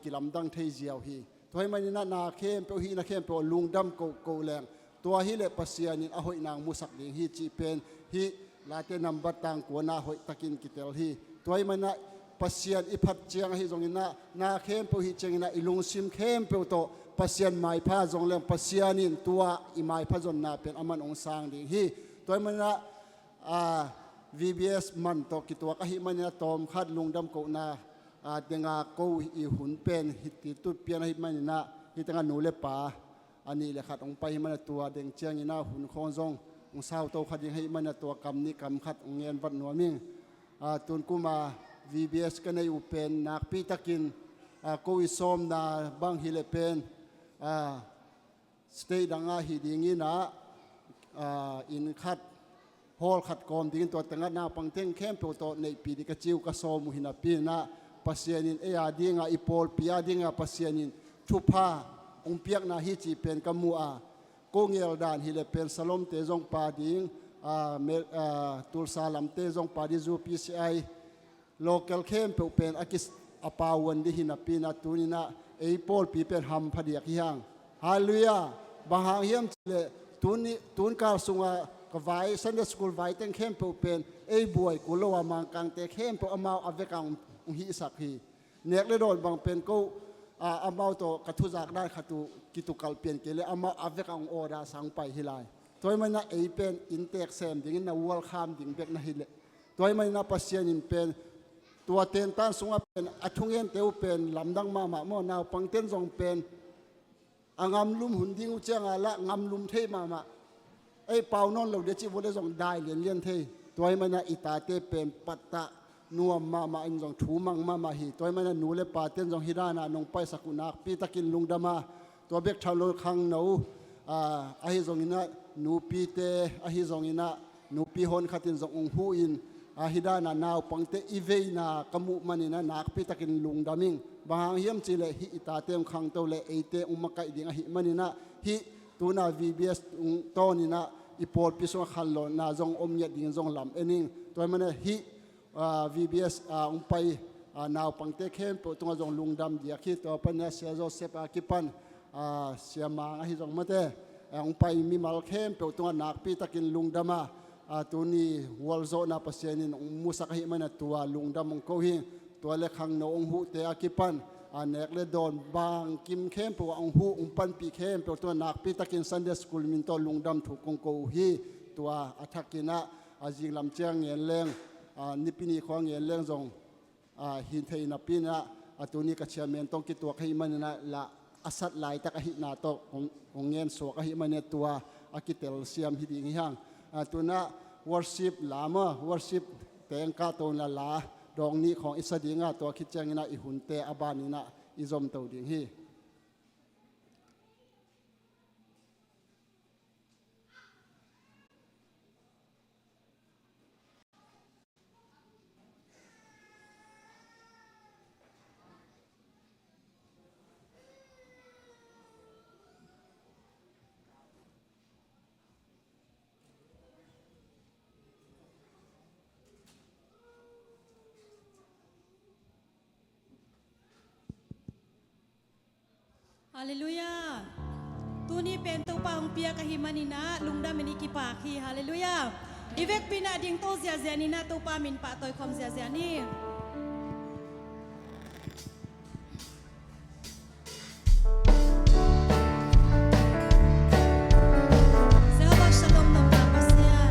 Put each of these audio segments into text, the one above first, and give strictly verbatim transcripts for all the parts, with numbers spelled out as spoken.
kilamdang thei ziau hi. Tua ahih maninah na khempeuh, hihna khempeuh lungdam kohkoh leng, tua hileh Pasian in a hoih nang musak ding hi cih pen hih Late nambat tangkuana hoihtakin kitel hi. Tua ahih maninah Pasian i phat ciang ahi zonginah, na khempeuh hih cianginah i lungsim khempeuh tawh Pasian maipha zong leng, Pasian in tua i maipha zonna pen aman hong sang ding hi. Tua ahih maninah, a, V B S man tawh kituak ahih maninah tawmkhat lungdam kohna, a, denga ko i hun pen hih ti tut pian ahih maninah, hih tengah nu le pa a nih le khat hong pai ahih maninah tua deng cianginah hun khawng zong hong sauto kha ding ahih maninah tua kam nih kam khat hong ngen vat nuam ing. A, tun kuma V B S ka nei uh pen nakpitakin, a, ko i sawmna bang hileh pen, a, state dangah hi dinginah, a, inn khat, hall khat kawm dingin tua tengah naupang teng khempeuh tawh neihpih ding ka ci uh ka sawm uh hi napi inah, Pasian in ei a dingah, i pawlpi a dingah Pasian in thupha hong piakna hi cih pen ka mu a, ko ngel dan hileh pen Salomte zong pa ding, a, Mel-, a, Tulsa lamte zong pa ding, zu P C I local khempeuh pen a kis a pauan ding hi napi inah tuninah ei pawlpi pen hampha diak hi hang. Halleluiah. Bang hang hiam cihleh tuni, tunkal sungah ka vai, Sunday school vai teng khempeuh pen ei buai kul lo a, Mangkangte khempeuh amau a vekah hong, hong hihsak hi. Nek le dawn bang pen ko, a, amau tawh ka thuzak dan khat uh kitukalh pian kei leh amau a vekah hong order sa hong pai hi lai. Tua ahih maninah ei pen inntek sem dingin na welcome ding bek na hileh, tua ahih maninah Pasian in pen tua tentan sungah pen a thungente uh pen lamdang mahmah maw, naupang ten zong pen a ngamlum hun ding uh ciangah lah ngamlum thei mahmah. Ei pau nawn lo ding cih vua le zong dai lianlian thei. Tua ahih maninah i tate pen pattah nuam mahmah in zong thu mang mahmah hi. Tua ahih maninah nu le pa ten zong hih danah nong paisak uh nakpitakin lungdam a, tua bek tham lo khangno, a, ahi zonginah nupite, ahi zonginah nupi hon khatin zong hong huh in, a, hih danah naupangte i veina ka muh maninah nakpitakin lungdam ing. Bang hang hiam cihleh hih i tate hong khangto leh eite hong makaih ding ahih maninah hih tuna V B S tawninah i pawlpi sungah khanlawhna zong om ngiat dingin zong lam en ing. Tua ahih maninah hih, a, V B S, a, hong pai, a, naupangte khempeuh tungah zong lungdam diak hi. Tua paninah Sia Joseph a kipan, a, Sia Mang ahi zong mate, a, hong pai mimal khempeuh tungah nakpitakin lungdam a, a, tuni vualzawhna Pasian in hong musak ahih maninah tua lungdam hong ko hi. Tua le khangno hong huhte a kipan, a, nek le dawn bangkim khempeuh ah hong huh hong panpih khempeuh tungah nakpitakin Sunday school min tawh lungdam thu kong ko uh hi. Tua a thakinah a zinglam ciang ngen leng, a, Nipi ni khua ngen leng zong, a, hin thei napi inah, a, tuni ka chairman tawh kituak ahih maninah lah a sat laitak ahihna tawh hong, hong ngen suak ahih maninah tua a kitelsiam hi ding hi hang. A, tunah worship lam a, worship teng kahto inah la dawng nih khawng i sa ding a, tua khit cianginah i hunte a baninah i zomto ding hi. Halleluiah. Tuni pen Topa hong piak ahih maninah lungdam in i kipak hi. Halleluiah. I vekpi inah dingto ziahziah ni inah Topa min pahtawi khawm ziahziah ni. Jehovah Shalom nopna Pasian.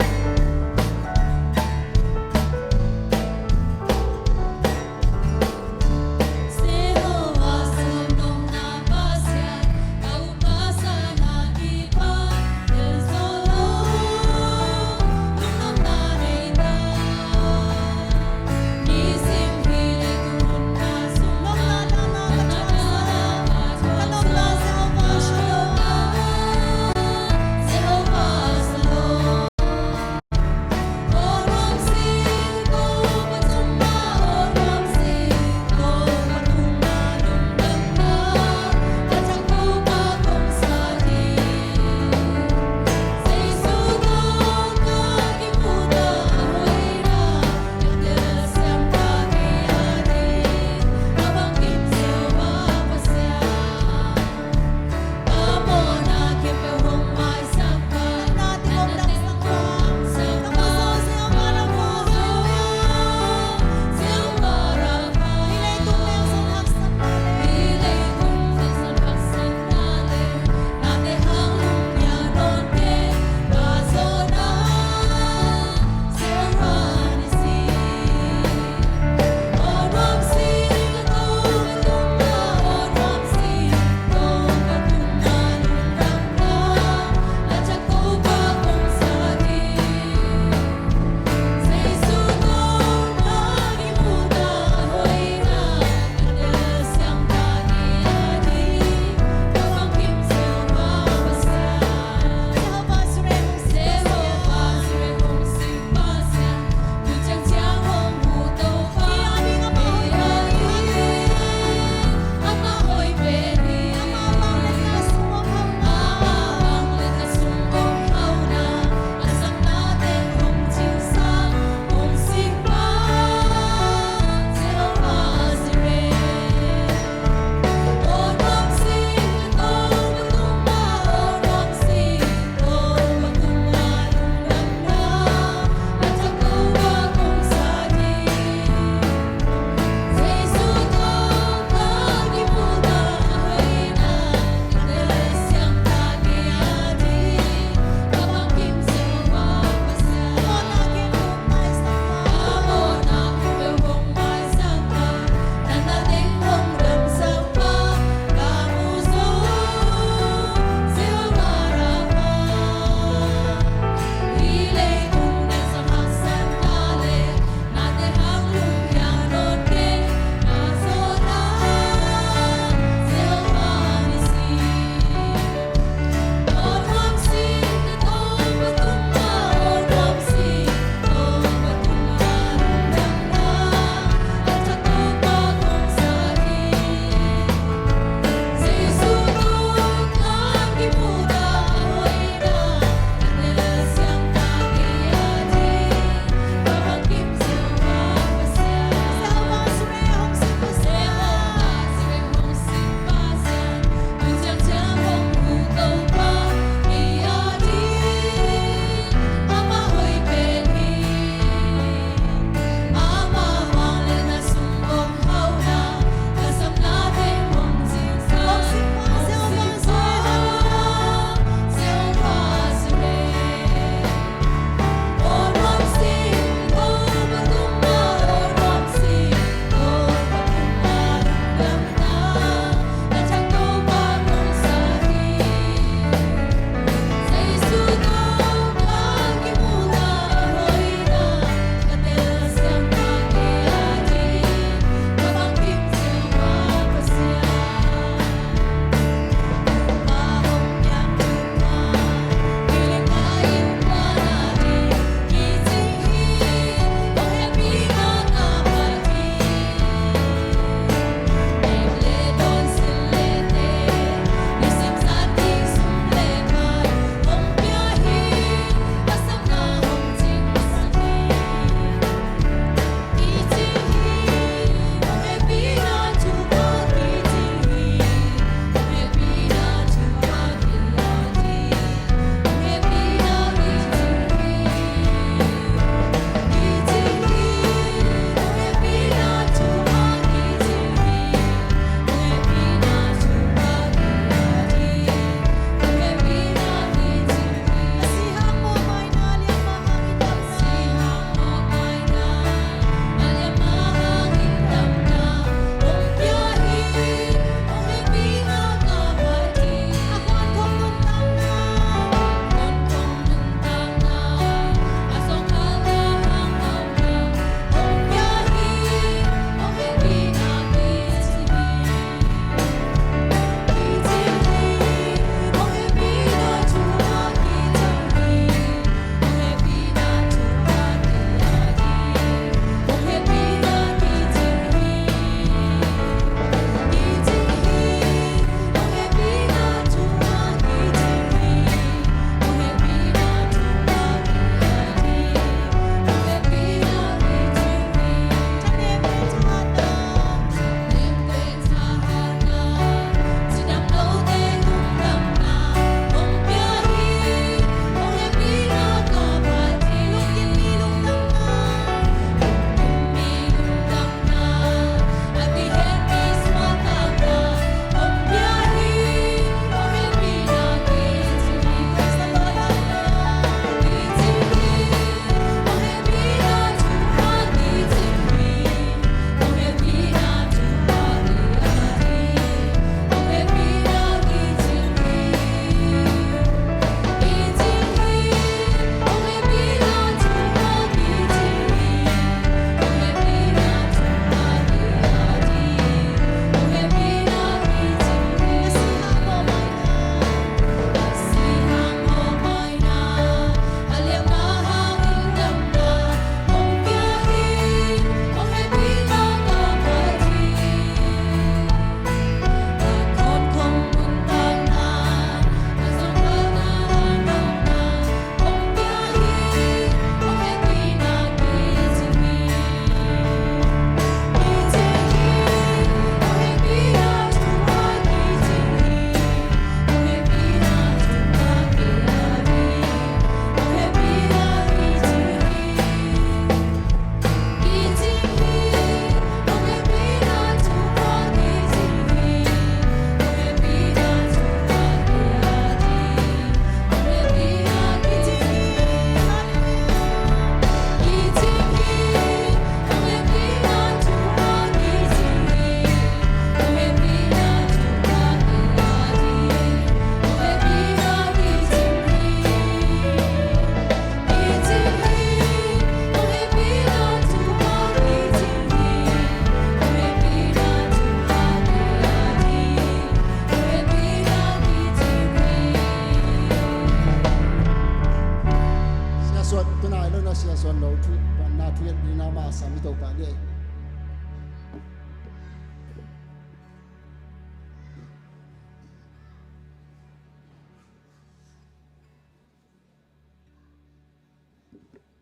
Pian ding na masa mi Topa ni.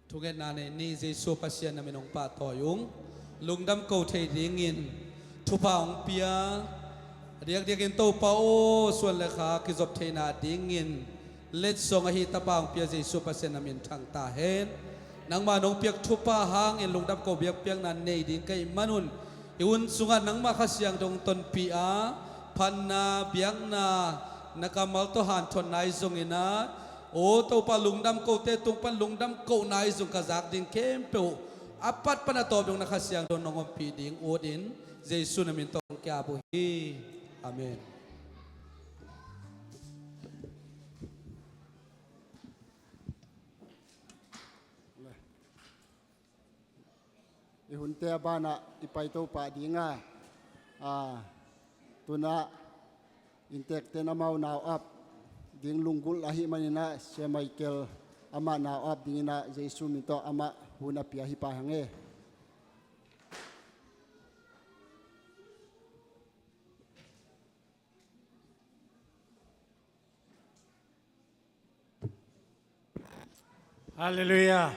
Thungetna nei ni. Jesu Pasian na min hong pahtawi ung. Lungdam ko thei dingin thupha hong pia, diakdiakin Topa aw, suan le kha kizop theihna dingin letsong ahi tapa hong pia Jesu Pasian na min thang ta hen. Nangmah nong piak thupha hangin lungdam ko biakpiakna nei ding ka hih manun, hih hun sungah nangmah Kha Siangtho hong tonpih a, phatna, biakna, na kammal tawh hanthotna ahi zongin ah, aw Topa, lungdam kote tung pan lungdam kohna ahi zong ka zak ding khempeuh a pat pan a tawp dong na Kha Siangtho nong ompih ding utin, Jesu na min tawh hong ki-ap uh hi. Amen. I hunte a banah i paito pah ding a, a, tunah inntekten amau nau ap ding lunggulh ahih maninah Sia Michael amah nau ap dinginah Jesu min tawh amah hun a pia hi pah hang e. Halleluiah.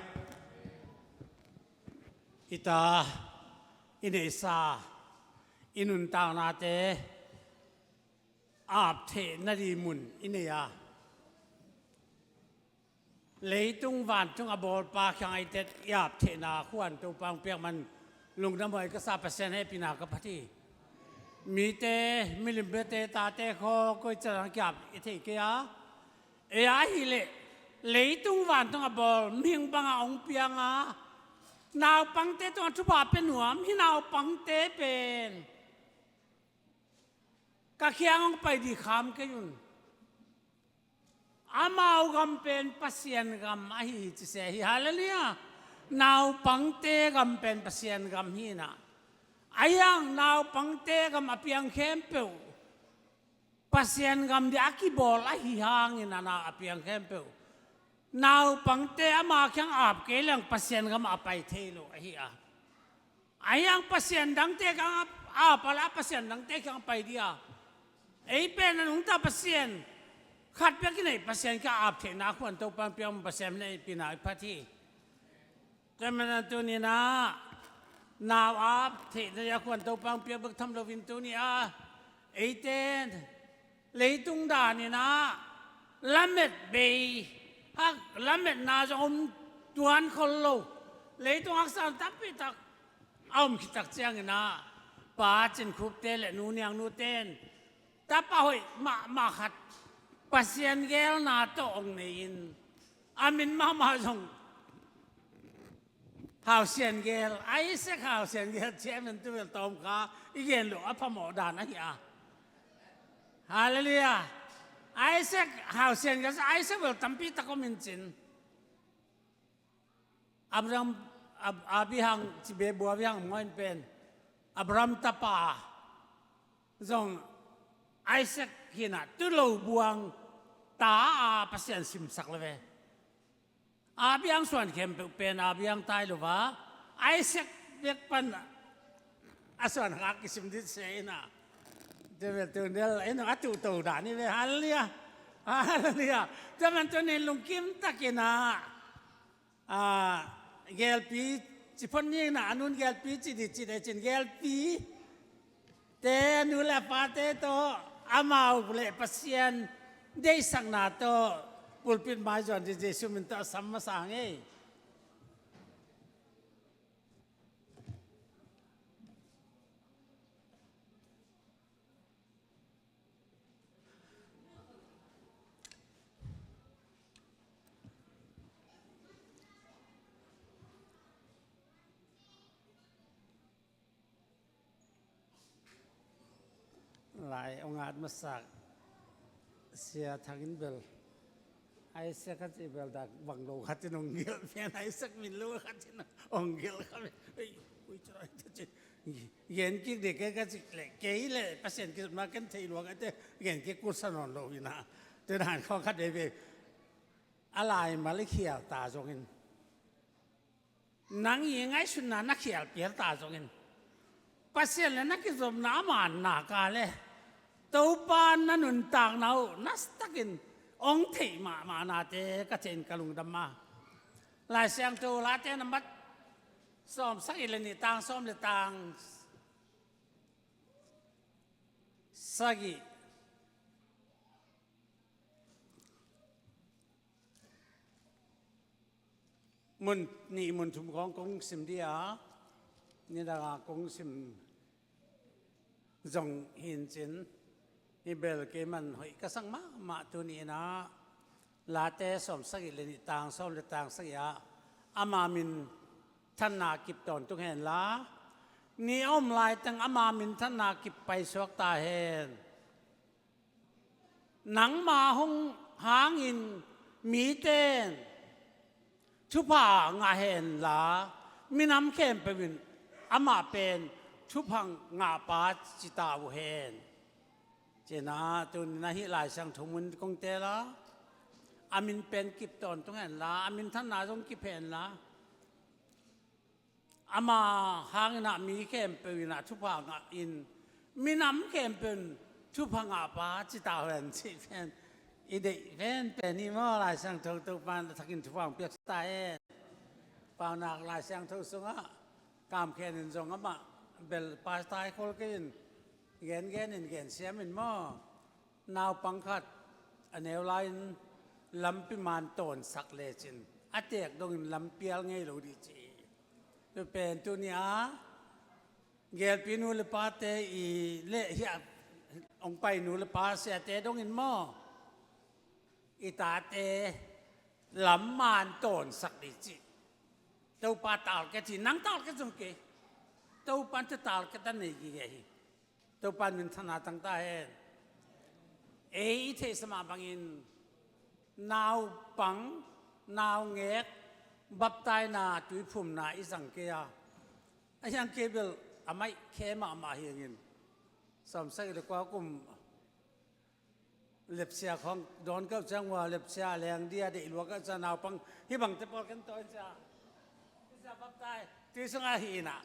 I ta, i neihsa, i nuntaknate a ap theih nading mun i nei a, leitung vantung a bawlpa kiang a i tet i ap theihna khuan Topa hong piak man lungdam huai ka sa, Pasian hehpihna ka phat hi. Mite, milim biate, tate khaw koi ciang ki-ap i thei kei a, ei a ahih leh leitung vantung a bawl mihing bangah hong piang a, naupangte tungah thupha pia nuam hih naupangte pen ka kiang hong pai ding kham kei un. Amau gam pen Pasian gam ahi hi ci se hi. Halleluiah. Naupangte gam pen Pasian gam hi inah, a hiang naupangte gam a piang khempeuh Pasian gam dia a kibawl ahi hangin a na a piang khempeuh naupangte ama kiang ap kei leng Pasian gam a pai thei lo ahi a. A hiang pasian dangte kiang a, a pala pasian dangte kiang a pai dia. Ei pen a nungta Pasian khat bek i neih, Pasian kiang a ap theihna khuan Topa hong piak man Pasian hehpihna i phat hi. Tua manin tuninah nau ap theihna dia khuan Topa hong piak bek tham loin tuni a, eite leitung daninah lamet bei, hak, lametna zong om tuan khol lo. Leitung haksatna tampi tak a om khit tak cianginah Pa Cin Khup te le Nu Niang Nu ten tapa hoih mahmah khat Pasian geelna tawh hong nei-in, a min mahmah zong Hau Sian Gel, Isaac Hau Sian Gel, chairman tu bel tawm kha i gen lo a phamawh dan ahi a. Halleluiah. Isaac Hau Sian Gel, Isaac bel tampi tak om in cin. Abraham, Ab-, Abihang, ci be bu Abihang maw in pen Abraham tapa zong Isaac hinah tu lo buang ta a Pasian simsak le ve. Abihang suan khempeuh pen Abihang tai lo va, Isaac bek pan a suan khak kisim dit se inah. Tua bel tun del inah a tuh to dan hi ve. Halleluiah. Halleluiah. Tua man tunin lungkim takinah, a, gelpi ci phot ninah, a nun gelpi ci dih ci deh cin gelpi te, a nu le a pate tawh amau le Pasian deihsakna tawh pulpit mai zuan dih Jesu min tawh a sam masa hang ei. Lai hong at masak Sia Thang in bel Isaac ka cih bel dak bang lo khat in hong gelh pian, Isaac min lo khat in hong gelh kha pian. Ei, ui, tua, tua, tua, gen kik dih kei ka cih leh, kei leh Pasian kizopna ken thei lua ka te, gen kik kul sa nawn lo inah. Tua dan khawng khat veve a laimal i khial ta zongin Nang i ngaihsutna na khial pial ta zongin, Pasian le na kizopna a manna ka le Topa na nuntakna uh nastakin ong theih mahmah nate ka theih in ka lungdam a. Lai Siangtho Late nambat sawm sagih le nih, tang sawm le tang sagih. Mun nih mun thum khawng kong sim dih a, nidang a kong sim zong hi in cin, hi bel kei man hoih ka sang mahmah. Tuni in ah Late sawm sagih le nih, tang sawm le tang sagih ah, ama minthanna kip tawntung hen la, ni a om laiteng ama minthanna kip paisuak ta hen. Nangma hong hangin mite in thupha ngah hen la, minam khempeuh in amah pen thupha ngahpa ci ta uh hen. Ci-in ah tuni in ah hih Lai Siangtho mun kong teel a, a min pen kip tawntung hen la, a minthanna zong kip hen la, ama hangin ah mi khempeuh in ah thupha ngah in, minam khempeuh in thupha ngahpa ci ta hen, cih pen i deih penpen hi maw. Lai Siangtho Topa in a thakin thupha hong piak ta hen. Paunak Lai Siangtho sungah Kam Khen in zong amah bel pastor khol kei in, gengen in, gensiam in maw, naupang khat a neu lai-in lampi man tawnsak lecin a teek dongin lampial ngei lo dih ci hi. Tua pen tuni a gelpi nu le pate i leh hiah hong pai nu le pa siate dongin maw, i tate lam man tawnsak dih cih. Topa talkhiat hi, nang talkhiat zong kei. Topa in tua talkhiat a nei gige hi. Topa in minthanna tang ta hen. Ei i theihsa mah bangin naupang, naungek baptaina, tuiphumna i zang kei a, a hiang kei bel a maih khe mahmah hi hangin, sawmsagih le kua kum lepsia khawng dawn keuh ciang ua, lepsia a leng dia deih lua keuh ciang naupang hih bangte pawl ken tawi cia, cia baptai tui sungah hi inah,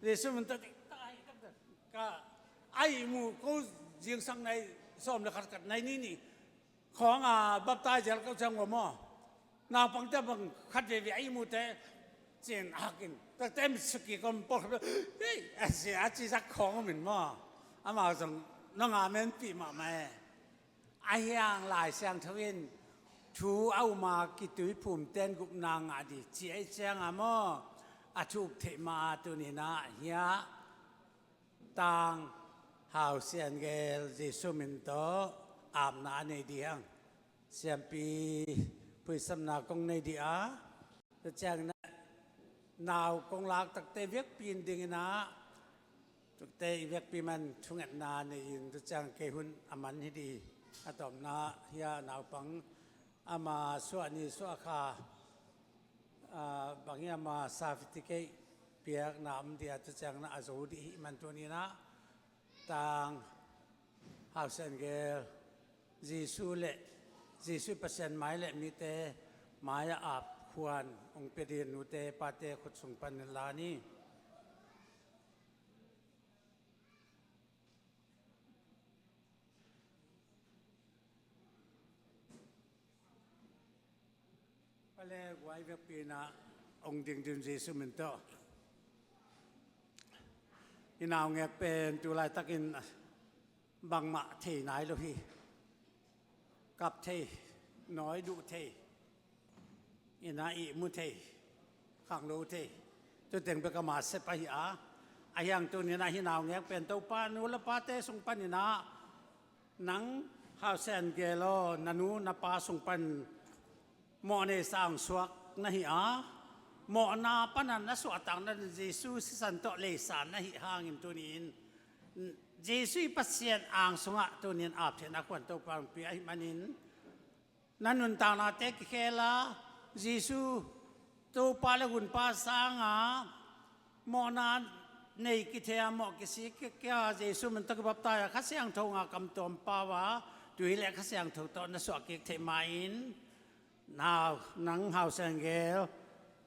Jesu min tawh tiktak a hi taktak ka a ihmu ko zingsang nai sawm le khat khat nai ni nih khawng a baptai zel keuh ciang ua maw, naupangte bang khat veve a ihmute cin hakin takte mit suki kom pawl khat hei a sia a ci zak khawng om in maw, amau zong nong a menpih mahmah e. A hiang Lai Siangtho in thu a um a kituiphum ten gupna ngah dih ci a i ciang a maw, a thu up theih ma a tuni inah hiah Tang Hau Sian Gel Jesu min tawh apna a nei dih hang. Siampi phuisamna kong nei dih a, tua ciangin ah nau kong lak takte viakpi in ding inah, tuate i viakpi man thungetna nei in, tua ciang kei hun a man hi dih. A tawpna hiah naupang ama suah ni suah kha, ah, bang hi ama certificate piakna om dih a, tua ciangin ah a zo dih hi man tuni inah Tang Hau Sian Gel, Jesu le Jesu Pasian mai le mite mai-ah ap khuan hong pia dih nute pate khut sung panin la ni. Pale guai vekpi inah hong ding ding Jesu min tawh. I naungek pen tu laitakin bangmah thei nai lo hi. Kap thei, nawi duh thei, inah ihmu thei, khanglo thei, tuteng bek ama sep ahi a. A hiang tuni inah hih naungek pen Topa nu le pate sung panin ah, nang Hau Sian Gel aw, na nu na pa sung pan mawh neisa hong suak na hi a, mawhna panin na suahtak nading Jesu sisan tawh leisa na hi hangin tuni in Jesu i Pasian ang sungah tuni in ap theihna khuan Topa hong pia ahih manin, na nuntaknate kikhel a, Jesu Topa le Gunpa sanga mawhna nei kithei a, mawh kisik kia, Jesu min tawh kibaptai a, Kha Siangtho nga kam tuam pau a, tui le Kha Siangtho tawh na suah kik theih ma in, nau, nang Hau Sian Gel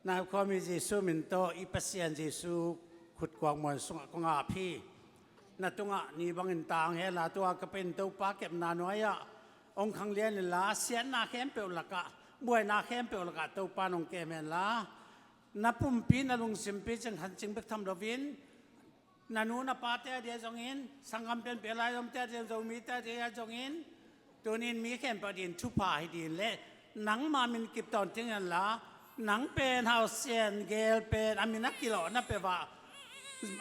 Nai khuami Jesu min tawh i Pasian Jesu khutkuak muan sungah kong ap hi. Na tungah ni bangin tang hen la, tua ka pen Topa kepna nuai-ah hong khanglian inla, siatna khempeuh lakah, buaina khempeuh lakah Topa nong kem hen la, na pumpi na lungsimpi cing khan cing bek tham loin, na nu na pate a dia zongin, sanggam pianpih lai omte a dia, Zomite a dia zongin, tunin mi khempeuh adingin thupha hi ding le, nangma min kip tawntung hen la, nang pen Hau Sian Gel pen a min a kilawh na peuh ah,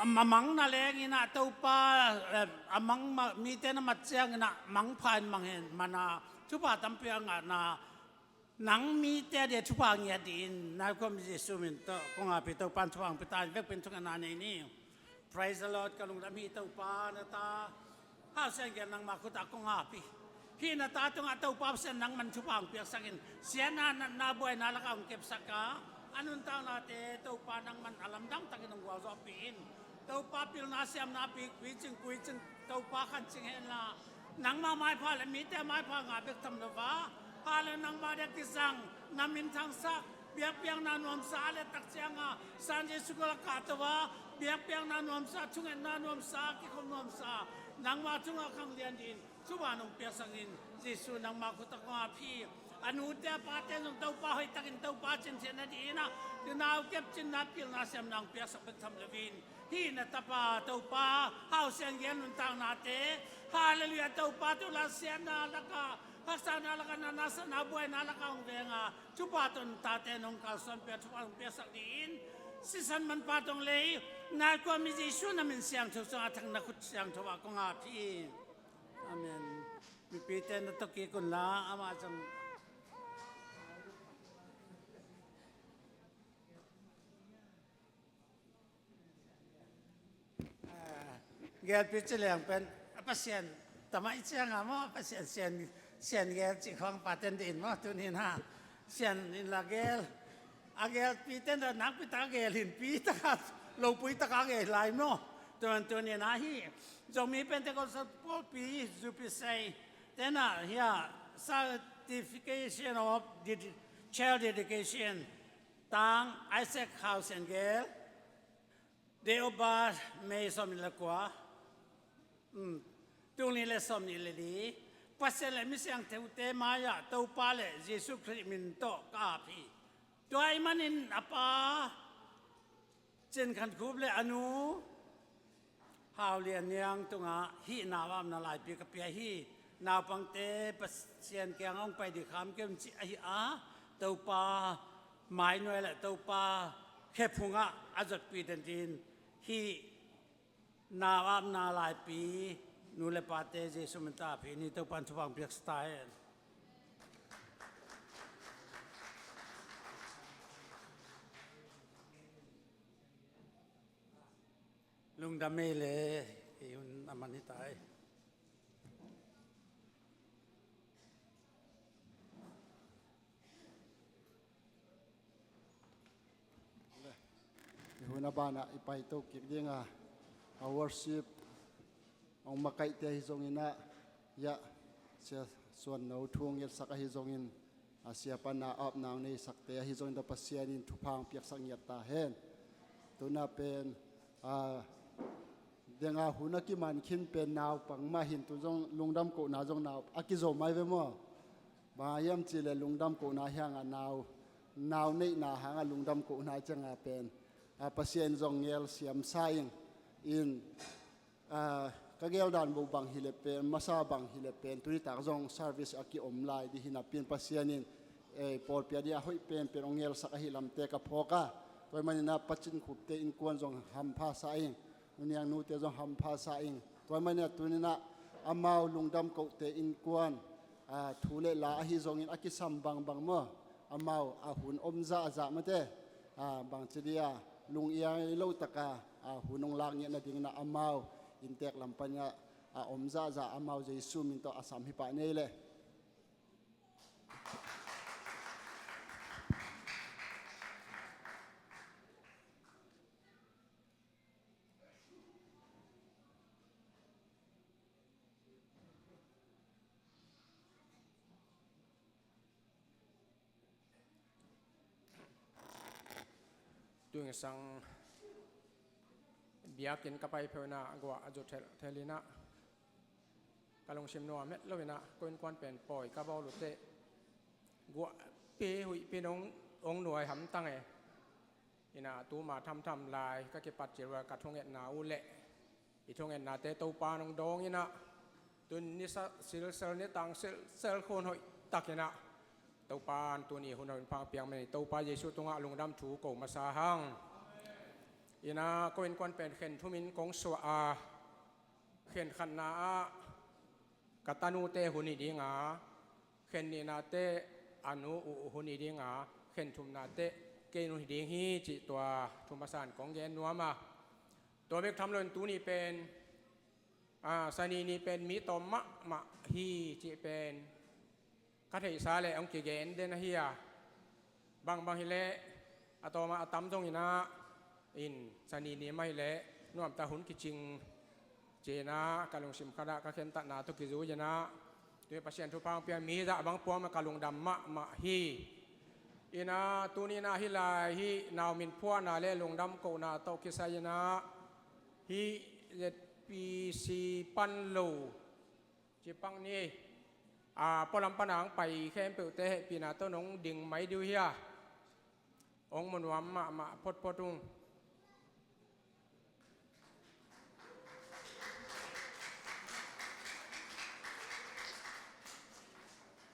a mang na leng in ah Topa, eh, a mang ma-, mite na mat ciangin ah mangpha in mang hen, mana thupha tampi a ngahna, nang mite a dia thupha ngiat dingin, nai khuami Jesu min tawh kong ap hi. Topa in thupha hong pia ta hen. Vekpi in thungetna nei ni. Praise the Lord, ka lungdam hi Topa, na ta Hau Sian Gel nangma khut ah kong ap hi. Hih na ta tungah Topa Pasian nangman thupha hong piaksak in, siatna, natna, buaina lakah hong kepsak a, a nuntaknate Topa nangman a lamdang takin hong gualzawhpih in. Topa pilna siamna, pikpi cing, kui cing, Topa khan cing hen la, nangma maipha le mite maipha ngah bek tham lo a, hale nangma dia kisang, na min thangsak, biakpiakna nuamsa a let tak ciang a, San Jesu kul ah kahto a, biakpiakna nuamsa, thungetna nuamsa, kikhop nuamsa, nangma tungah khanglian dingin thupha nong piaksak in, Jesu nangma khut ah kong ap hi. A nute a pate zong Topa hoih takin Topa cinthiat nadingin ah, tu nau kep cinna, pilna siamna hong piaksak bek tham loin, hih na tapa Topa Hau Sian Gel nuntaknate, hallelujah, Topa, tu la siatna lakah, haksatna lakah, natna satna buaina lakah hong veng a, thupha tawh na tate nong kalsuanpih a, thupha hong piaksak dingin, sisan manpha tawh hong lei, nai khuami Jesu na min siangtho sungah, a thang na khut siangtho ah kong ap hi. Amen. Mipite na tawh kik un la, amah zong. Ah, gelpi ci leng pen, a Pasian, tamai ciang a maw, a Pasian Sian, Sian Gel ci khawng paten ding maw, tunin ha. Sian in la gel. A gelpi ten dah nakpi tak a gel, hinpi tak a, lopui tak a gel lai maw. Tuan tunin a hi. Zomi Pentecostal pawlpi, zupi sei. Tena hi a, certification of ded-, child dedication. Tang Isaac Hau Sian Gel. Date of birth, May sawmnih le kua. Um, tul nih le sawmnih le li. Pasian le mi siangthote mai-ah Topa le Jesu Khrih min tawh ka ap hi. Tua ahih manin a pa Cin Khan Khup le a nu Hau Lian Niang tungah hih nau apna laipi ka pia hi. Naupangte Pasian kiangah hong pai ding kham kei un ci ahi a, Topa mainuai le Topa khephungah a zotpih den dingin hih nau apna laipi nu le pate Jesu min tawh ap hi ni. Topa in thupha hong piaksak ta hen. Lungdam ei le, ei hun a man hi ta ei. I hun a banah i paito kik ding a, a worship hong makaihte ahi zongin ah, hiah Sia Suan No thu hong ngetsak ahi zongin, a sia pan a apna hong neisakte ahi zongin tawh Pasian in thupha hong piaksak ngiat ta hen. Tuna pen, a, denga hun a kiman khin pen naupang mah hi in, tu zong lungdam kohna zong nau a kizo mai ve maw? Bang hiam cihleh lungdam kohna hi hang a, nau, nau neihna hang a lungdam kohna ciang a pen, a, Pasian zong ngel siam sa ing in, a, ka gel dan bang hileh pen, masa bang hileh pen, tuni tak zong service a kiom lai ding hi napi in Pasian in, e, pawlpi a ding a hoih penpen hong ngelsak ahi lamte ka phawk a. Tua ahih manin a Pa Cin Khupte innkuan zong hampha sa ing, Nu Niang nute zong hampha sa ing. Tua ahih manin a tuni in ah amau lungdam kohte innkuan, a, thu le la ahi zongin a kisam bangbang maw, amau a hun om zahzah mate, a, bangci dih a, lung-iai lo taka, a, hun hong lak ngiat nadingin ah amau inntek lam panin ah a om zahzah amau Jesu min tawh a sam hi pah ni ei leh. Tuingsang biakinn ka pai pheuh inah guah a zu thelthelin ah ka lungsim nuam het loin ah ko innkuan pen pawi ka bawl uh teh guahpi huihpi in hong nuai hamtang e. Inah tuma thamtham lai ka kipat cil uh a ka thungetna uh leh i thungetnate Topa in hong dawng inah tun nisa silsel nitang silsel khun hoihtakin ah Topa in tuni hun hong pang piang man hi. Topa Jesuh tungah lungdam thu ko masa hang. Inah ko innkuan pen khen thumin kong suah a, khen khatna ah ka tanute hun hi dinga, khen nihnate a nu uh hun hi dinga, khen thumnate kei hun hi ding hi cih tua thu masa in kong gen nuam a. Tua bek tham loin tuni pen a, Sani ni pen mi tawm mahmah hi cih pen ka theihsa leh hong kigen den ahi a. Bangbang hileh a tawm a tam zong inah in Sani ni mah hileh nuamtak hun kicing ci-in ah ka lungsim khat ah ka khentatna tawh kizui-in ah tui Pasian thupha hong pia mi zah bang puang mah ka lungdam mahmah hi. Inah tuni inah hih lai hih nau min phuahna le lungdam kohna tawh kisai inah hih Z P C pan lo ci pak ni. A, pualam pana hong pai khempeuhte hehpihna tawh nong ding mai ding uh hi a. Hong mu nuam mahmah photphot ung.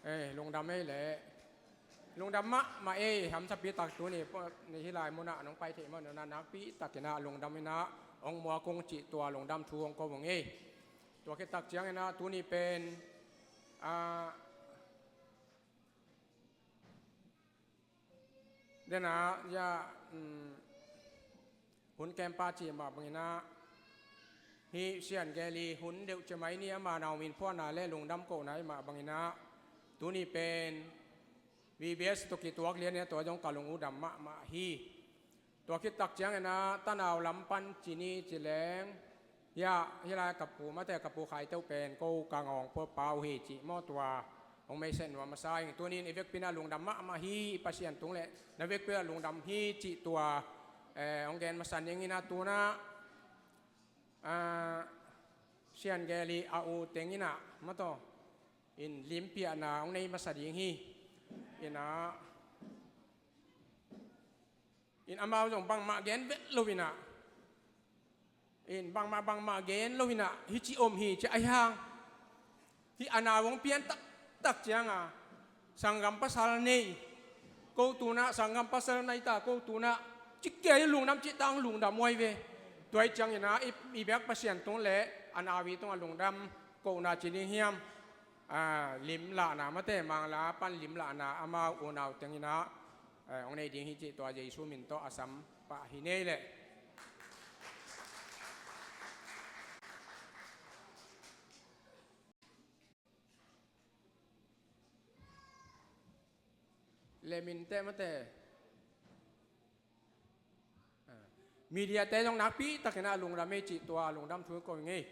Ei, lungdam ei leh. Lungdam mahmah ei, hamsapi tak tuni hih lai munah nong pai theih mah nunah nakpi takin ah lungdam inah hong muak ung cih tua lungdam thu hong ko ung ei. Tua khit tak ciangin ah tuni pen a, dena ya, um, hun kempa cih mah bangin ah hih Sian Geli hun deuh ci mai ni, ama nau min phuahna le lungdam kohna i mah bangin ah tuni pen V B S tawh kituak lian inah tua zong ka lung uh dam mahmah hi. Tua khit tak ciangin ah tanau lam pan ci ni ci leng, ya, hih lai ka pu mate ka pu Khaite uh pen ko ka ngawng pua pa uh hi cih maw tua hong maiset nuam masa ing. Tuni in i vekpi inah lungdam mahmah hi, i Pasian tung leh na vekpi ah lungdam hi cih tua, eh, hong gen masa ning inah tu inah, ah, Sian Geli a u teng inah mataw in limpiahna hong nei masa ding hi. Inah in amau zong bangmah gen vet lo inah, in bangmah bangmah gen lo inah hih ci om hi ci ahi hang. Hih a nau hong pian taktak cianga sanggam pasal nei, ko tu inah sanggam pasal nei ta, ko tu inah ci kei lungdam cih tang lungdam huai ve. Tua hi ciangin ah i, i biak Pasian tung leh a nau i tungah lungdam kohna ci ding hiam? A, lim lahna mate, Mangla pan lim lahna amau unau teng inah, eh, hong nei ding hi cih tua Jesuh min tawh a sam pah hi nei leh. Leminte mate. Mediate zong nakpi takin ah lungdam ei cih tua lungdam thu ko ing ei.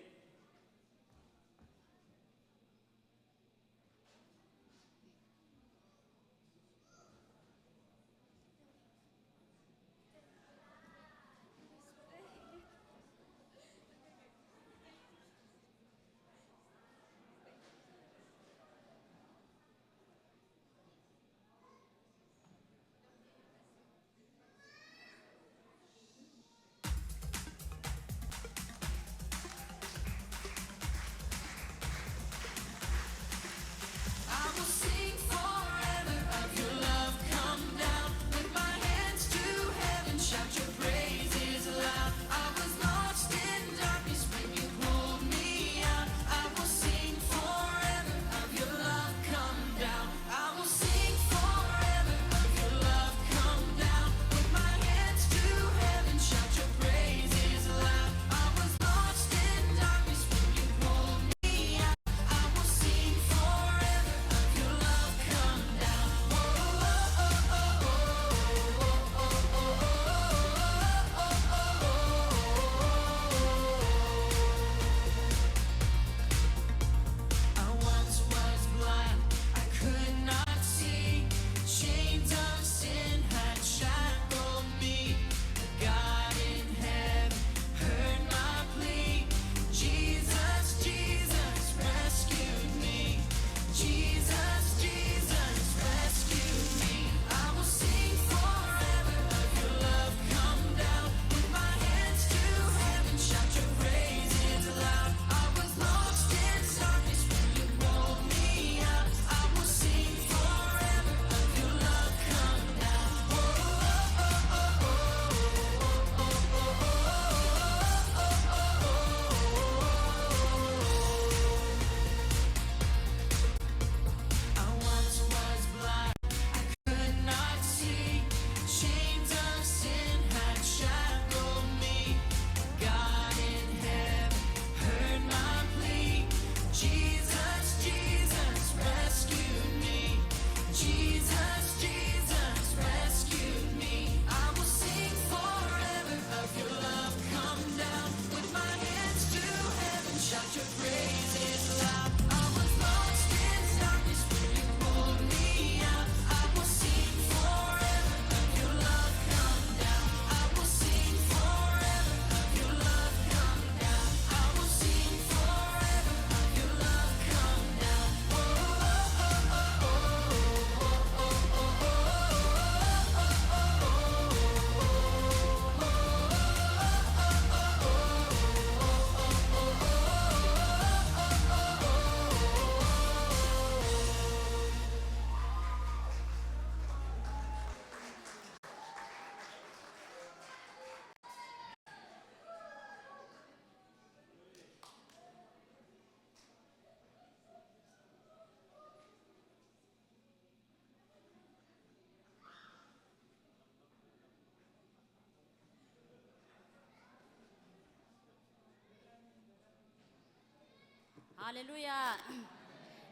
Halleluiah.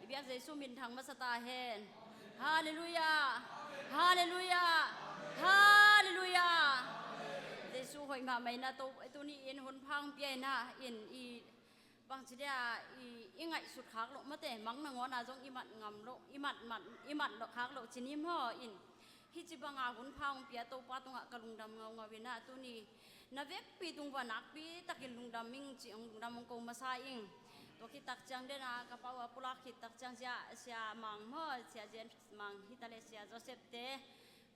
I biak Jesu minthang masa ta hen. Halleluiah. Halleluiah. Halleluiah. Jesu hoih mahmah in ah, tuni in hun pha hong pia in ah, in i bangci dia i, i ngaihsut khak loh mate, mang nangawn ah zong i mat ngam loh, i mat, mat, i mat loh khak loh ci ni maw in. Hih ci banga hun pha hong pia Topa tungah ka lungdam ngaungau in ah, tuni na vekpi tung uah nakpi takin lungdam ing ci, hong lungdam hong ko masa ing. Tua khit tak ciang den ah ka pau a pulak khit tak ciang Sia, Sia Mang maw, Sia James Mang hi ta leh Sia Joseph te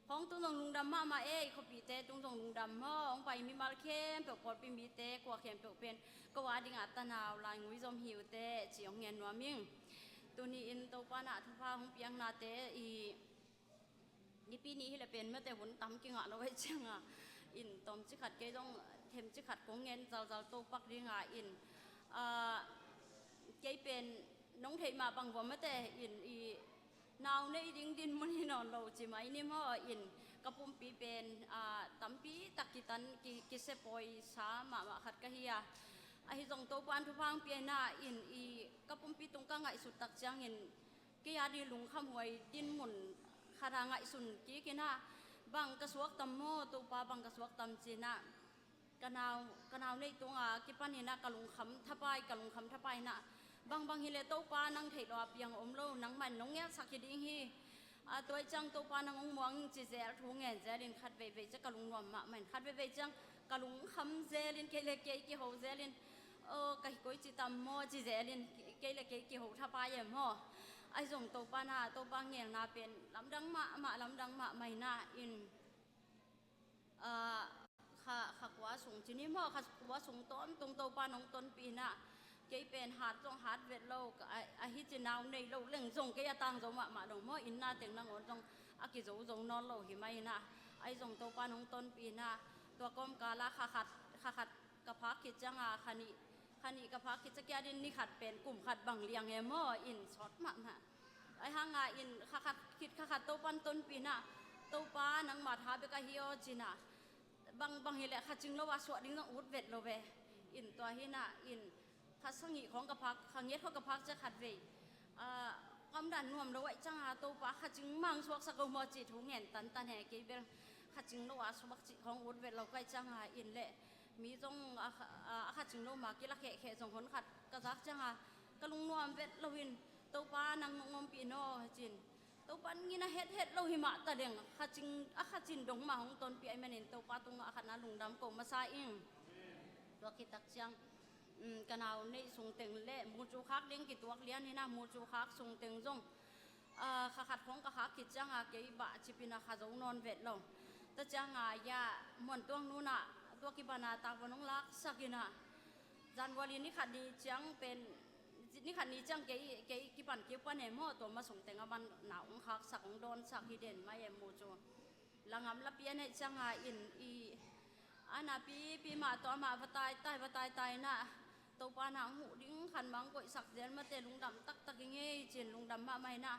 khawng tung zong lungdam mahmah e, i khuapihte tung zong lungdam maw, hong pai mimal khempeuh, pawlpi mite, khua khempeuh pen ko a dingah tanau laingui zom hi uh teh ci hong ngen nuam ing. Tuni in Topa in ah thupha hong piaknate i nipi ni hi leh pen mate hun tam kingah lo ahih ciangin in tawmcik khat kei zong themcik khat kong ngen zalzal to pak ding a in, ah, kei pen nong theih mah bang uah mate in i nau nei ding dinmun hi nawn lo ci mai ni maw in ka pumpi pen, ah, tampi tak kitan ki, kisia pawisa mahmah khat ka hi a. Ahi zong Topa in thupha hong pia in ah in i ka pumpi tung ka ngaihsut tak ciangin kei a ding lungkhamhuai dinmun khat a ngaihsun kik in ah, bang ka suak tam maw Topa, bang ka suak tam ci in ah, ka nau, ka nau neih tung a kipan in ah ka lungkham thapai, ka lungkham thapai in ah, bang bang hi leh Topa nang theih loh a piang om lo, nangmah in nong ngelsak hi ding hi. A, tua ahih ciang Topa nang hong muang ing ci zel, thu ngen zel in khat veivei ciang ka lungnuam mahmah in, khat veivei ciang ka lungkham zel in, kei le kei kiho zel in, aw, ka hi koi ci tam maw ci zel in, kei le kei kiho thapai e maw. Ahi zong Topa in ah, Topa ngelna pen lamdang mahmah, lamdang mahmah in ah in, ah, kha, kha kua sung ci ni maw, kha kua sung tawntung Topa in hong tonpih in ah, kei pen hat zong hat vet lo, a, ahi ci nau nei lo leng zong kei a tang zo mahmah lo maw, inn na teng nangawn zong a kizo zo nawn lo hi mai in ah, ahi zong Topa in hong tonpih in ah, tua kawmkal ah kha khat, kha khat ka phak khit ciang a, kha nih, kha nih ka phak khit ciang kia din ni khat pen kum khat bang liang e maw in sawt mahmah. Ahi hang a in kha khat khit kha khat Topa in tonpih in ah, Topa nangma tha bek ahi aw ci in ah, bang, bang hi leh kha cing lo a suah ding zong ut vet lo ve. In tua hi in ah in kha sagih khawng ka phak, kha giat khawng ka phak ciang khat vei, ah, ka om dan nuam lo ahih ciang a Topa kha cing mang suaksak ko maw ci thu ngen tantan e, kei bel kha cing lo a suak cih khawng ut vet lo ka hih ciang a in leh mi zong a kha, a, a kha cing lo ma kila khehkheh zong hon khat ka zak ciang a ka lungnuam vet lo in Topa nang nong ompih in aw ci in Topa in ngin a hethet lo hi mah ta leng, kha cing, a kha cin dong mah hong tonpih ahih manin Topa tungah a khatna lungdam ko masa ing. Tua khit tak ciang, um, ka nau neih sung teng le mucu khak ding kituak lian hi in ah, mucu khak sung teng zong, ah, kha khat khawng ka khak khit ciang a kei bah cip in ah kha zo nawn vet lo. Tua ciang a ia muantuang nu in ah tua kipan a takvan hong laksak in ah, January ni khat ni ciang pen, ni khat ni ciang kei, kei kipan kik pan e maw, tua ma sung teng a ban nau hong khaksak, hong dawnsak hi den mai e mucu. La ngam la pian ahih ciang a in i, a napipi mah tawh amah va taitai, va taitai in ah, Topa in ah hong huh ding khat mah hong koihsak zel mate, lungdam taktak ing ei ci in lungdam mahmah in ah,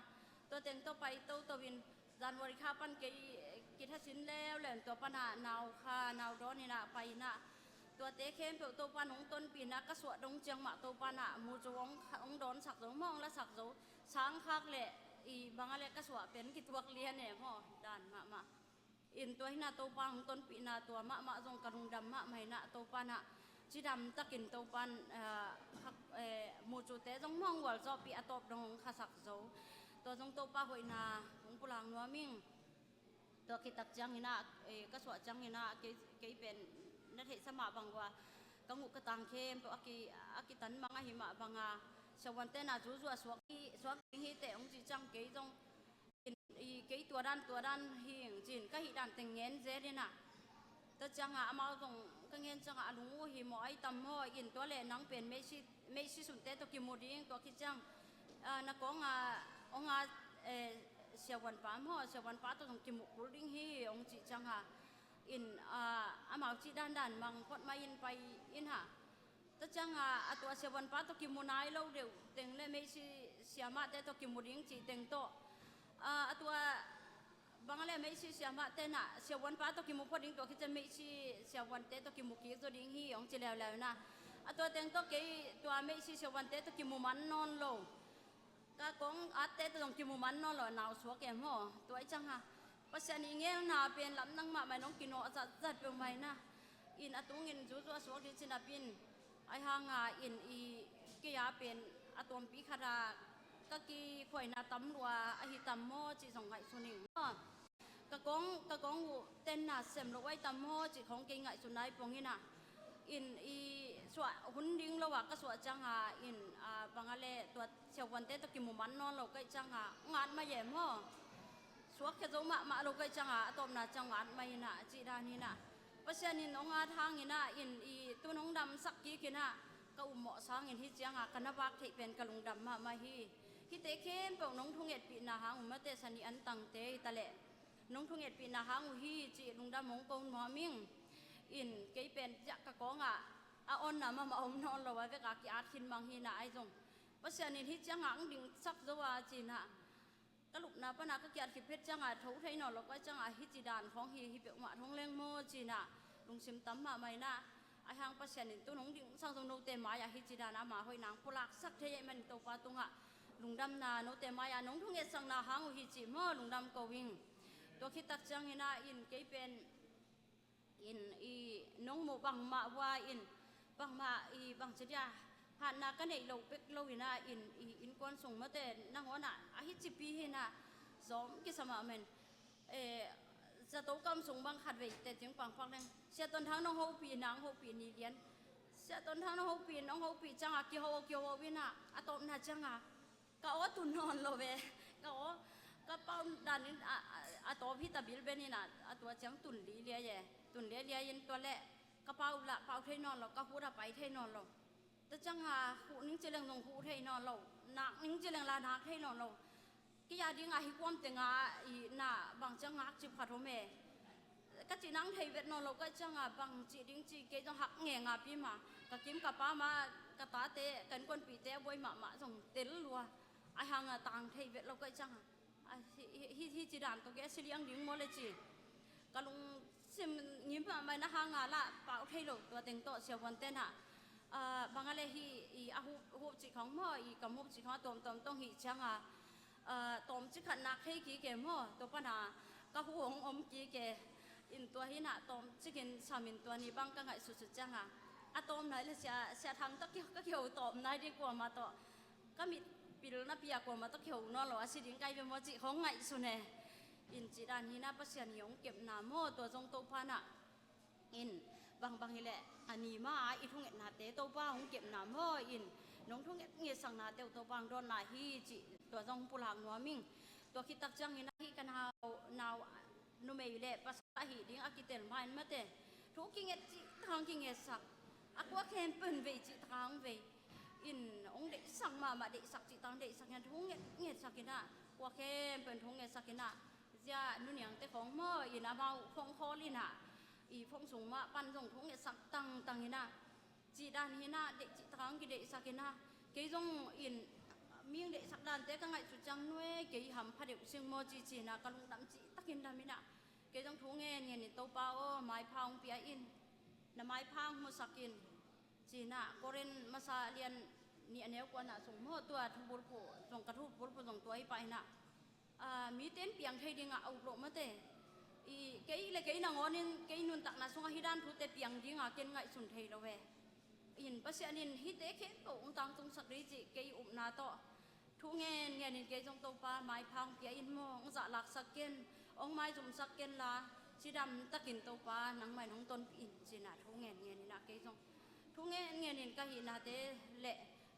tua teng tawh pai toto in, January kha pan kei kithasin leuleu in tua pan ah nau kha, nau dawn in ah pai in ah, tuate khempeuh Topa in hong tonpih in ah, ka suah dong ciang mah Topa in ah mucu hong, hong dawnsak zo, hong lasak zo, sang khak leh i bang a leh ka suah pen kituak lian e maw, dan mahmah. In tua hi in ah Topa hong tonpih in ah tua mahmah zong ka lungdam mahmah in ah, Topa in ah cidam takin Topa in, ah, khak, eh, mucute zong hong gualzawhpih, a tawp dong hong khasak zo. Tua zong Topa hoihna hong pulak nuam ing. Tua khit tak ciang hi in ah, eh, ka suah ciang hi in ah kei, kei pen na theihsa mah bang uh a ka nguh ka tang khempeuh a ki, a kitan mang ahi mah bang a, siavuante in ah zuzu a suak hi, suak ding hi teh hong cih ciang kei zong in, i, kei tua dan, tua dan hi ing ci in ka hih dan teng ngen zel in ah. Tua ciang a amau zong ka ngen ciang a, a lung uh hi maw, ai tam maw in, tua leh nang pen meisi, meisi sunte tawh kimu ding, tua khit ciang, ah, na kawng a hong a, eh, siavuanpa maw, siavuanpa tawh zong kimuh kul ding hi hong cih ciang a in, ah, amau cih dandan mang phot mai in pai in ha. Tua ciang a, a tua siavuanpa tawh kimu nai lo deuh teng le meisi siamahte tawh kimu ding cih teng tawh, a, a tua bang a le meisi siamahte in ah siavuanpa tawh kimu phot ding, tua khit ciang meisi siavuante tawh kimu kik zaw ding hi hong ci leuleu in ah, A tua teng tawh kei tua meisi siavuante tawh kimu man nawn lo. Ka kong atte tawh zong kimu man nawn lo, nau suak e maw. Tua i cianga Pasian i ngelna pen lamdang mahmah in hong kinawh zatzat peuhmah ina. In a tungin zuzu a suak ding ci napi in, ahi hanga in i kei a pen a tuampi khata ka kikhuaina tam lua ahi tam maw cih zong ngaihsun ing maw. Ka kong, ka kong uh tenna sem lo ahi tam maw cih khong kei ngaihsun nai pong ina. In i suah hun ding lo a ka suah cianga in, a, bang a le tua siavuante tawh kimu man nawn lo ka hih cianga ngat mai e maw. Suak khia zo mahmah lo ka hih cianga a tawpna ciang ngat mai ina cih dan ina. Pasian in hong at hang ina in i tun hong damsak kik ina ka ummawh sangin hih cianga ka na vak theih pen ka lungdam mahmah hi. Hihte khempeuh nong thungetpihna hang uh mate, san i antangte hi ta leh nong thungetpihna hang uh hi cih lungdam hong ko nuam ing. In kei pen ziah ka kawngah a awnna mahmah om nawn lo a veka ki-at khin mang hi ina ahi zong Pasian in hih cianga hong dingsak zo a ci ina ka lupna pana ka ki-at khit phet cianga tho thei nawn lo ka hih cianga hih ci dan khawng hi, hih peuhmah thong leng maw ci ina lungsim tam mahmah ina. Ahi hang Pasian in tun hong dingsak zo note mai-ah hih ci dan ama hoih nang pulaksak thei ahih manin Topa tungah lungdamna, note mai-ah nong thungetsakna hang uh hi cih maw lungdam ko ing. Tua khit tak ciang ina in kei pen in i nong muh bangmah vua in bangmah i bangci dia hatna ka neih loh bek lo ina in i innkuan sung mate nangawnah a hih cipi hi ina zawm kisa mahmah in. Eh, zato kam sung bang khat vei te cing pangpak leng Sia Ton Thang nong hopih, nang hopih ni lian. Sia Ton Thang nong hopih, nong hopih cianga kiho kiho ina a tawpna cianga ka aw tun nawn lo ve. Ka aw ka pau danin a, a, a tawp hi ta bilben ina a tua ciang tun lialia e. Tun lialia in tua leh ka pau lah pau thei nawn lo, ka hut a pai thei nawn lo. Tua cianga huh ning ci leng zong huh thei nawn lo, nak ning ci leng la nak thei nawn lo. Kei a dinga hi kuam tenga i na bang ciang ngak cip khat om e. Ka cih nang thei vet nawn lo ka hih cianga bang cih ding cih kei zong hak nge ngapi ma ka kim ka pam a ka tate ka innkuanpihte a buai mahmah zong tel lua. Ahi hanga tang thei vet lo ka hih cianga a hi, hi, hi, hi ci dan tawh kei a si liang ding maw le ci. Ka lungsim ngim mahmah ina hanga lah pau thei lo tua teng tawh siavuante na. Ah, bang a le hi i a hup, hup cih khong maw i kam hup cih khong a tuamtuam tong hi cianga ah, tawmci khat nak thei kik e maw, tua pana ka hu hong om kik e. In tua hi ina tawmci kin sam in tua ni bang ka ngaihsutsut cianga a tawm nai le sia, sia thang tawh ki, ka kiho tawm nai ding kuamah tawh ka mit pil napi a kuamah tawh kiho nawn lo a si ding kai ve maw cih khong ngaihsun e. In cih dan hi ina Pasian hi hong kepna maw, tua zong Topa na in bangbang hileh a ni ma-a i thungetnate Topa hong kepna maw in nong thunget ngetsaknate uh Topa hong dawnna hi cih tua zong pulak nuam ing. Tua khit tak ciangin ahi ka nau, nau numei le pasal ahi ding a kitel ma in mate thu kinget cih tak hang kingetsak, a kua khempeuh in vei cih tak hang vei. In hong deihsak mahmah, deihsak cih tak hang deihsak in thu nget ngetsak ina kua khempeuh in thu ngetsak ina zia nuniangte khong maw in amau phone call ina i phone sung mah pan zong thu ngetsak tangtang ina cih dan hi ina deih cih tak hang kideihsak ina kei zong in mi hong deihsak dante ka ngaihsut ciang nuai kei hampha deuh sing maw ci ci ina ka lungdam cih takin dam ina kei zong thu ngen ngen in Topa aw maipha hong pia in, na maipha hong hmusak in. Ci ina Korin masa lian nih a neu kuana sung maw tua thubulphuh zong ka thubulphuh zong tua hi pah ina. Ah, mite in piang thei dingah a uk loh mate. I, kei le kei nangawnin kei nuntakna sungah hi dan thute piang dingah ken ngaihsun thei lo e. In Pasian in hihte khempeuh hong tangtungsak ding cih kei upna tawh thu ngen ngenin kei zong Topa maipha hong pia in maw, hong zahlaksak ken, hong maizumsak ken la, cidam takin Topa nangmah in hong tonpih in ci ina thu ngen ngenin ah kei zong thu ngen ngenin ka hihnate le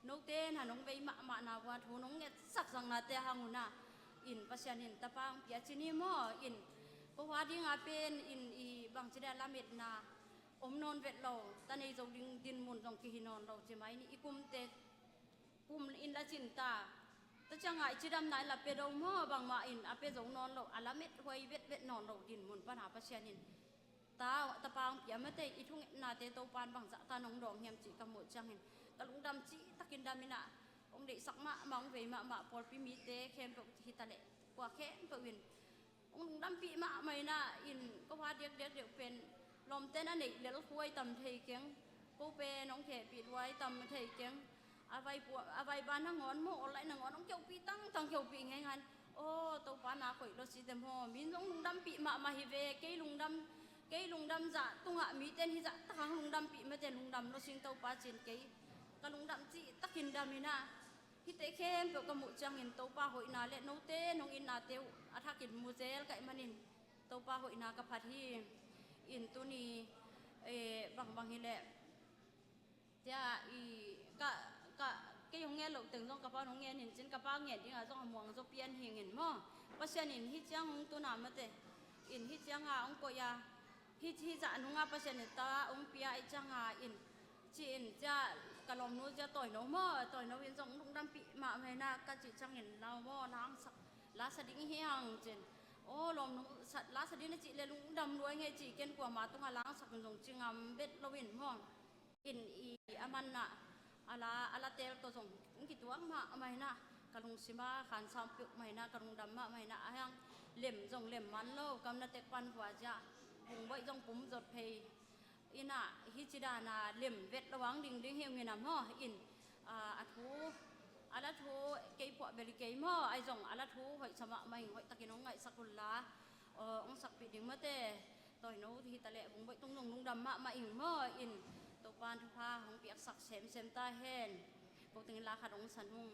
note na nong vei mahmahna vua thu nong ngetsak zaknate a hang una in Pasian in tapa hong pia ci ni maw in ko hua dinga pen in i bangci dia lametna om nawn vet lo, ta nei zo ding dinmun zong kihi nawn lo ci mai ni i kumte kum in la cin ta. Tua ciangah i cidamna in la pia do maw bangmah in a pia zo nawn lo, a lamet huai vetvet nawn lo dinmun pana Pasian in ta, tapa hong pia mate i thungetnate Topa in bangzah ta nong dawng hiam cih ka muh ciangin ka lungdam cih takin dam ina hong deihsak mahmah hong vei mahmah pawlpi mite khempeuh hi ta leh kua khempeuh in hong lungdampih mahmah ina in ka hua diakdiak deuh pen lawmte na neih lel khuai tam thei keng. Ko pen hong khehpih luai tam thei keng. A vai pua, a vai ba nangawn maw, awlai nangawn hong keuhpih tangtang, keuhpih ngeingai. Aw, Topa na khoih lo si te maw. Min zong lungdampih mahmah hi ve. Kei lungdam, kei lungdam zah tungah miten hi zah takhang lungdampih mate lungdam lo sing Topa cin kei. Ka lungdam cih takin dam inah. Hihte khempeuh ka muh ciangin Topa hoihna le note nong itnate uh a thakin mu zel ka hih manin Topa hoihna ka phat hi. In tuni, eh, bangbang hileh tia i ka, ka, kei hong ngen loh teng zong ka pa hong ngen in cin ka pa ngen dingah zong a muang zaw pian hingin maw. Pasian in hih ciang hong tuna mate. In hih cianga hong koih a. Hih, hih zah nunga Pasian in ta hong pia ih cianga in. Ci-in cia ka lawmnu cia Tawino maw, Tawino in zong lungdampih mahmah inah ka cih ciangin lau maw, langsak, lasa ding hi hang cin. Aw, lawmnu sa, lasa ding na cih le lungdam luai ngei ci ken kuama tungah langsak in zong ci ngam bet lo in maw. In i a manna a la, a la tel tawh zong hong kituak mahmah inah ka lungsima khansam peuh mah inah ka lungdam mahmah inah a hiang lem zong lem man lo kam na tek pan hua zia bungbaih zong pum zot phei inah hih ci dana lem vet lo ang dingding hi ung inah maw in, ah, a thu a la thu kei puah beli kei maw ai zong a la thu hoih sa mahmah ing hoih takin hong ngaihsak unla, aw, hong sakpih ding mate. Tawino hi taleh bungbaih tung zong lungdam mahmah ing maw in Topan thupha hong piaksak semsem ta hen. Ko tengin la khat hong san hung.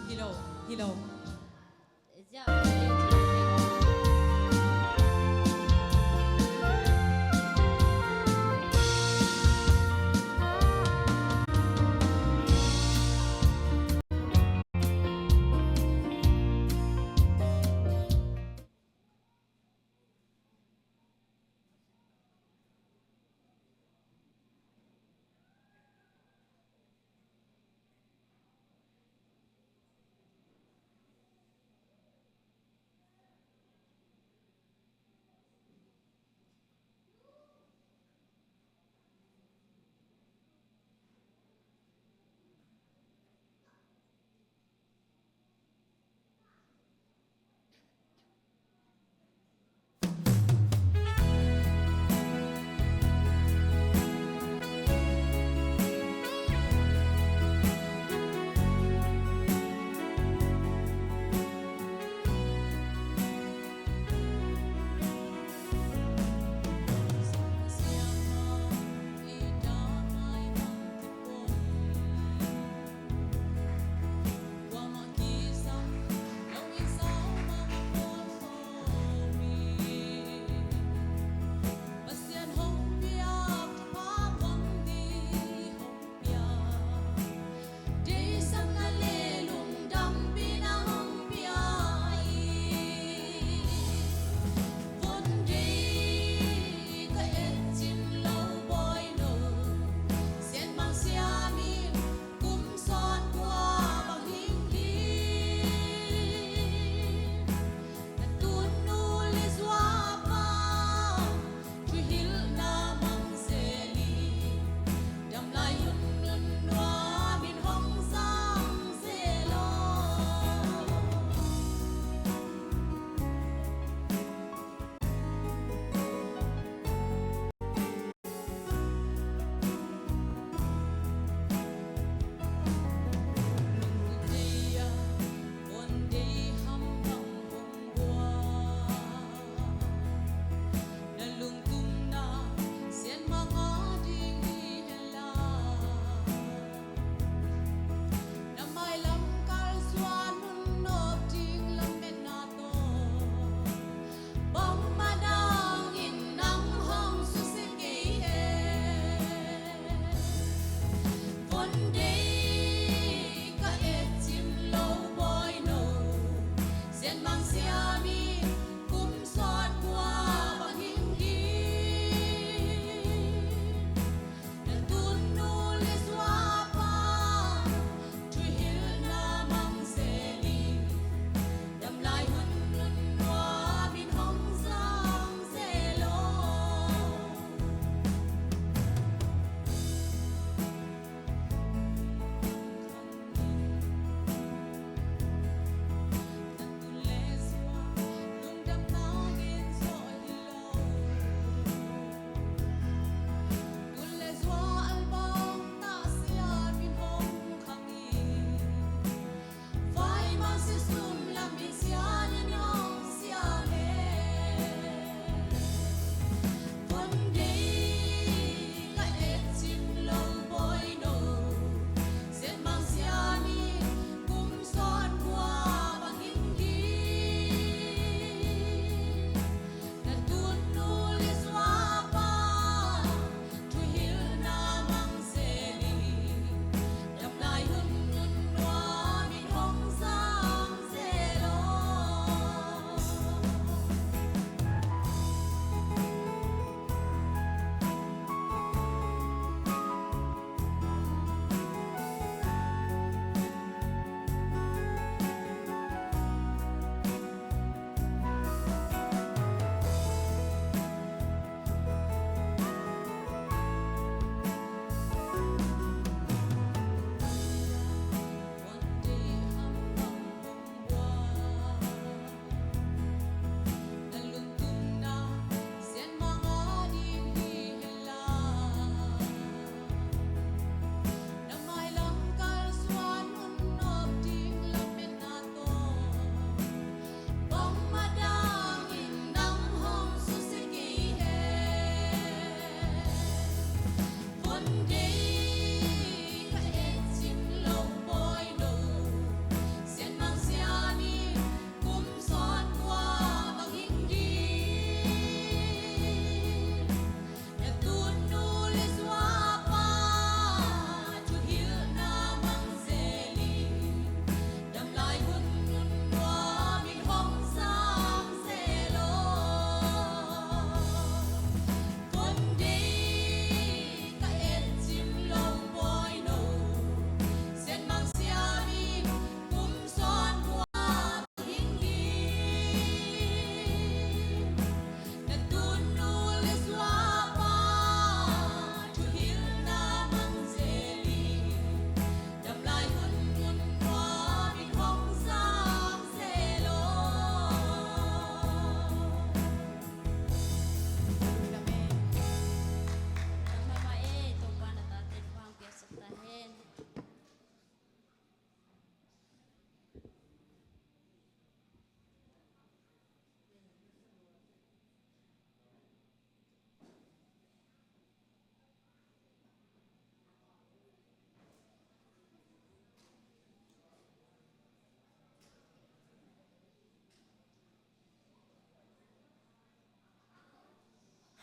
Hello, hello.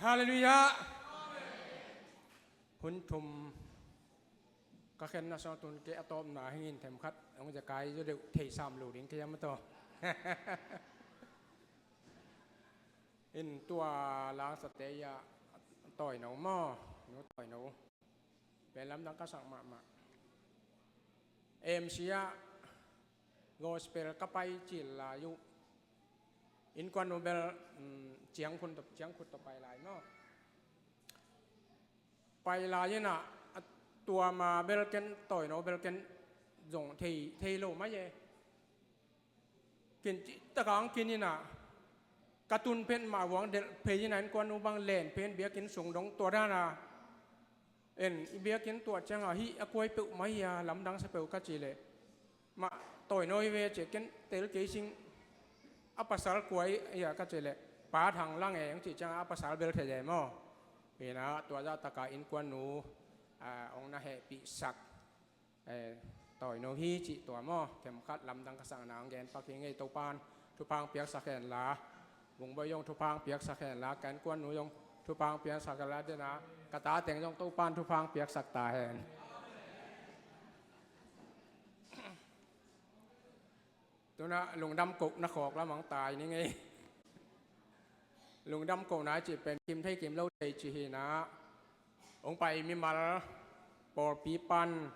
Halleluiah. Hun thum ka khenna sawng tun kei a tawpna hingin themkhat hong zekai zaw deuh thei sam lo ding kei a ma taw. In tua langsate ia Tawino maw, nu Tawino pen lamdang ka sak mahmah. M C ah gospel ka pai cil lai uh. Innkuan nu bel, um, ciangkhun tawh, ciangkhut tawh pai lai maw. Pai lai inah, a tua ma bel ken, Tawino bel ken zong thei, thei lo mai e. Kin cih takang kin inah, ka tun phen mah vuang delh phei inah innkuan nu bang len phen biakinn sung dong tua dana. En, i biakinn tuah cianga hih a kuai peuh mai hia, lamdang sa peuh ka cih leh, mah Tawino hi ve cih ken tel kei sing, a pasal kuai hia ka cih leh, Pa Thang Lang e hong cih cianga a pasal bel thei e maw. Hinah tua zahtaka innkuan nu, a, hong na hehpihsak, e, Tawino hi cih tua maw, themkhat lamdang ka sakna hong gen pak hi ngei. Topan thupha hong piaksak hen la, Bungbawi zong thupha hong piaksak hen la, ka innkuan nu zong thupha hong piaksak hen la, dena ka tateng zong Topan thupha hong piaksak ta hen. Tunah lungdam kohna khawk lamang tai ni ngei. Lungdam kohna cih pen kim thei kim lo thei cih hinah, hong pai mimal, pawlpi pan,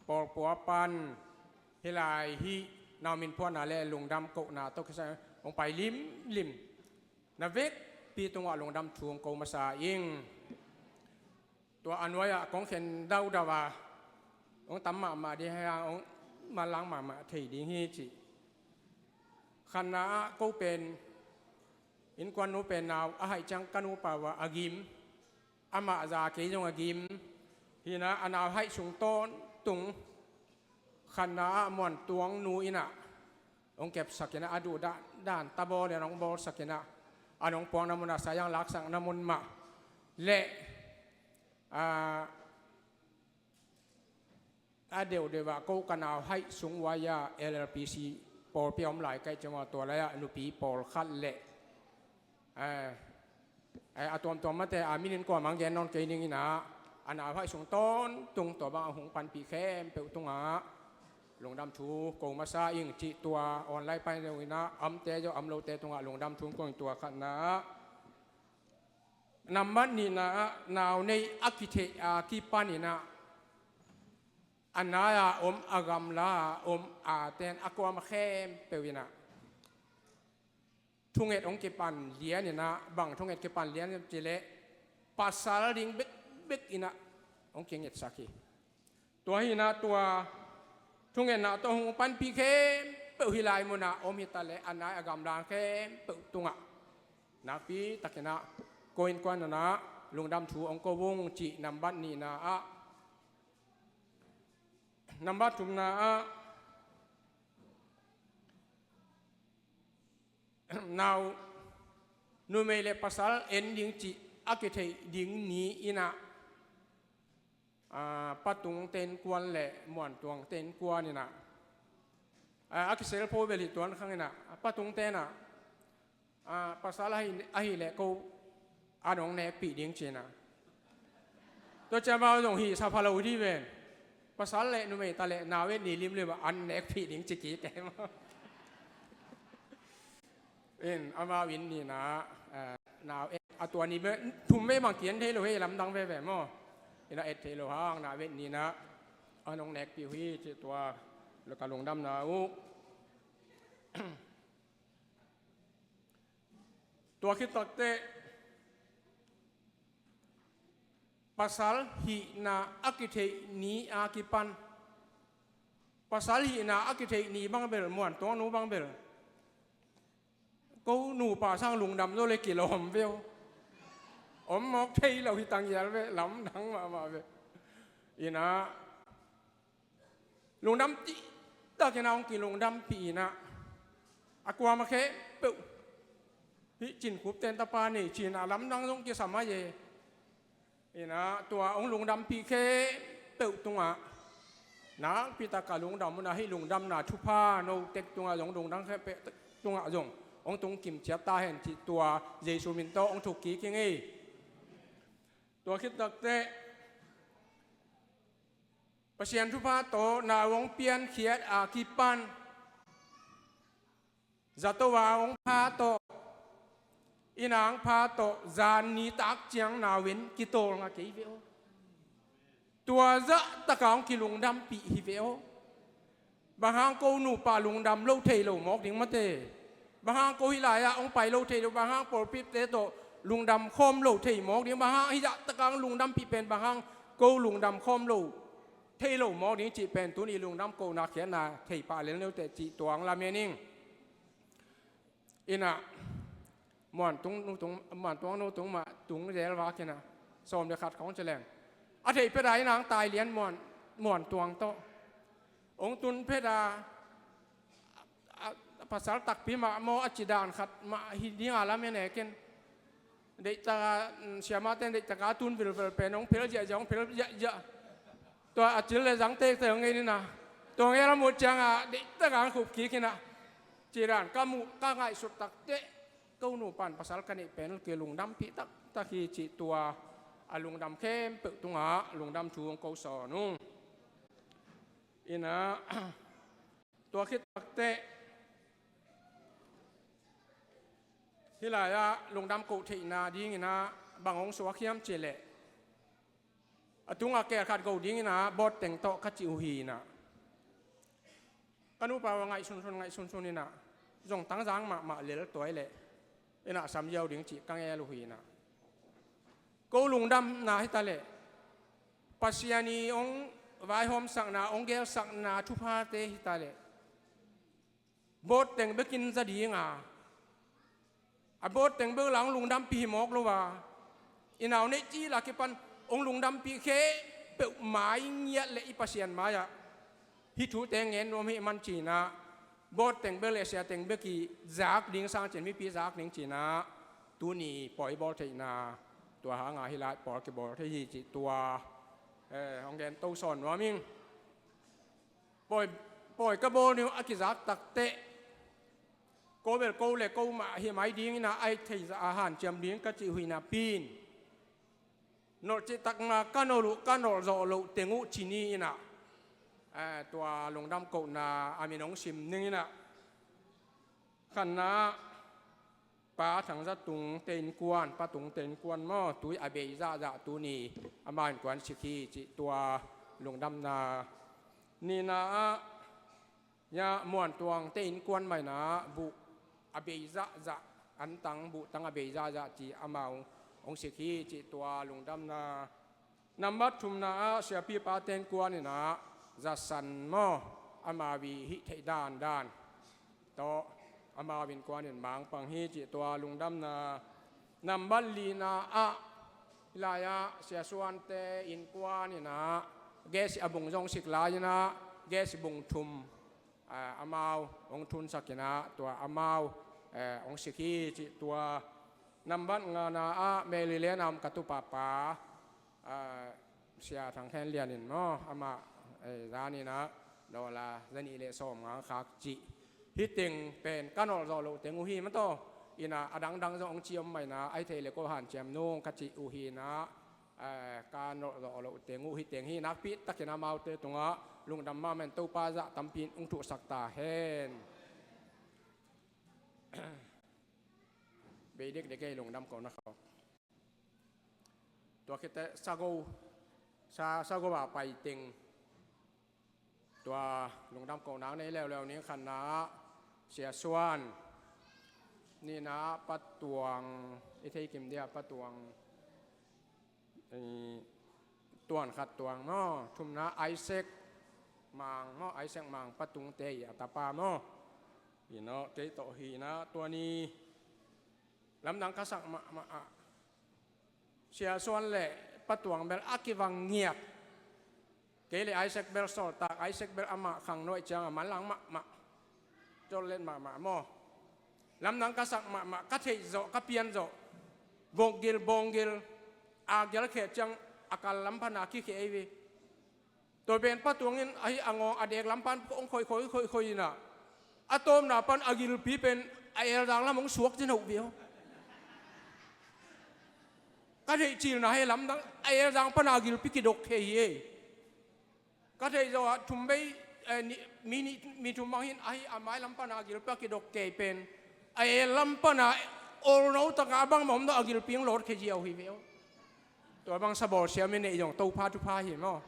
pawlpua pan, hih lai hih nau min phuahna le lungdam kohna tawh kisai hong pai limlim na vekpi tungah lungdam thu hong ko masa ing. Tua a nuai-ah kong khen daudau a, hong tam mahmah ding hia, hong manlang mahmah thei ding hi cih. Khatna ah ko pen, innkuan nu pen nau a haih ciang ka nupa uh a gim, amah za kei zong a gim. Hinah a nau haih sung tawntung, khatna ah Muantuang nu inah hong kepsak inah, a duhdan, dan tabawl inah hong bawlsak inah, a nong puakna munah, sayang laksakna mun mah leh, a, a deuhdeuh ah ko ka nau haih sung uai-a L L P C pawlpi a om lai ka hih ciangah tua lai-ah nupi pawlkhat leh, a, a, a tuamtuam mate a minin kuamah gen nawn kei ning inah, a nau haih sung tawntung tua bang a hong panpih khempeuh tungah lungdam thu ko masa ing cih tua online pai deuh inah, a omte zong a om lote tungah lungdam thu ko ing. Tua khatna ah, nambat nihna ah, nau nei a kitheih a kipan inah, a nai-a om, a gamla-a om a ten a kuamah khempeuh inah thunget hong kipan lian inah, bang thunget kipan lian cih leh, pasal ding bekbek inah hong kingetsak hi. Tua hinah tua thungetna tawh hong panpih khempeuh hih lai munah om hi ta leh, a nai a gamla khempeuh tungah nakpi takinah ko innkuan nanah lungdam thu hong ko ung cih nambat nihna ah. Nambat thumna ah, nau, numei le pasal en ding cih a kitheih ding ni inah, a, Pa Tung te innkuan le Muan Tuang te innkuan inah, a, a kiselpho bel hi tuan khang inah, a, Pa Tung te inah, a, pasal ahi, ahih leh ko an hong nekpih ding ci inah. Tua ciang amau zong hih sa pha lo dih ven. Pasal le numei ta leh nau et ni limlim ah an nekpih ding ci kik e maw. In, amau in nihna, eh, nau et a tua ni bek, thum vei bang ki-en thei lo hi, lamdang veve maw. Inah et thei lo hang nau et nihna an hong nekpih uh hi cih tua ka lungdamna uh. Tua khit takteh, pasal hihna a kitheih ni a kipan, pasal hihna a kitheih ni bang bel, Muan Tuang nu bang bel, ko nupa sang lungdam zaw le kilawm ve uh. Om mawk thei lo hi tanghial ve, lamdang mahmah ve. Inah, lungdam cihtakin a hong kilungdampih inah, a kuamah khempeuh hih Cin Khup ten tapa nei ci inah lamdang zong kisam a hi e. Inah tua hong lungdampih khempeuh tungah nakpi taka lungdam un a, hih lungdamna thupha note tungah zong, lungdam khempeuh tungah zong hong tung kim ciat ta hen cih tua Jesu min tawh hong thuk kik ing ei. Tua khit takteh Pasian thupha tawh nau hong piankhiat a kipan zato a hong pha tawh, inn a hong pha tawh, zan nitak ciang nau en kitawl ngah kei ve aw. Tua zah taka hong kilungdampih hi ve aw. Bang hang ko nupa lungdam lo thei lo mawk ding mate? Bang hang ko hih lai-ah hong pai lo thei lo, bang hang pawlpite tawh lungdam khawm lo thei mawk ding, bang hang hih zah taka hong lungdampih pen, bang hang ko lungdam khawm lo thei lo mawk ding cih pen tuni lungdam kohna khiatna thei pah lel ni uh teh cih tua hong lamen ing. Inn ah Muan Tuang nu tung, Muan Tuang nu tung mah tung zel vak inn ah, sawm le khat khawng ci leng, a theih phet a inn ah hong tai lian Muan, Muan Tuang tawh. Hong tun phet a, a, a pasal takpi mah maw, a ci dan khat mah hi ding a lamen e ken. Deihtak a, mm, siamahte in deihtak a tun vilvel pen hong phel ziahziah, hong phel ziahziah. Tua a cil le zang tektek hong ngen inn ah, tua ngel a muh ciang a deihtak a hong khup kik inn ah, ci dan ka muh, ka ngaihsut takteh ko nupa in pasal ka neih pen kilungdampih taktak hi cih tua a lungdam khempeuh tungah lungdam thu hong ko sawn ung. Inn ah tua khit takteh hih lai-ah lungdam koh theihna dingin ah bang hong suak hiam cih leh, a tungah kel khat go dingin ah bawt teng tawh ka cih uh hi inn ah, ka nupa uh a ngaih sunsun, ngaih sunsun inn ah, zong tangzang mahmah lel tuai leh inn ah sam ziau ding cih ka ngel uh hi inn ah, ko lungdamna hi ta leh, Pasian i hong vaihawmsakna, hong gelsakna thuphate hi ta leh, bawt teng bekin za ding a, a bawt teng bek la hong lungdampih hi mawk lo a, i nau neih cil a kipan hong lungdampih khempeuh mai ngiat leh i Pasian mai-ah hih thute ngen nuam hi man ci-in ah, bawt teng bek le sia teng bek i zak ding sang cin mipi zak ding ci-in ah, tuni pawi bawl theihna tua hang a hih lai pawl kibawl thei hi cih tua, eh, hong gen to sawn nuam ing. Pawi, pawi ka bawl ni uh a kizak takteh, ko bel ko le ko mah hi mai dingin ah, a hih theih zah a hanciam ding ka cih uh hi napi-in, nolh cih tak mah ka nolh uh, ka nolh zawh loh teng uh ci ni inn ah, eh, tua lungdam kohna a min hong sim ning inn ah. Khatna ah Pa Thang Za Tung te innkuan, Pa Tung te innkuan maw, tui a bei zahzah tuni amau innkuan sik hi cih tua lungdamna. Nihna ah Muan Tuang te innkuan mah inn ah buh a bei zahzah, antang buhtang a bei zahzah ci, amau hong sik hi cih tua lungdamna. Nambat thumna ah siapipa te innkuan inn ah Za San maw, amau i hih theih dandan tawh amau innkuan in mangpang hi cih tua lungdamna. Nambat lina ah hih lai-ah Sia Suan te innkuan inn ah gas i a bung zong sik lai inn ah gas i bung thum, ah, amau hong thunsak inn ah tua amau, eh, hong sik hi cih tua. Nambat ngana ah Maryland a om ka tupapa, ah, Sia Thang Khen Lian in maw, amah, eh, zan inn ah dollar za nih le sawmnga khak cih, hih teng pen ka nolh zawh loh teng uh hi mah tawh. Inn ah a dangdang zong hong ci om mah inn ah, a hih theih leh ko hanciam nung ka cih uh hi inn ah, eh, ka nolh zawh loh teng uh hi teng hi. Nakpi takin amaute tungah lungdam mahmah in, Topa zah tampi in hong thuhsak ta hen. Bei dekdek ei lungdam kohna khawk. Tua khit teh sago, sa, sago a pai teng tua lungdam kohna nei leuleu ning. Khatna ah Sia Suan, nihna ah Pa Tuang, i thei kim dia Pa Tuang, i, Tuan Khat Tuang maw, thumna Isaac Mang maw, Isaac Mang, Pa Tung te i a tapa maw. Inn ah kei tawh hi inn ah tua ni lamdang ka sak mahmah ah Sia Suan le Pa Tuang bel a kivang ngiat. Kei le Isaac bel sawltak, Isaac bel amah khangno ahih ciangin manlang mahmah, tawllet mahmah maw. Lamdang ka sak mahmah, ka theih zawh, ka pian zawh. Vokgil, bawng gil, a gial khia ciang a kal lam pan a kikhia ei ve. Tua pen Pa Tuang in ahi a ngawng a dek lam pan hong khoih khoih khoih khoih inn ah, a tawpna pan a gilpi pen a elzang lam hong suak cin hoh ve aw. Ka theih cilna hi lamdang, a elzang pana gilpi kidok khe hi ei. Ka theih zawh ah thum bei, eh, ni, mi, ni, mi thum bang hin ahi a mailam pana gilpi a kidok kei pen. A ellam pana olno taka a bangmah om dawh a gilpi hong lawt khe ziau hi ve aw. Tua bang sabawl siam i neih zong Topa thupha hi maw.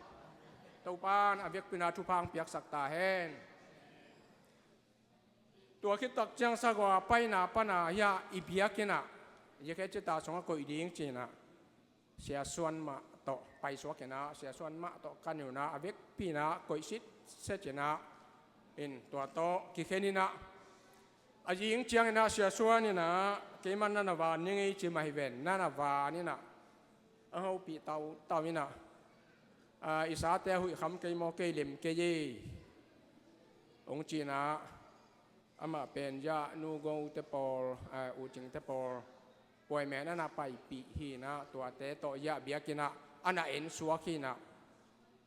Topa in a biakpina thupha hong piaksak ta hen. Tua khit tak ciang sagua paina pana hi a i biakinn ah, J K Cita sungah koih ding ci-in ah, Sia Suan mah tawh paisuak in ah, Sia Suan mah tawh kan in ah, a vekpi in ah koih sitset in ah, in tua tawh kikhen in ah, a zing ciangin ah Sia Suan in ah, keiman na na van ning ei ci mah hi ven, na na van in ah, a hopih tautau in ah, a, i sate a huih kham kei maw, kei lem kei ei, hong ci-in ah, amah pen zah Nu Go te pawl, a, U Cing te pawl, puai men a na paipih hi in ah, tuate tawh zah biakinn ah a na ensuak hi in ah,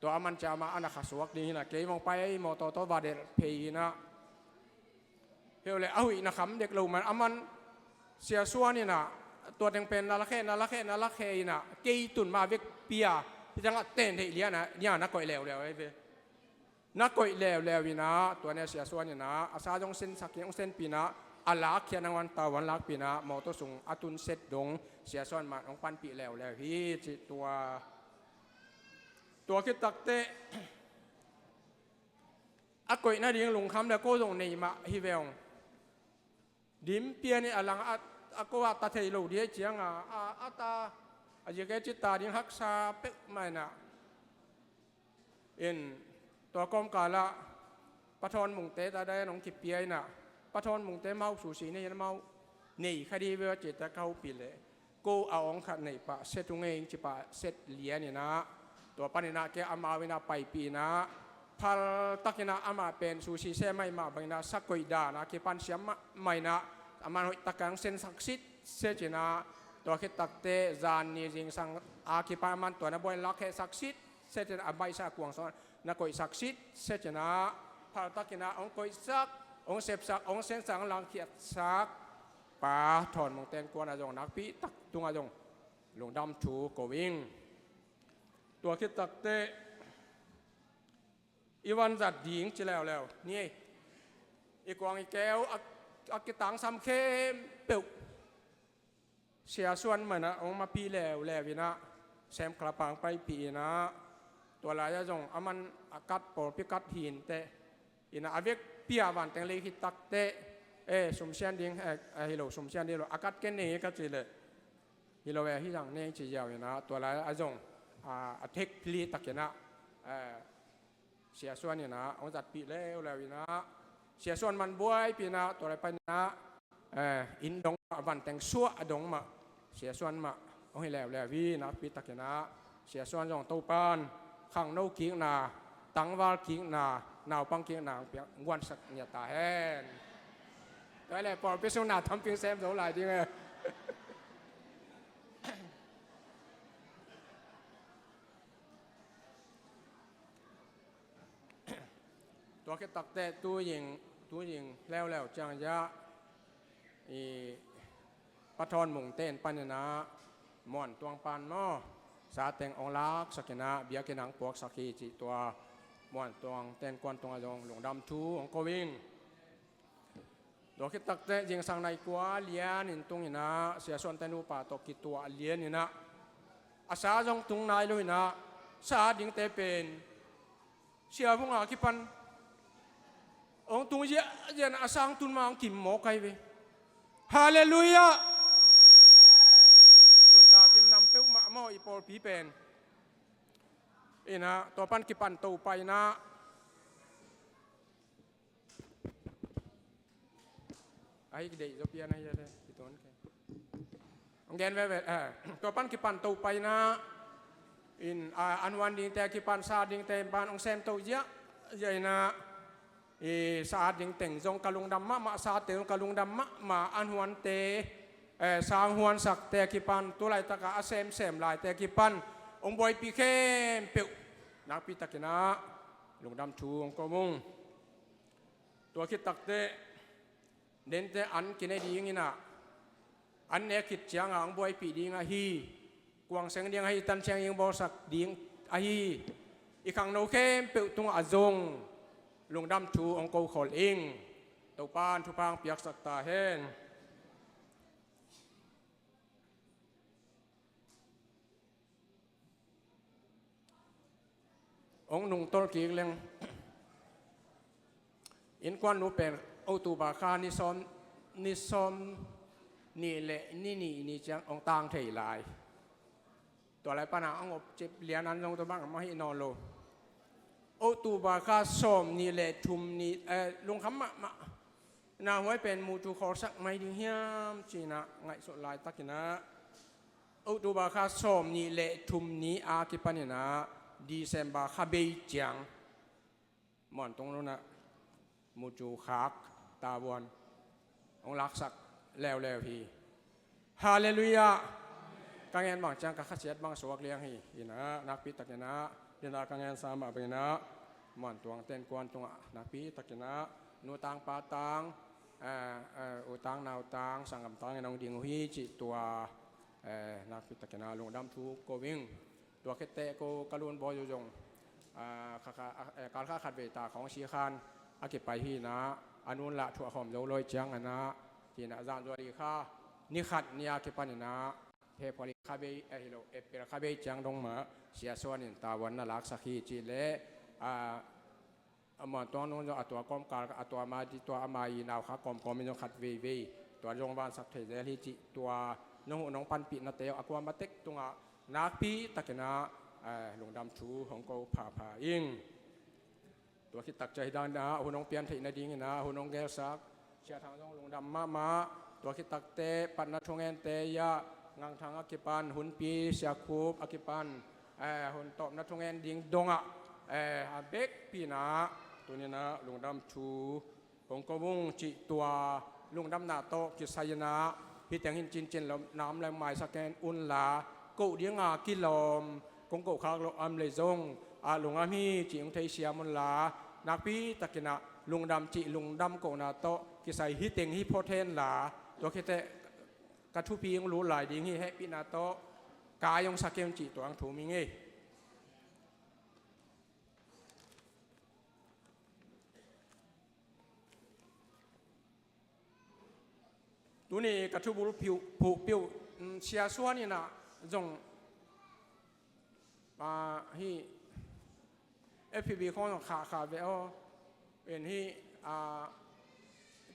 tua a man ciang amah a na khasuak ding hi in ah, kei mong pai ei maw, tua tawh va delh phei hi in ah. Hi uh leh a huih na kham dek lo man, a man Sia Suan in ah, tua teng pen na lakhe, na lakhe, na lakhe in ah, kei tun ma vekpi a, hi ciangah ten theih lian ah, nia na koih leuleu ei ve. Na koih leuleu in ah, tua ne Sia Suan in ah, a sa zong sensak in, hong senpih in ah, a lakkhiat nangawn tau an lakpih in ah, mawtaw sung a tunset dong, Sia Suan man hong panpih leuleu hi, ci tua. Tua khit takteh, a koih nading lungkham le ko zong nei mah hi ve ung. Dim pian in a lang a, a ko a ta thei lo dih ciang a, a, a ta, a J K Cita ding haksa peuhmah in ah. In tua kawmkal ah Pa Thawn Mungte ta dai an hong kipia in ah, Pa Thawn Mungte mau susi nei in ah, mau nei kha dih ve aw ci-a ka hopih leh, ko a awng khat neih pah set ung ei ci pah set lian in ah, tua pan in ah kei amau in ah paipih in ah, phal tak in ah amah pen susi sem ahih mah bang in ah sa koih dan a kipan siam mahmah in ah, a man hoih tak a hong sensak sitset in ah, tua khit takteh zan ni zingsang a kipan a man tua na buai lakkhe sak sitset in ah, a baihsa kuang sung na koihsak sitset in ah, phal tak in ah hong koihsak, hong sepsak, hong sensak, hong lakkhiatsak Pa Thawn Mungte innkuan ah zong, nakpi tak tungah zong lungdam thu ko ing. Tua khit takteh i vanzat ding ci leuleu ni ei. I kuang i keu a, a kitangsam khempeuh Sia Suan mah in ah hong mapih leuleu in ah, Sam Club ah hong paipih in ah, tua lai ah zong a man a kat, pawlpi kat hi inteh in ah, a vekpi a vanteng lei khit takteh, eh, sumsian ding, eh, eh, hi lo, sumsian ding lo, a kat ken nei ka cih leh, hi lo e, hih zang nei ci ziau in ah, tua lai ah zong, a, a thek phli tak in ah, eh, Sia Suan in ah hong zatpih leuleu in ah, Sia Suan man buaipih in ah, tua lai pan in ah, eh, inn dong mah, vanteng suah a dong mah, Sia Suan mah hong hi leuleu hi. Nakpi tak in ah Sia Suan zong Topan khangno kikna, tangval kikna, naupang kikna hong piak, guansak ngiat ta hen. Tua leh pawlpi sung na thamping sem zo lai ding e. Tua khit takteh tu zing, tu zing leuleu ciang ziah, i Pa Thawn Mungte in pan in ah Muan Tuang pan maw, sa teng hong laksak in ah, biakinn ah hong puaksak hi cih tua Muan Tuangte innkuan tungah zong lungdam thu hong ko ing. Tua khit takteh zingsang nai kua lian in tung in ah, Sia Suante nupa tawh kituah lian in ah, a sa zong tung nai lo in ah, sa dingte pen Sia Vung a kipan hong tung ziahziah in ah, a sang tun ma hong kim mawk ahi ve. Halleluiah. Nuntak gimnam peuhmah maw i pawlpi pen. In ah, tua pan kipan Topa in ah, ahi, kideih zaw pian ahi a le, kituan kei. Hong gen veve, eh, tua pan kipan Topa in ah, in, ah, an huan dingte a kipan, sa dingte pan hong sem to ziahziah in ah, i sa ding teng zong ka lungdam mahmah, sate zong ka lungdam mahmah, an huante, eh, sang huansakte a kipan, tu laitak a a semsem laite a kipan hong buaipih khempeuh nakpi tak in ah lungdam thu hong ko ung. Tua khit takteh, dente an kine ding in ah, an nek khit ciang ah hong buaipih ding ahi, Kuang seng ding ahi, tan siang ing bawlsak ding ahi, i khangno khempeuh tungah a zong lungdam thu hong ko khol ing. Topa'n thupha hong piaksak ta hen. Hong nungtolh kik leng, innkuan nu pen October kha ni sawm, ni sawm nih le ni nih ni ciang hong tang thei lai. Tua lai pana hong op cip lian an zong tua bang mah hi nawn lo. October kha sawm nih le thum ni, eh, lungkham mahmah. Na huai pen mutu khawlsak mai ding hiam ci-in ah ngaihsut laitakin ah, October kha sawm nih le thum ni a kipanin ah December kha bei ciang Muantung nunah mucu khak tavuan hong laksak leuleu hi. Halleluiah. Ka ngen bang ciang ka khasiat bang suak liang hi. Inah nakpi takinah, inah ka ngen sa mah banginah Muantuang ten kuan tungah nakpi takinah nu tang pa tang, eh, eh, u tang nau tang sanggam tang in hong ding uh hi cih tua, eh, nakpi takinah lungdam thu ko ing. Tua khit teh ko ka lun bawi uh zong, ah, kha, kha, ah, eh, kal kha khat vei ta khawng si khan a kipai hi inah, a nun lah thuah khawm zo lawi ciang inah, ci-in ah zan zuali kha ni khat ni a kipan inah, heh phuali kha bei, eh, hi lo, April kha bei ciang dong mah Sia Suan in tavuan na laksak hi cih leh, ah, a Muantuang nung zong a tua kawmkal, a tua ma di tua ama i nau kha kawmkawm in zong khat veivei tua zong vansak thei zel hi cih tua nong huh nong panpihnate a kuama tek tungah nakpi takinah, eh, lungdam thu hong ko phapha ing. Tua khit tak ciang hi dan inah hun hong pian theih nadingin ah hun hong gelsak Sia Thang zong lungdam mahmah. Tua khit tak teh patna thungente ah Ngang Thang a kipan hunpi Sia Khup a kipan, eh, hun tawpna thungen ding dongah, eh, a bekpi inah tuni inah lungdam thu hong ko ung cih tua lungdamna tawh kisai inah, hih teng hi in cincin lo nam leng maisak un la, koh dinga kilawm kong koh khak loh a om leh zong a lungdam hi cih hong theisiam un la, nakpi takinah lungdam cih lungdam kohna tawh kisai hih teng hi phot hen la, tua khit teh ka thupi hong lut lai ding hi. Hehpihna tawh kai hong sa kei un cih tua hong thum ing ei. Tuni ka thubul phuh, phuh peuh, mm, Sia Suan inah zong, ah, hih F B khawng zong khah khah ve aw. En hih, ah,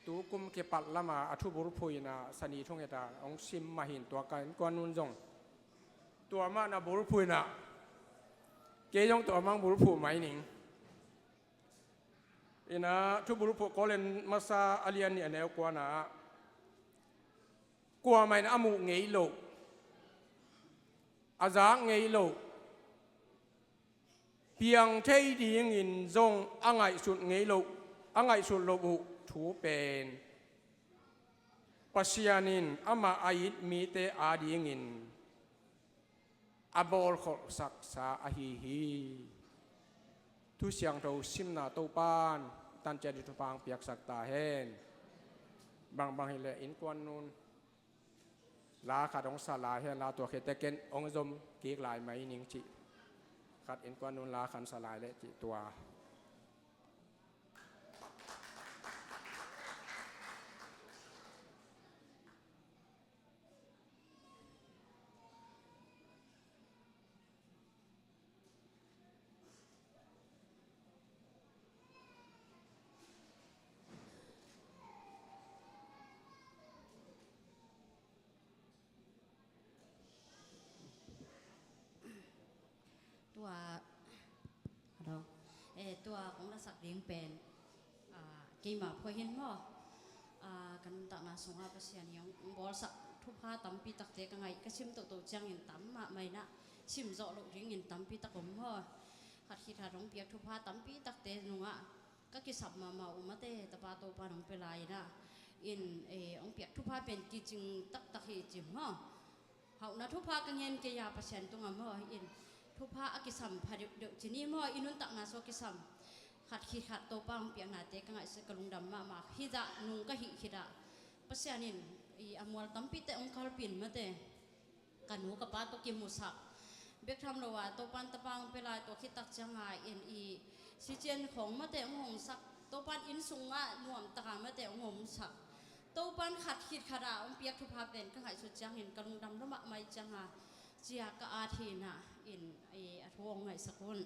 tu kum kipat lama a thubul phuh inah Sani thunget ah hong sim mah hi in tua ka innkuan nun zong tua mah na bul phuh inah kei zong tua mah bul phuh mai ning. Inah thubul phuh Korin masa a lian nih a neu kuanah, kuamah in a muh ngei loh, a zak ngei loh, piang thei dingin zong a ngaihsut ngei loh, a ngaihsut loh uh thu pen Pasian in amah a it mite adingin a bawlkholhsaksa ahi hi. Thu Siangtho simna Topa'n tanciat ding thupha hong piaksak ta hen. Bangbang hileh innkuan nun la khat hong sa lai hen la, tua khit teh ken hong zom kik lai mai ning cih khat innkuan nun la khat sa lai leh cih tua. Tua, hello. Eh, tua kong lasak ding pen, ah, keimah phuahin maw, ah, ka nuntakna sungah Pasian in hong bawlsak thupha tampi takte ka ngaih, ka sim toto ciangin tam mahmah inah, sim zawh loh dingin tampi tak om maw. Khat khit khat hong piak thupha tampi takte nungah ka kisap mahmah uh mate, tapa Topa'n hong pia lai inah. In, eh, hong piak thupha pen kicing taktak hi ci maw. Hauhna thupha ka ngen kei a Pasian tungah maw, in thupha a kisam pha deuhdeuh ci ni maw, i nuntakna sung a kisam. Khat khit khat Topa hong piaknate ka ngaihsut ka lungdam mahmah. Hih zah nung ka hih khit ah Pasian in i a mual tampi teh hong kalpih in mate. ka nu ka pa tawh kimusak bek tham lo a, Topan tapa hong pia lai, tua khit tak ciangin i sician khawng mate hong hongsak, Topan inn sungah nuamtaka mate hong hongsak, Topan khat khit khat a hong piak thupha pen ka ngaihsut ciangin ka lungdam lua mahmah ciangin, ci-a ka at hi na, in i a thu hong ngaihsak un.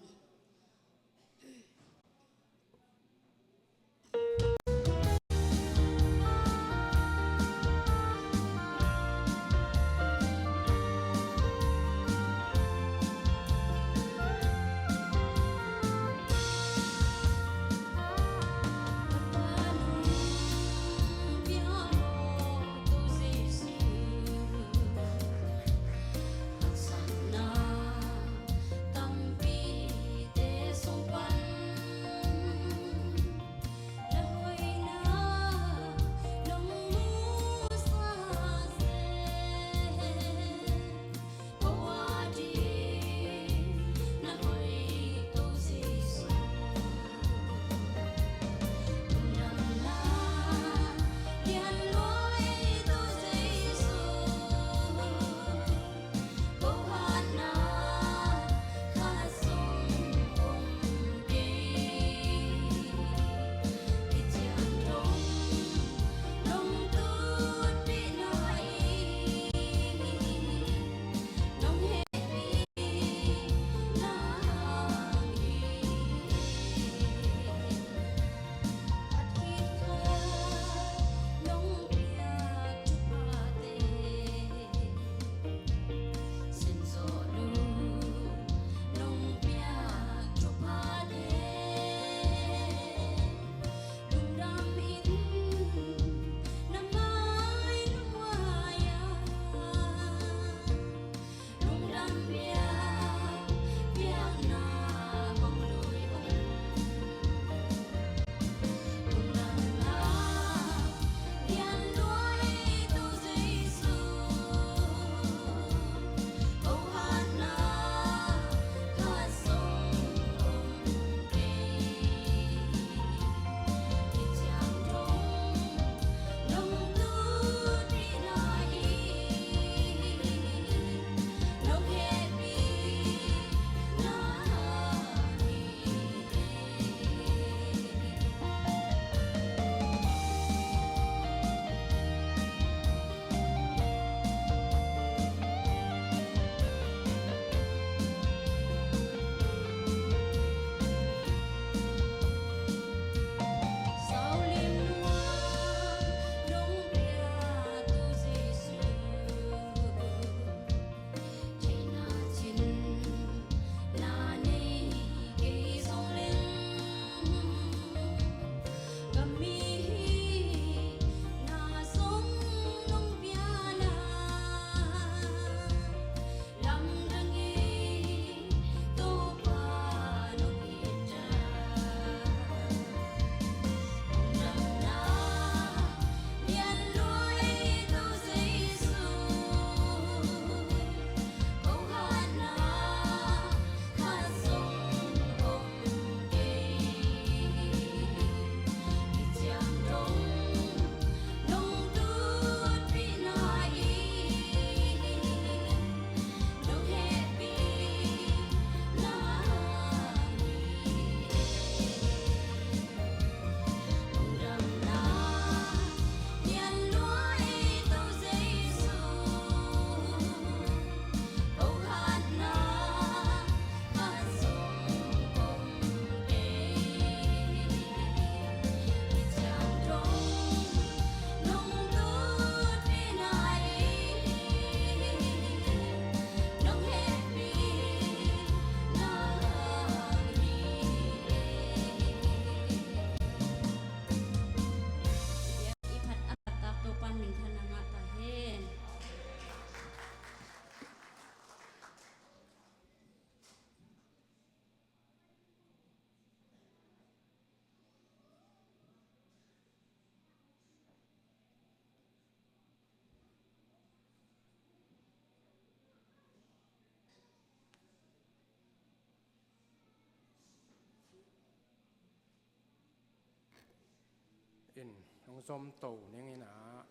In hong zom to ning in ah,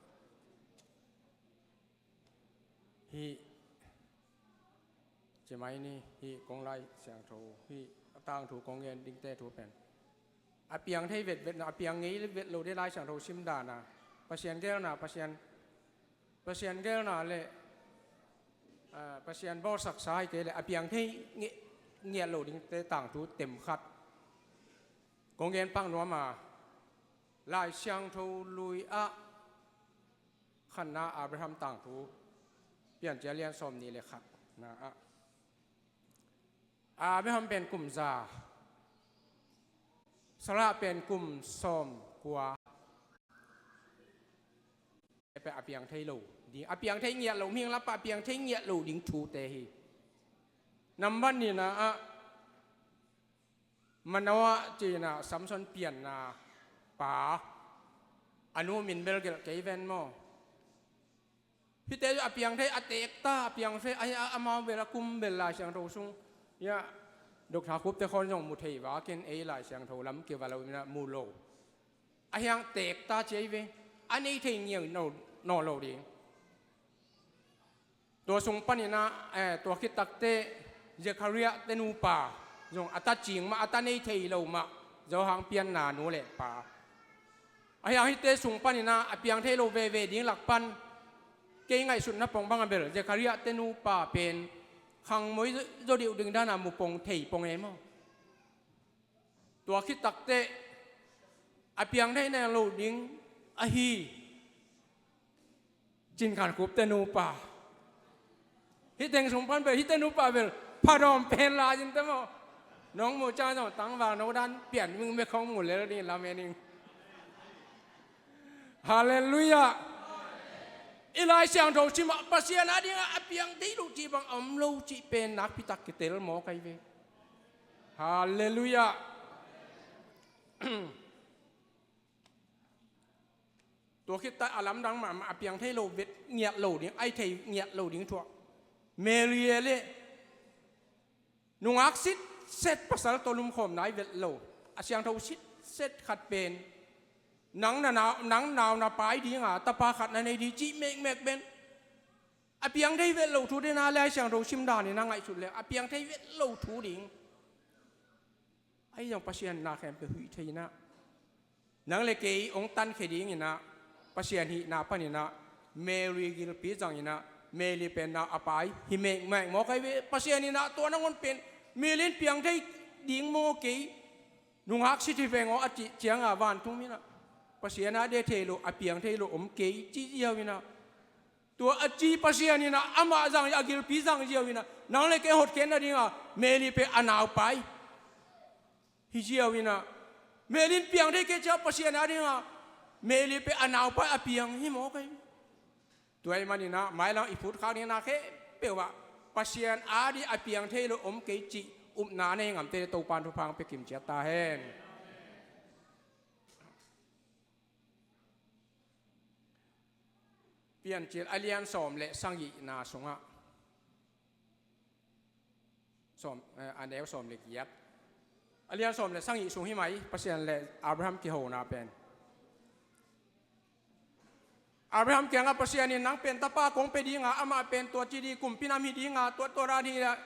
hih Ci mai ni, hih kong Lai Siangtho, hih a tangthu kong gen dingte thu pen a piang thei vetvet na, a piang ngei vet lo ding Lai Siangtho sim dan a, Pasian gelna, Pasian, Pasian gelna le, ah, Pasian bawlsaksa hi kei le a piang thei nge-, ngiat lo dingte tangthu tem khat kong gen pak nuam a, Lai Siangtho lui ah khatna Abraham tangthu, Piancil a lian sawmnih le khatna ah, Abraham pen kum za, Sarah pen kum sawmkua. Pen a piang thei lo ding, a piang thei ngiat lo, mihing lam pan a piang thei ngiat lo ding thute hi. Nambat nihna ah, Manoah cihna Samson pianna pa, a nu min bel gelh kei ven maw. Hihte a piang thei, a teek ta, a piang thei, a, a, amau bel a kum bel Lai Siangtho sung, ya, Doctor Kupte khawng zong mu thei vakin ei Lai Siangtho lam kiva lo in a mu lo. A hiang teek ta ci ei ve, a nei thei ngiat nawn lo ding. Tua sung panin ah, eh, tua khit takteh Zechariah te nupa zong a ta cing mah, a ta nei thei lo mah, Johan pianna nu le pa. A hiang hihte sung panin ah a piang thei lo veve ding lak pan, kei ngaihsutna pong bang a bel Zechariah te nupa pen khangmoi zaw deuh ding dan a mu pong thei pong e maw. Tua khit takteh a piang thei nawn lo ding ahi Cin Khan Kupte nupa. Hih teng sung pan bel, hihte nupa bel pha dawm pen lai in te maw. Nong mu ciang zong tangval no dan pian ming me khong mu lel ding lamen ing. Halleluiah. I Lai Siangtho sim ah Pasian a dingah a piang thei lo cih bang a om lo cih pen nakpi tak kitel mawk ahi ve. Halleluiah. Tua khit tak a lamdang mahmah a piang thei lo vet ngiat lo ding, a thei ngiat lo ding thu ah, Mary e le nungak sitset pasal tawh lumkhawm nai vet lo, a siangtho sitset khat pen nang na nau, nang nau na pai dinga tapa khat na nei ding cih mekmek pen a piang thei vet lo thu dena Lai Siangtho sim danin a ngaihsut le a piang thei vet lo thu ding. Ahi zong Pasian na khempeuh huih thei in ah, nang le kei hong tankhia dingin ah, Pasian hihna panin ah Mary gilpi zangin ah, Mary pen nau a pai hi mekmek mawk ahi ve. Pasian in ah tua nangawn pen Mary in piang thei ding maw kei, nungak sit hi veng aw a cih ciangah vantung in ah Pasian a ding thei lo, a piang thei lo om kei ci ziau in ah, tua a ci Pasian in ah amah zang, a gilpi zang ziau in ah, nang le kei hotkhiatna dinga Mary pen a nau pai hi ziau in ah, Mary in piang thei kei ciang Pasian a dinga Mary pen a nau pai a piang hi mawk ahi. Tua ahih manin ah mailam i phutkhak dingna khempeuh ah Pasian a ding a piang thei lo om kei cih upna nei ngamte Topan thupha hong pia kim ciat ta hen. Piancil a lian sawm le sagihna sungah, sawm, eh, a neu sawm le giat, a lian sawm le sagih sung hi mai, Pasian le Abraham kihona pen. Abraham kiangah Pasian in nang pen tapa kong pia dinga, amah pen tua ci ding, kumpi nam hi dinga, tua tua dan hi a,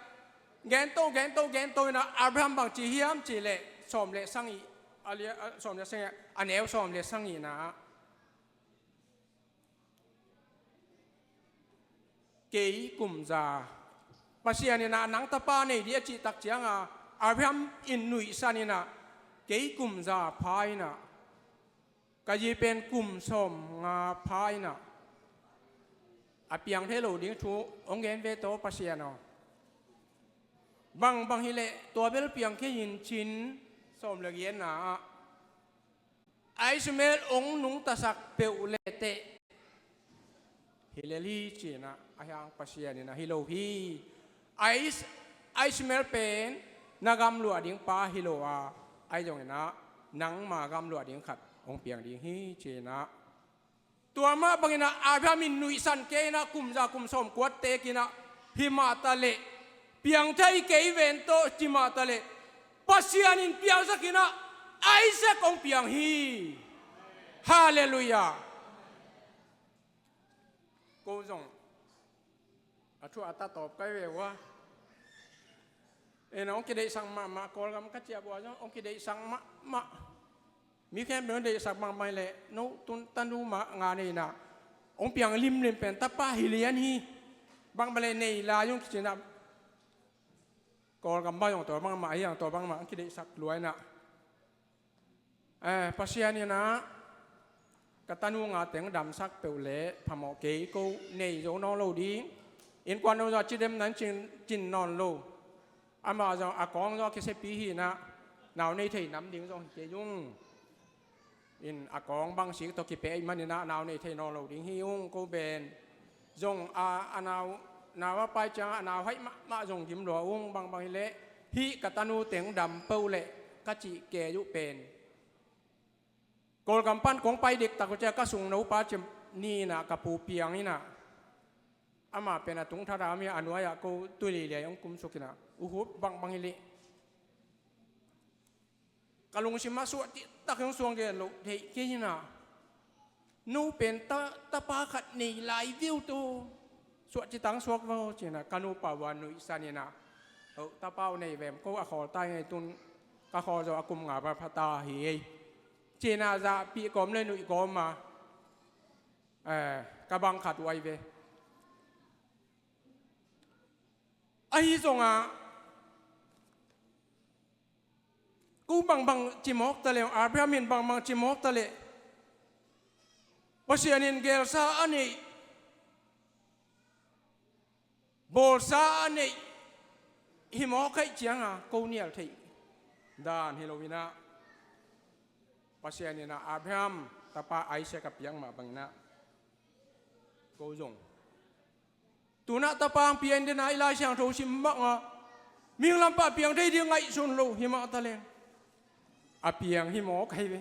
gento gento gento in ah Abraham bang ci hiam cih leh sawm le sagih, a lia-, a, sawm le sagih, a neu sawm le sagihna ah, kei kum za, Pasian in ah nang tapa nei ding a cih tak cianga Abraham in nuihsan in ah, kei kum za pha in ah, ka zi pen kum sawmnga pha in ah, a piang thei lo ding thu hong gen ve tawh Pasian aw. Bang bang hi leh tua bel piang kei in cin, sawm le giatna ah, Ishmael hong nungtasak peuh leteh hi lel hi ci in ah, a hiang Pasian in ah hi lo hi. Is-, Ishmael pen na gamluah ding pa hi lo a, ahi zongin ah nangma gamluah ding khat hong piang ding hi ci in ah. Tua mah bangin ah Abraham in nuihsan kei in ah kum za kum sawm kuat teek in ah, hi mah ta leh, piang thei kei ven tawh ci mah ta leh, Pasian in piangsak in ah Isaac hong piang hi. Halleluiah. Ko zong a thu a ta tawp kai ve ua. Ina hong kideihsak mahmah, Kawlgam ka ciah buah zong hong kideihsak mahmah. Mi khempeuh hong deihsak bangbang hileh, no tun tanu mah nga nei ina hong piang limlim pen tapa hi lian hi. Bangbang leh nei lai hong kici ina, Kawlgam bang zong tua bangmah hi, ang tua bangmah hong kideihsak lua ina. Eh, Pasian ina ka tanu nga teng damsak peuh leh phamawh kei, ko nei zo nawn lo ding. Innkuan no zah cidem nan cin, cin nawn lo. Amah zong a kawng zong a kisiapi hi ina, nau nei thei nam ding zong hi kei ung. In a kawng bang sik tawh kipia ahih man ina nau nei thei nawn lo ding hi ung, ko pen. Zong a, a nau, nau a pai ciang a nau haih mahmah zong gim lua ung, bangbang hileh hih ka tanu teng dam peuh leh ka cih kei uh pen. Kawlgam pan kong pai diktak uh ciah ka sungno pa ci ni ina ka pu piang ina. Amah pen a tung thada mi a nuai-ah ko tui liliai hong kumsuk ina. Uhup bangbang hileh. Ka lungsim ah suah cihtak hong suang gen loh theih kei ina. No pen ta, tapa khat nei lai viu tu. Suah cihtak hong suak vo ci ina ka nupa uh a nuihsan ina. Oh, tapa uh nei vem, ko a khawl tai ngei tun ka khawl zo a kum nga va pha ta hi ei. Ci ina zahpih kawm leh nuih kawm a. Eh, ka bang khat uh ahi ve. Ahi zongah ko bangbang ci mawk ta leh, Abraham in bangbang ci mawk ta leh, Pasian in geelsa a neih, bawlsa a neih hi mawk ahih cianga ko nial theih dan hi lo ina, Pasian ina Abraham tapa Isaac a piak mah bang ina ko zong. Tuna tapa hong pia in dena i Lai Siangtho sim bangah mihing lampa piang thei ding ngaihsun lo hi mah ta leng, a piang hi mawk ahi ve.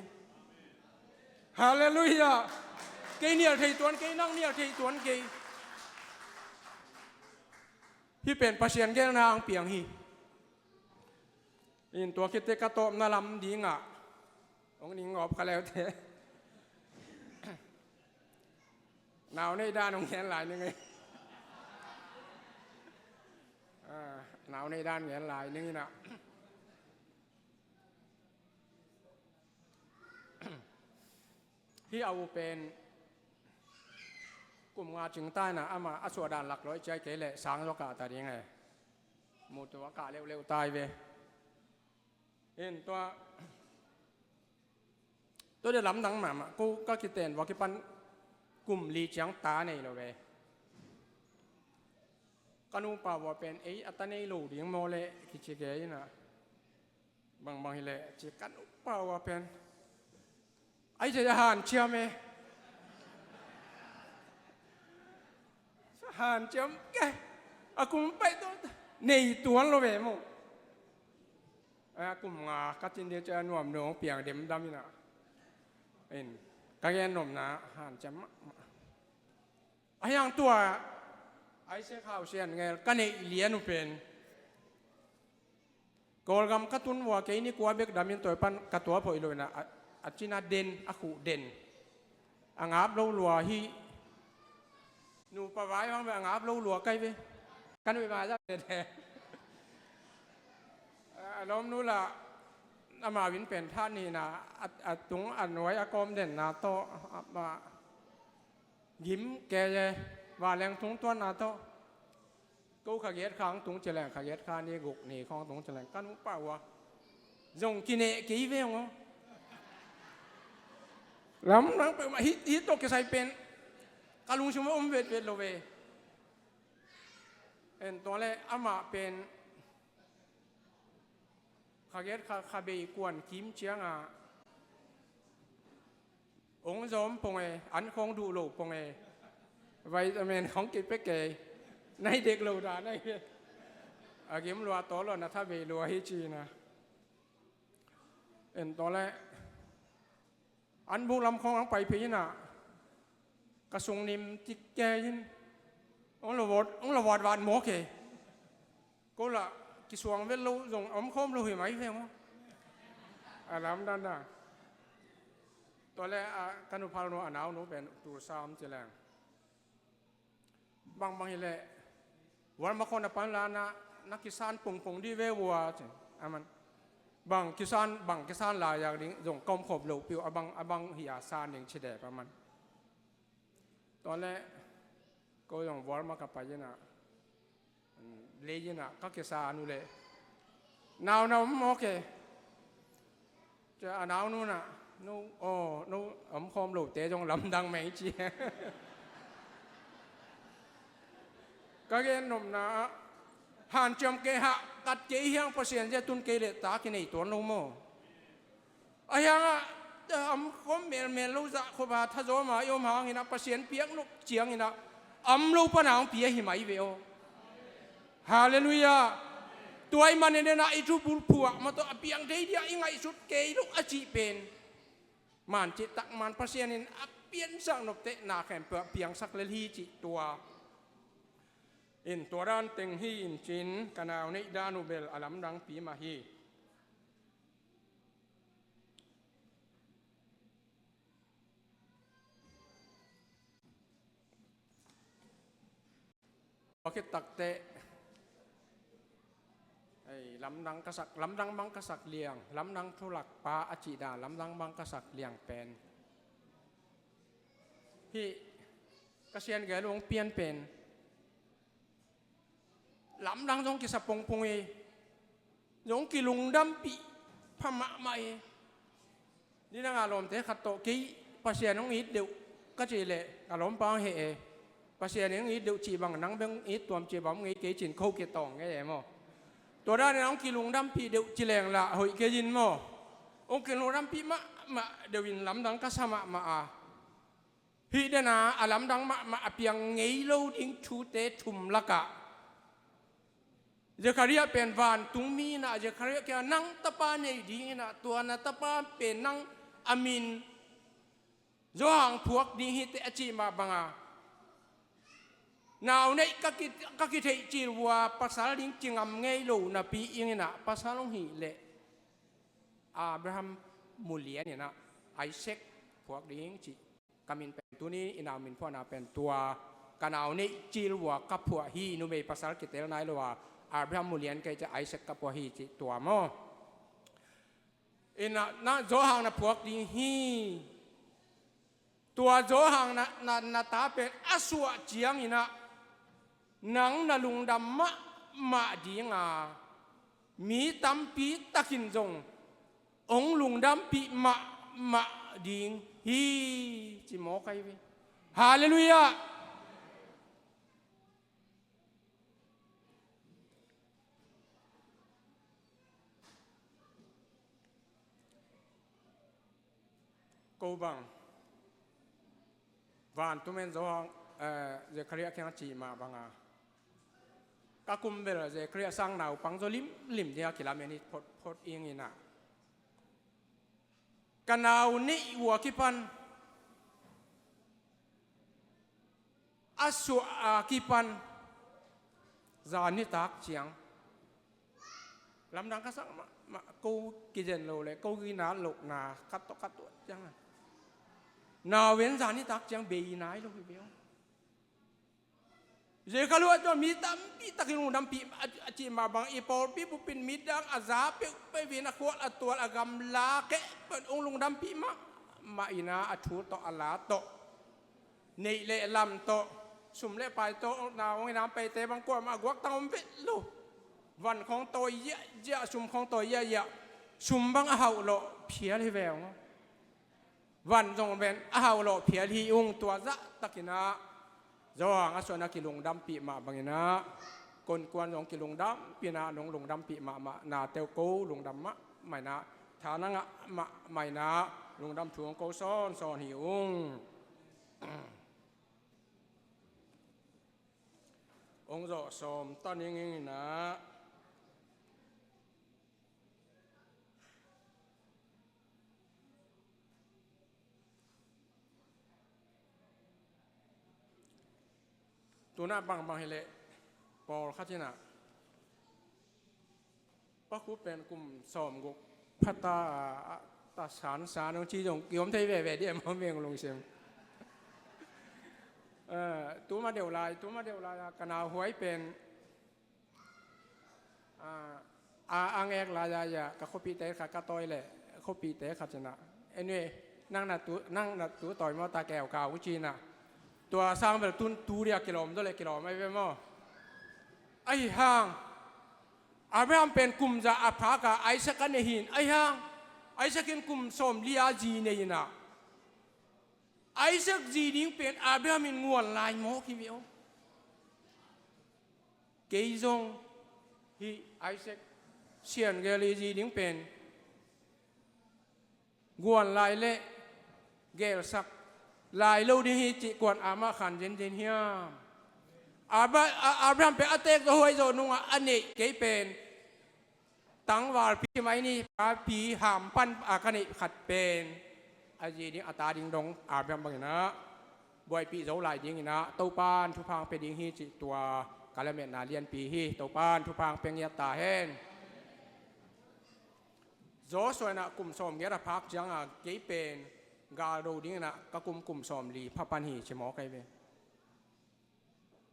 Halleluiah. Kei nial thei tuan kei, nang nial thei tuan kei. Hih pen Pasian geelna hong piang hi. In tua khit teh ka tawpna lam dingah hong ning ngawp kha leute. Nau neih dan hong gen lai ning ei. Ah, nau neih dan gen lai ning ina. Hih a u pen kum nga cing ta ina, amah a suah dan lak loi ciai kei leh sang zaw kah ta ding e. Mutu a kah leuhleuh tai ve. In tua, tua deuh lamdang mahmah, ko ka kiten vua kipan kum li ciang ta nei lo ve. Ka nupa vua pen ei a ta nei lo ding maw leh kici kei ina. Bangbang hileh ci ka nupa vua pen. Ai, cia hanciam e. Hanciam ke. A kum pai tawh nei tuan lo ve maw. A kum nga ka cin dia cia nuam nuam piang demdam ina. In ka gen nuamna hanciam mahmah. A hiang tua Isaac Hau Sian Ngel ka neih lian uh pen. Kawlgam ka tun vua kei ni kua bek damin tawi pan ka tuap hoih lo ina, a, a cina den, a khuh den. A ngap lo lua hi. Nupa vai bang ve a ngap lo lua kai ve. Ka nuih vai zah ve de. A lawmnu lah amau in pen tha ni ina, a, a tung a nuai a kawm denna tawh, a, a, gim kei e, vanleng tung tuanna tawh. Ko kha giat kha hong tung ci leng, kha giat kha ni guk ni khawng tung ci leng, ka nupa vua zong kineh kei ve hong aw. Lamdang peuhmah hi, hi tawh kisai pen ka lungsim a om vetvet lo ve. En tua leh amah pen kha giat kha, kha bei kuan kim cianga hong zawm pong e, an khawng duh lo pong e. Vitamin khawng kipia kei. Nai dek lo dan ahi. A gim lua tawl lua na tha bei lua hi ci ina. En tua leh an buk lam khawng ang pai phei ina. Ka sung nim tik kei in. Hong lo vat, hong lo vat vat mawk e. Ko lah kisuang vet lo zong a om khawm lo hi mai ve maw. A lamdan dan. Tua leh a ka nuphal nu a nau nu pen Tulsa om ci leng. Bangbang hileh Walmart khawng a pan lana na kisan pongpong dih ve ua ci. Aman bang kisan, bang kisan lai yak ding zong ka om khop loh piu, a bang, a bang hi a san ding ci dep aman. Tua leh ko zong vual ma ka pai ina, lei ina ka kisa nu leh, nau na om maw ke? Cia a nau nu na, no, aw, no, om khawm lote zong lamdang mei ci. Ka gen nopna ah, hanciam kei hah, kat kei hiang Pasian zia tun kei leh ta kinei tuan lo maw? A hiangah, eh, am khawm melmel lo zah khop a thazawma i om hangin ah Pasian piak nop ciangin ah am lo pana hong pia hi mai ve aw. Halleluiah. Tua i manin ah i thubul phuah mah tawh a piang thei dia i ngaihsut kei lo a cih pen, man cih tak man Pasian in a piansak nopteh na khempeuh a piangsak lel hi cih tua. In tua dan teng hi in cin ka nau neih dan uh bel a lamdangpi mah hi. Tua khit takteh, ei, lamdang ka sak, lamdang bang ka sak liang, lamdang thulak pa a cih dan, lamdang bang ka sak liang pen, hih ka sian gel uh hong pian pen lamdang zong kisa pongpong hi. Zong kilungdampih pha mahmah hi. Nidang a lawmte khat tawh kei Pasian hong it deuh ka cih leh ka lawmpa hong heh e. Pasian hong it deuh cih bang nang beng it tuam cih bang hong ngei kei cin ko kitawng ngei e maw? Tua danin hong kilungdampih deuh ci leng lah hoih kei in maw? Hong kilungdampih mahmah deuh in lamdang ka sa mahmah a. Hih dena a lamdang mahmah a piang ngei lo ding thute thum lakah Zekhariah pen vantungmi inah Zekhariah kiangah nang tapa nei ding inah tua na tapa pen nang a min Johan phuak ding hi teh a cih mah banga nau neih ka ki, ka kitheih cil vua pasal ding ci ngam ngei lo napi ing inah pasal hong hih leh Abraham mulian inah Isaac phuak ding cih. Ka min pen tuni i nau min phuahna pen tua, ka nau neih cil vua ka phuah hi, numei pasal kitel nai lo a Abraham mulian kei cia Isaac ka phuah hi cih tua maw? Ina na Johan na phuak ding hi. Tua Johan na, na, na ta pen a suah ciang inah nang na lungdam mahmah dinga mi tampi takin zong hong lungdampih mahmah ding hi, ci mawk ahi ve. Halleluiah. Ko bang vantung en zo hang, eh, Zekhariah kiang cih mah banga ka kum bel Zekhariah sang naupang zo limlim dia kilamen hi photphot ing inah ka nau neih uh a kipan a suah a kipan zan nitak ciang lamdang ka sak mahmah, ko kizen lo le ko ginat lohna ka tawh ka tuat ciang a nau en zan nitak ciang bei nai lo hi beu. Zekhariah tawh mi tampi takin lungdampih a, a cih mah bang i pawlpi bupin midang a za peuhpeuh in a khual a tual a gamla keh pen hong lungdampih mahmah inah a thu tawh a la tawh neih le lam tawh sum le pai tawh na hong inam peite bang kuamah a guaktang om vet lo. Van khawng tawi ziahziah, sum khawng tawi ziahziah, sum bang a hauh lawh phial hi ve hong. Van zong ven a hauh lawh phial hi ung. Tua zahtakinah Johan a suahna kilungdampih mah banginah konkuan zong kilungdampih inah nong lungdampih mahmah na teuh ko lungdam mahmah inah tha na ngah mahmah inah lungdam thu hong ko sawnsawn hi ung. Hong zawh sawm ta ning ing inah tunah bangbang hileh pawlkhat inah pakhu pen kum sawmguk phata a ta sansan hong ci zong kiom thei veve diam hong meng lungsim. Eh, tuma deuh lai, tuma deuh lai a ka nauhuai pen A, a, a ngek lai a, ka khuapihte khat ka tawi leh, khuapihte khat cinah. Anyway, nang na tu, nang na tu tawi maw ta keu ka uh cinah. Tua sang bel tun tu dia kilawm zaw leh kilawm ai ve maw. Ahi hang, Abraham pen kum za a phak a Isaac a nei hi in, ahi hang, Isaac in kum sawmli a zi nei inah. Isaac zi ding pen Abraham in nguan lai mawk hi ve aw. Kei zong hih Isaac sian gel i zi ding pen guan lai le gelsak lai lo ding hi cih kuan amah khan zenzen hiam? Abra-, A-, Abraham pen a teek zo huai zo nungah a neih kei pen tangvalpi mai ni, papi hampan a ka neih khat pen a zi ding a ta ding dong Abraham banginah buaipih zo lai dinginah Topan thupha hong pia ding hi cih tua ka lametna lianpi hi. Topan thupha hong pia ngiat ta hen. Joshua inah kum sawmgiat a phak cianga kei pen galdo dinginah ka kum kum sawmli phapan hi ci mawk ai ve.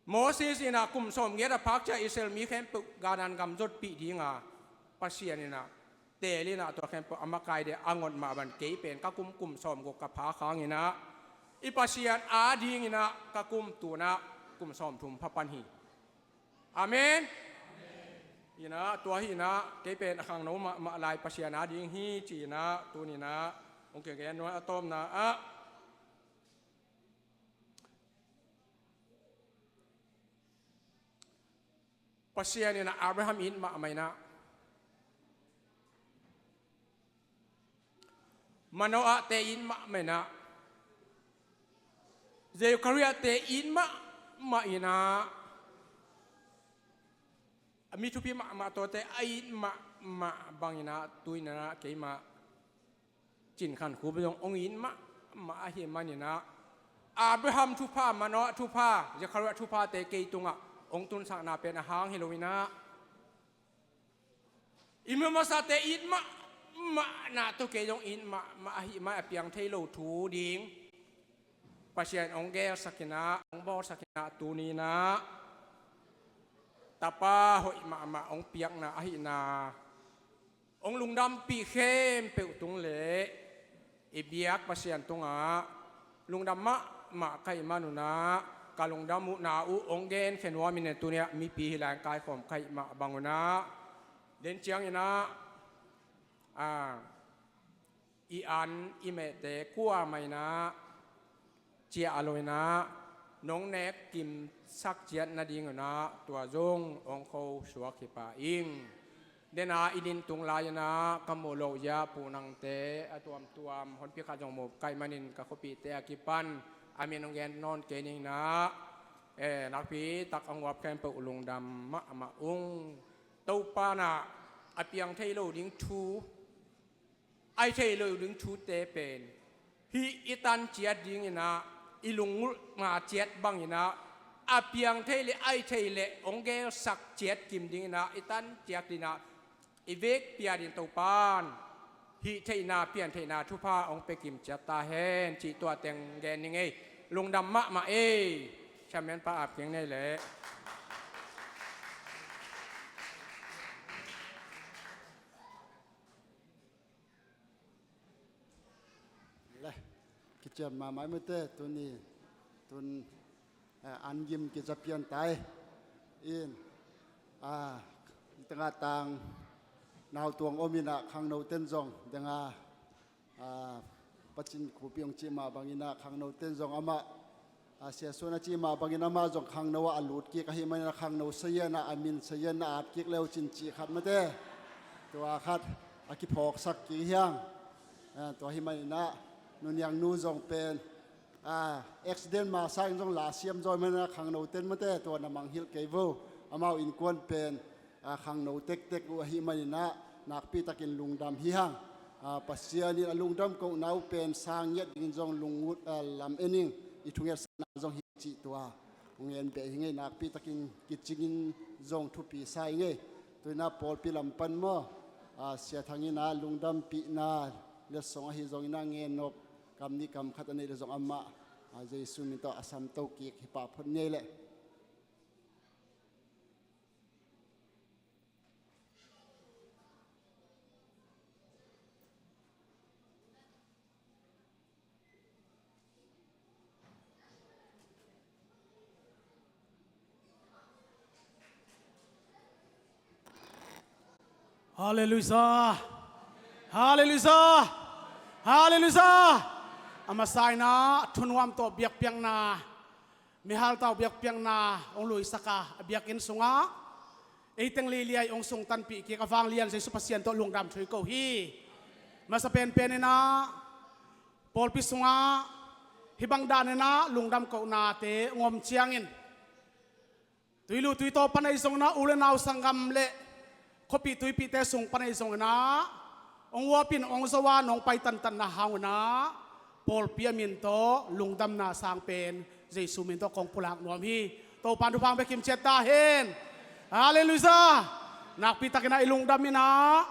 Moses inah kum sawmgiat a phak cia Israel mi khempeuh Kanaan gam zotpih dinga Pasian inah teel inah tua khempeuh a makai dia a ngot mah ban kei pen ka kum kum sawmguk ka phak hanginah i Pasian a dinginah ka kum tunah kum sawmthum phapan hi. Amen. Inah tua hi inah kei pen a khangno mahmah lai Pasian a ding hi ci inah tuninah hong kigen nuai a tawpna ah Pasian inah Abraham it mahmah inah Manoah te it mahmah inah Zechariah te it mahmah inah a mi thupi mahmah tawte a it mahmah banginah tuinah keimah Cin Khan Khup zong hong it mahmah ahih maninah Abraham thupha, Manoah thupha, Zechariah thuphate kei tungah hong tunsakna pen a hang hi loinah i mi masate it mahmahna tawh kei zong it mahmah ahih mai a piang thei lo thu ding Pasian hong gelsakinah hong bawlsakinah tuninah tapa hoih mahmah hong piakna ahihna hong lungdampih khempeuh tung le i biak Pasian tungah lungdam mahmah ka hih manunah ka lungdam uhna uh hong genkhia nuam in tuniah mipi hi lai hong kaikhawm ka hih mah bangunah den cianginah a, i an i mehte kuamah inah ciah a loinah nong nek kimsak ciat nadingunah tua zong hong khosuak hi pah ing. Dena i din tung lai-inah ka muh loh zia Pu Nangte a tuamtuam honpi khat zong mu ka hih manin ka khuapihte a kipan a min hong gen nawn kei ninginah, eh, nakpi tak a nguap khempeuh lungdam mahmah ung. Topa nah a piang thei lo ding thu, a hi thei lo ding thute pen hih i tan ciat dinginah i lungulhna ciat banginah a piang thei le a hi thei le hong gelsak ciat kim dinginah i tan ciat dinah i vekpi-a din Topan hih theihna pian theihna thupha hong pia kim ciat ta hen cih tua teng gen ning ei. Lungdam mahmah ei. Chairman pa ap keng nei leh. Le, kiciam mahmah mate tuni tun, eh, an gim kiza pian tai. In, ah, i tangah tang nau tuang om inah khangno ten zong denga, ah, pacin khupi hong cih mah banginah khangno ten zong amah A, Sia Suan a cih mah bangin amah zong khangno ah a lut kik ahih manin a khangno sazian ah a min sazian a at kik leu cin cih khat mate. Tua khat a kiphawksak kik hiang. A, tua ahih manin ah nuniang nu zong pen, a, accident masa in zong la siam zaw manin ah khangno ten mate tua na mangngilh kei vo. Amau innkuan pen, a, khangno tektek uh ahih manin ah nakpi takin lungdam hi hang. A, Pasian in a lungdam kohna uh pen sang ngiat dingin zong lungngut, a, lam en ing, i thungetsakna zong hi cih tua hong en beh hi ngei. Nakpi takin kicingin zong thupi sa hi ngei. Tuinah pawlpi lam pan maw, a, Sia Thang in ah lungdampihna letsong ahi zongin ah ngen nop kam nih kam khat a neih leh zong amah, a, Jesu min tawh a samto kik hi pah phot ngei leh. Halleluiah. Halleluiah. Halleluiah. A masa in ah thunuam tawh biakpiakna, mihal tawh biakpiakna hong luisak a, a biakinn sungah ei teng liliai hong sungtanpih kik a vanglian Jesu Pasian tawh lungdam thu i ko hi. Masa penpen in ah pawlpi sungah hih bang dan in ah lungdam kohnate hong om ciangin, tuilu tuitaw pan ahi zongin ah u le nau sanggam le khuapih tuipihte sung pan ahi zongin ah hong uap in hong zo a, nong pai tantanna hang un ah pawlpi a min tawh lungdamna sang pen Jesu min tawh kong pulak nuam hi. Topa in thupha hong pia kim ciat ta hen. Halleluiah. Nakpi takin ah i lungdam in ah,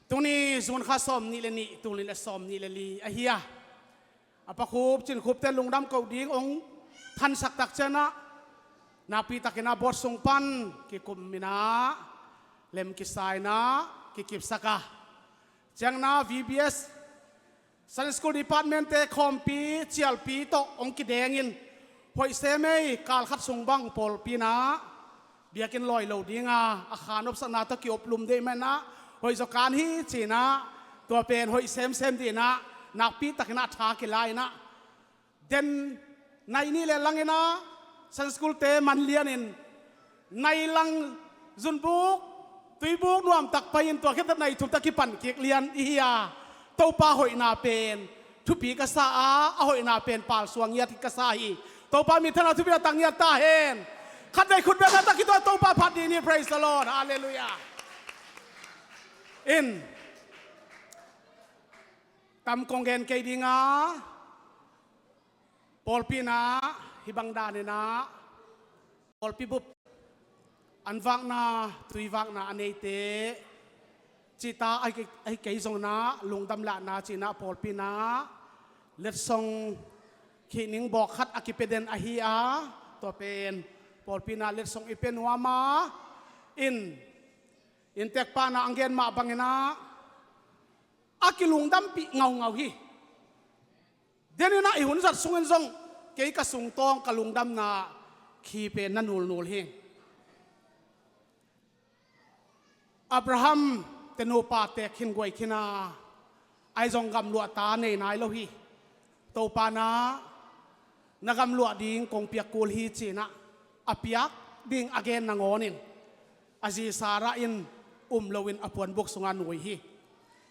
tuni June kha sawmnih le nih, tul nih le sawmnih le li ahi a, a pakhup cinkhupte lungdam ko ding hong thansak tak ciangin ah, nakpi takin ah board sung pan kikum in ah lem kisa in ah kikipsak a, ciangin ah V B S Sunday School Department-te khawmpi cialpi tawh hong kidengin, hoih sem ei, kal khat sung bang pawlpi in ah biakinn lawi lo ding a, a kha nopsakna tawh ki-oplum ding ahih manin ah hoih zaw kan hi ci-in ah, tua pen hoih semsem dingin ah nakpi takin ah tha kila in ah, den nai nih le lang in ah Sunday School-te man lianin nai lang zunbuk, tuibuk nuamtak pai-in tua khit teh nai thum tawh kipan kik lian i hi a, Topa hoihna pen thupi ka sa a, a hoihna pen palsuang ngiat ka sa hi. Topa minthanna thupi a tang ngiat ta hen. Khat vei khut beng khat tawh kituak Topa phat ding hi. Praise the Lord. Halleluiah. In, tam kong gen kei ding a, pawlpi in ah hih bang dan in ah pawlpi bup, an vakna, tui vakna a neite cihtak ahi kei, ahi kei zongin ah lungdam lahna ci-in ah pawlpi in ah letsong khihning bawk khat a kipia den ahi a, tua pen pawlpi in ah letsong i pia nuam a, in, inntekpa in ah hong gen mah bangin ah a kilungdampih ngaungau hi. Den in ah i hun zat sungin zong kei ka sungtawng ka lungdamna khi pen na nulnul hi. Abraham-te nupa tek khin guai khin a, ahi zong gamluahta nei nai lo hi. Topa in ah na gamluah ding kong piak kul hi ci-in ah, a piak ding a gen nangawnin a zi Sarah in um loin a puanbuk sungah nui hi.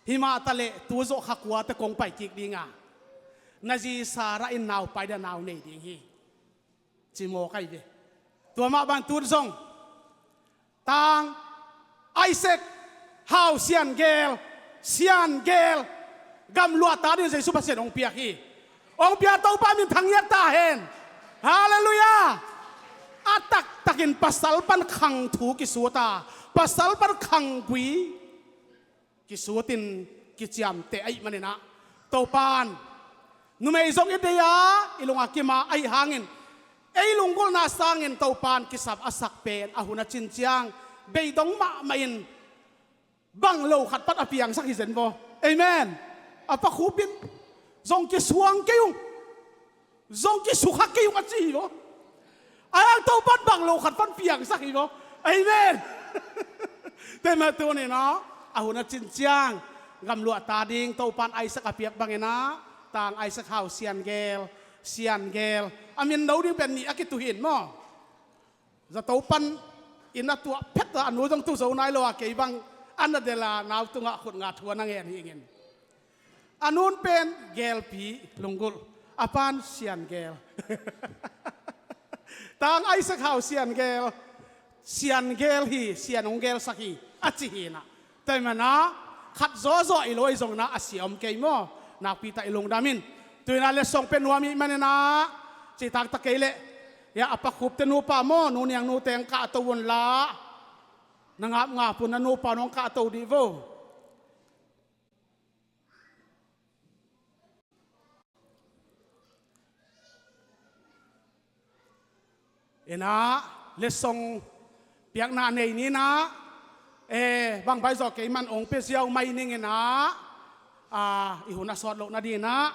Himah taleh tu zawh kha kua teh kong pai kik ding a, na zi Sarah in nau pai dia nau nei ding hi, ci mawk ahi ve. Tua mah bang tun zong tang Isaac Hau Sian Gel, Sian Gel, gamluahta ding Jesu Pasian hong piak hi. Hong pia Topa minthang ngiat ta hen. Halleluiah. A taktakin pasal pan khang thu kisut a, pasal pan khang gui kisutin kiciamteh ahih manin ah, Topa in numei zong i deih a, i lung a kim a, ahih hangin ei lunggulhna sangin Topa in kisap a sak pen a hun a cin ciang beidong mahmah in bang lo khat pan a piangsak hi zen vaw. Amen. A pakhupin zong kisuang kei ung, zong kisukhak kei ung a ci hi vaw. A hang Topa in bang lo khat pan piangsak hi vaw. Amen. Tua mah tuni-in ah, a hun a cin ciang gamluahta ding Topa in Isaac a piak bangin ah, tang Isaac Hau Sian Gel, Sian Gel, a min no ding pen nih a kituh hi maw. Zato pan inn a tuah phet a, a nu zong tu zo nai lo a, kei bang an a del a, nau tungah khut nga thu a na ngen hi ing in. A nu'n pen Gelpi Lunggulh, a pa'n Sian Gel. Tang Isaac Hau Sian Gel, Sian Gel hi, Sian hong gelsak hi a ci hi in ah. Tua ahih manin ah khat zawzaw i lo ahi zongin ah a sia om kei maw. Nakpi tak i lungdam in. Tu-in ah letsong pia nuam i hih manin ah, cih taktak kei leh, ya, a pakhupte nupa maw, nu Niang Nu teng kahto un la, na ngapngap un, na nupa nong kahto dih vo. In ah, letsong piakna nei ni in ah, eh, bang bai zaw kei man ong pia ziau mai ning in ah, ah, i hun a sawt loh nading in ah.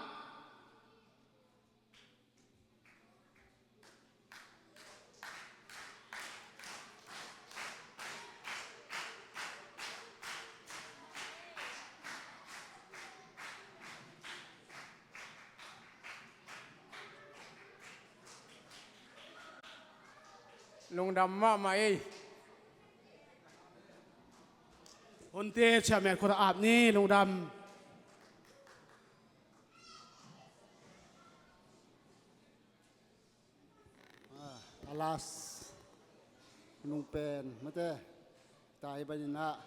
Lungdam mahmah ei. Hunte chairman khut ah ap ni, lungdam. Ah, a last nung pen mate, tai baninah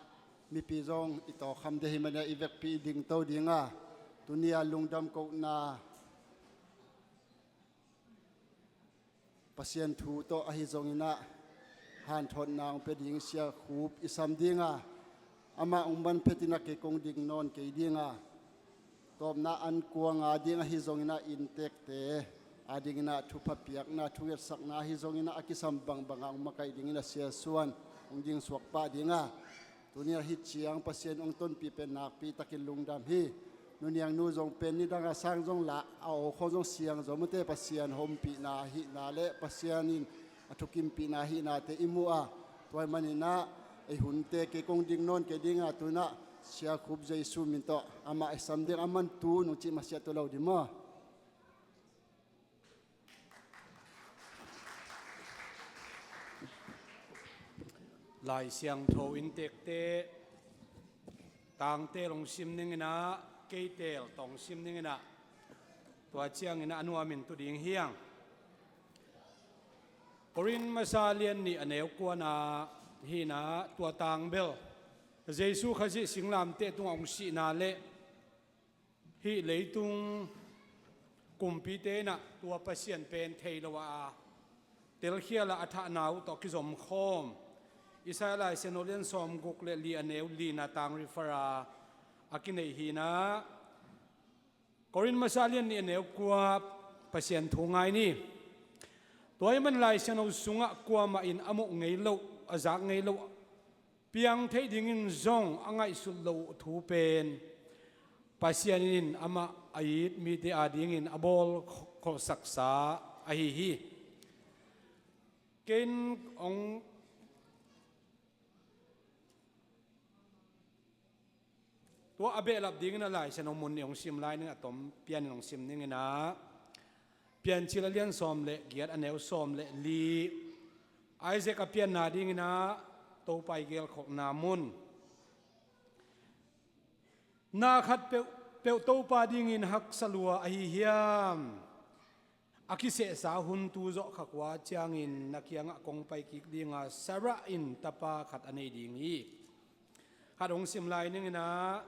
mipi zong i tawkham deh hi mania i vekpi i dingto dinga, tunia lungdam kohna Pasian thu tawh ahi zonginah hanthotna hong pia ding Sia Khup i sam dinga, amah hong man phetinah kei kong ding nawn kei dinga, tawpna an kuanga ding ahi zonginah inntekte a dinginah thupha piakna, thungetsakna ahi zonginah a kisam bangbanga hong makaih dinginah Sia Suan hong ding suak pah dinga, tunia hih ciang Pasian hong tonpih pen nakpi takin lungdam hi. Nuniangnu zong pen nidanga sang zong lah a awkhawng zong siang zong mate, Pasian hompihna hihna le Pasian in a thukimpihna hihnate i muh a, tua hi maninah ei hunte kei kong ding nawn kei dinga, tunah Sia Khup Jesu min tawh amah i sam ding a man tu nung cih masiah tu lo ding maw? Lai Siangtho inntekte, tangte long sim ninginah, keite tawh sim ninginah, tua cianginah a nuamin tu ding hiang. Korin masa lian nih a neu kuana hinah tua tangbel Jesu Khazih singlamteh tungah hong sihna le hih leitung kumpite inah tua Pasian pen thei lo a telkhial a a thahna uh tawh kizomkhawm Isaiah Lai Siangtho lian sawmguk le li a neu lina tang refer a a kineih hinah, Korin masa lian nih a neu kua Pasian thu ngai ni. Tua hi man Lai Siangtho sungah kuamah in a muh ngei loh, a zak ngei loh, piang theih dingin zong a ngaihsut loh thu pen Pasian in amah a it mite adingin a bawl kholhsaksa ahi hi. Ken hong tua a behlap dingin a Lai Siangtho mun nih hong sim lai ning a tom pianin hong sim ninginah, Piancil a lian sawm le giat a neu sawm le li, Isaac a pianna dinginah Topa i gelkholhna mun. Na khat peuhpeuh Topa dingin haksa lua ahi hiam? A kisehsa hun tu zawh kha kua ciangin na kiangah kong pai kik dinga Sarah in tapa khat a nei ding hi. Khat hong sim lai ninginah,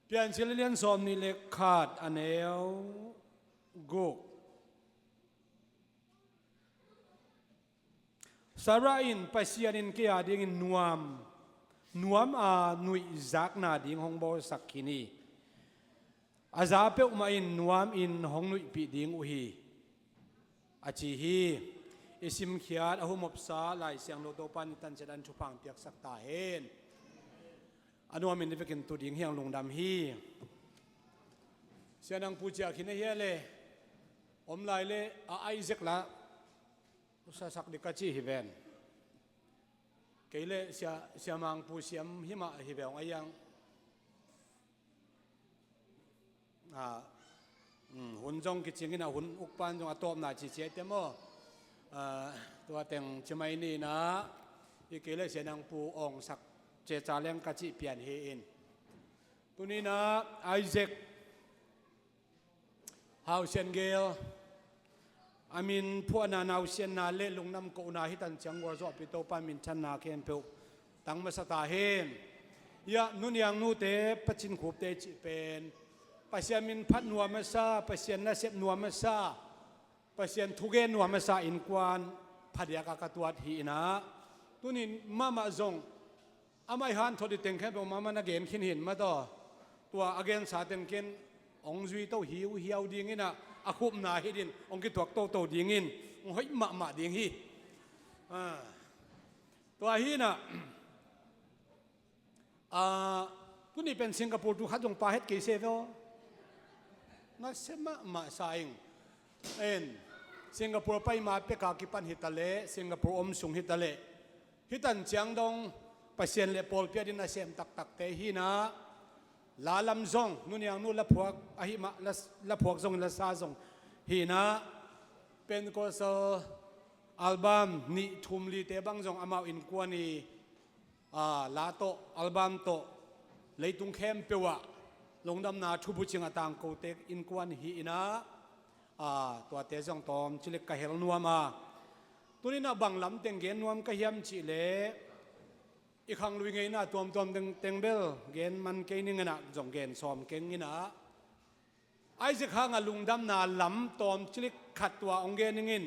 Piancil a lian sawm nih le khat a neu guk. Sarah in Pasian in kei a dingin nuam, nuam a nuihzakna ding hong bawlsak khin hi. A za peuhmah in nuamin hong nuihpih ding uh hi, a ci hi. I simkhiat a humopsa Lai Siangtho Topa in i tanciat an thupha piaksak ta hen. A nuamin i vekin tu ding hiang lungdam hi. Sia Nang Pu ciah khin ahi a le, om lai le a Isaac la sasak dik ka ci hi ven. Kei le Sia, Sia Mang Pu siam hi mah hi ve ong a iang. Ah, um, hun zong kicingin a hun ukpan zong a tawpna ci ciai te maw? Ah, tua teng ci mai ni na, i kei le Sia Nang Pu ong sak ceca leng ka ci pian hi in. Tuni na Isaac Hau Sian Gel a min phuahna, nausianna le lungnam kohna hi tan ciang gualzawhpi Topa minthanna khempeuh tang masa ta hen. Ia nuniang nute pacin khupte cih pen Pasian min phat nuam a sa, Pasian nasep nuam a sa, Pasian thugen nuam a sa innkuan phadiak a ka tuat hi inah, tunin mahmah zong amah i hanthot i teng khempeuh mahmah na gen khin hin mataw. Tua a gensa teng ken hong zui to hiuhiau dingin ah, a khupna hi din hong kituak toto dingin hong hoih mahmah ding hi. Ah. Tua hi inah, ah, tuni pen Singapore tu khat zong pa het kei se ve aw. Nasia mahmah sa ing. En, Singapore paima peka kipan hitaleh, Singapore om sung hitaleh, hitan ciang dong Pasian le pawlpi adin a sem taktakte hi inah, la lam zong nuniang nu laphuak ahi mah, la, laphuak zong lasa zong hi inah, Pentecostal Album nih thum lite bang zong amau innkuan i, aa, la tawh, album tawh, leitung khempeuh ah lungdamna thubucing a tangkote innkuan hi inah, aa, tuate zong tawm cilik ka hel nuam a. Tuninah bang lam teng gen nuam ka hiam cihleh, i khanglui ngeina tuamtuam teng, teng bel gen man kei ning inah, zong gen sawm keng inah, Isaac hanga lungdamna lam tawm cilik khat tua hong gen ning in.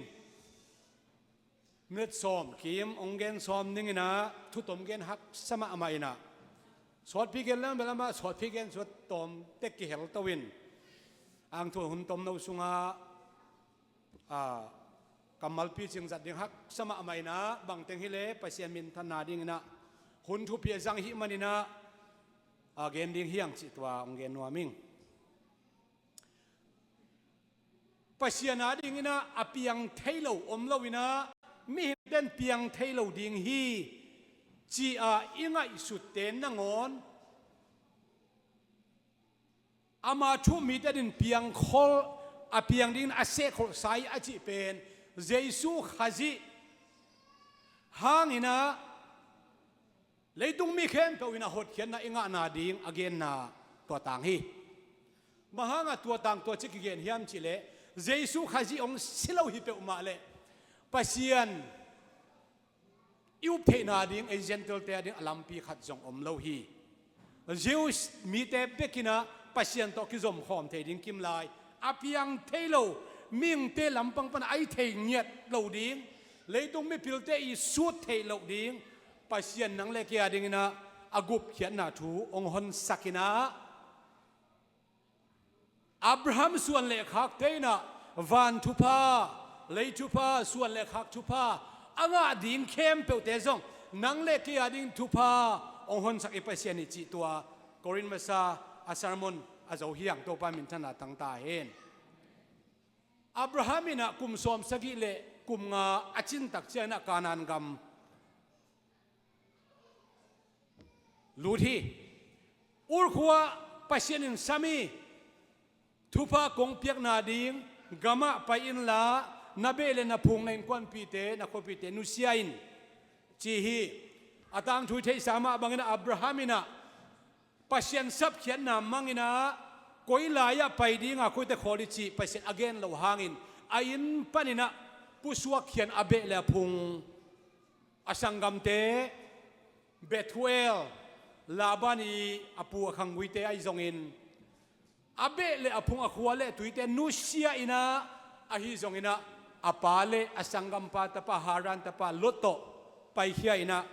Minute sawm kim hong gen sawm ning inah, thutom gen haksa mahmah inah, sawtpi gen lam bel amah sawtpi gen suat tawm tek kihel to in. Ang thu hun tomno sungah, aa, kammal picing zat ding haksa mahmah inah, bangteng hileh Pasian minthanna ding inah hun thupi a zang hih man inah, aa, gen ding hi hang cih tua hong gen nuam ing. Pasian a ding inah a piang thei lo om lo inah, mihingte'n piang thei lo ding hi ci-a i ngaihsutte nangawn, ama thu mite din piangkhol, a piang dingin a sehkholhsa hi a cih pen Jesu Khazih hang inah leitung mi khempeuh inah hotkhiatna i ngahna ding a genna tua tang hi. Bang hanga tua tang tua ci kigen hiam cihleh, Jesu Khazih hong si lo hi peuhmah leh Pasian i up theihna ding, ei Gentile-te a ding a lampi khat zong om lo hi. Jews mite bek inah Pasian tawh kizomkhawm thei ding kimlai, a piang thei lo, mihingte lampang pan a i thei ngiat lo ding, leitung mipilte i sut theih loh ding, Pasian nang le kei a ding inah a gupkhiatna thu hong honsak inah, Abraham suan le khakte inah van thupha, lei thupha, suan le khak thupha a ngah ding khempeuhte zong nang le kei a ding thupha hong honsak i Pasian hi cih tua Korin masa a sermon a zo hi hang, Topa minthanna tang ta hen. Abraham inah kum sawmsagih le kum nga a cin tak ciang inah Kanaan gam lut hi. Ur khua-ah Pasian in sam hi. Thupha kong piakna ding gamah pai inla, na beh le na phung, na innkuanpihte, na khuapihte nusia in, ci hi. A tangthu i theihsa mah bang inah Abraham inah Pasian sapkhiatna mang inah koi lai-ah pai dinga, koite khawl dih cih Pasian a gen loh hangin a inn pan inah pusuak khia in, a beh le a phung, a sanggamte, Bethuel, Laban i a pu a khangguite ahi zongin, a beh le a phung, a khua le tuite nusia inah, ahi zong inah a pa le a sanggampa tapa, Haran tapa Lot tawh paikhia inah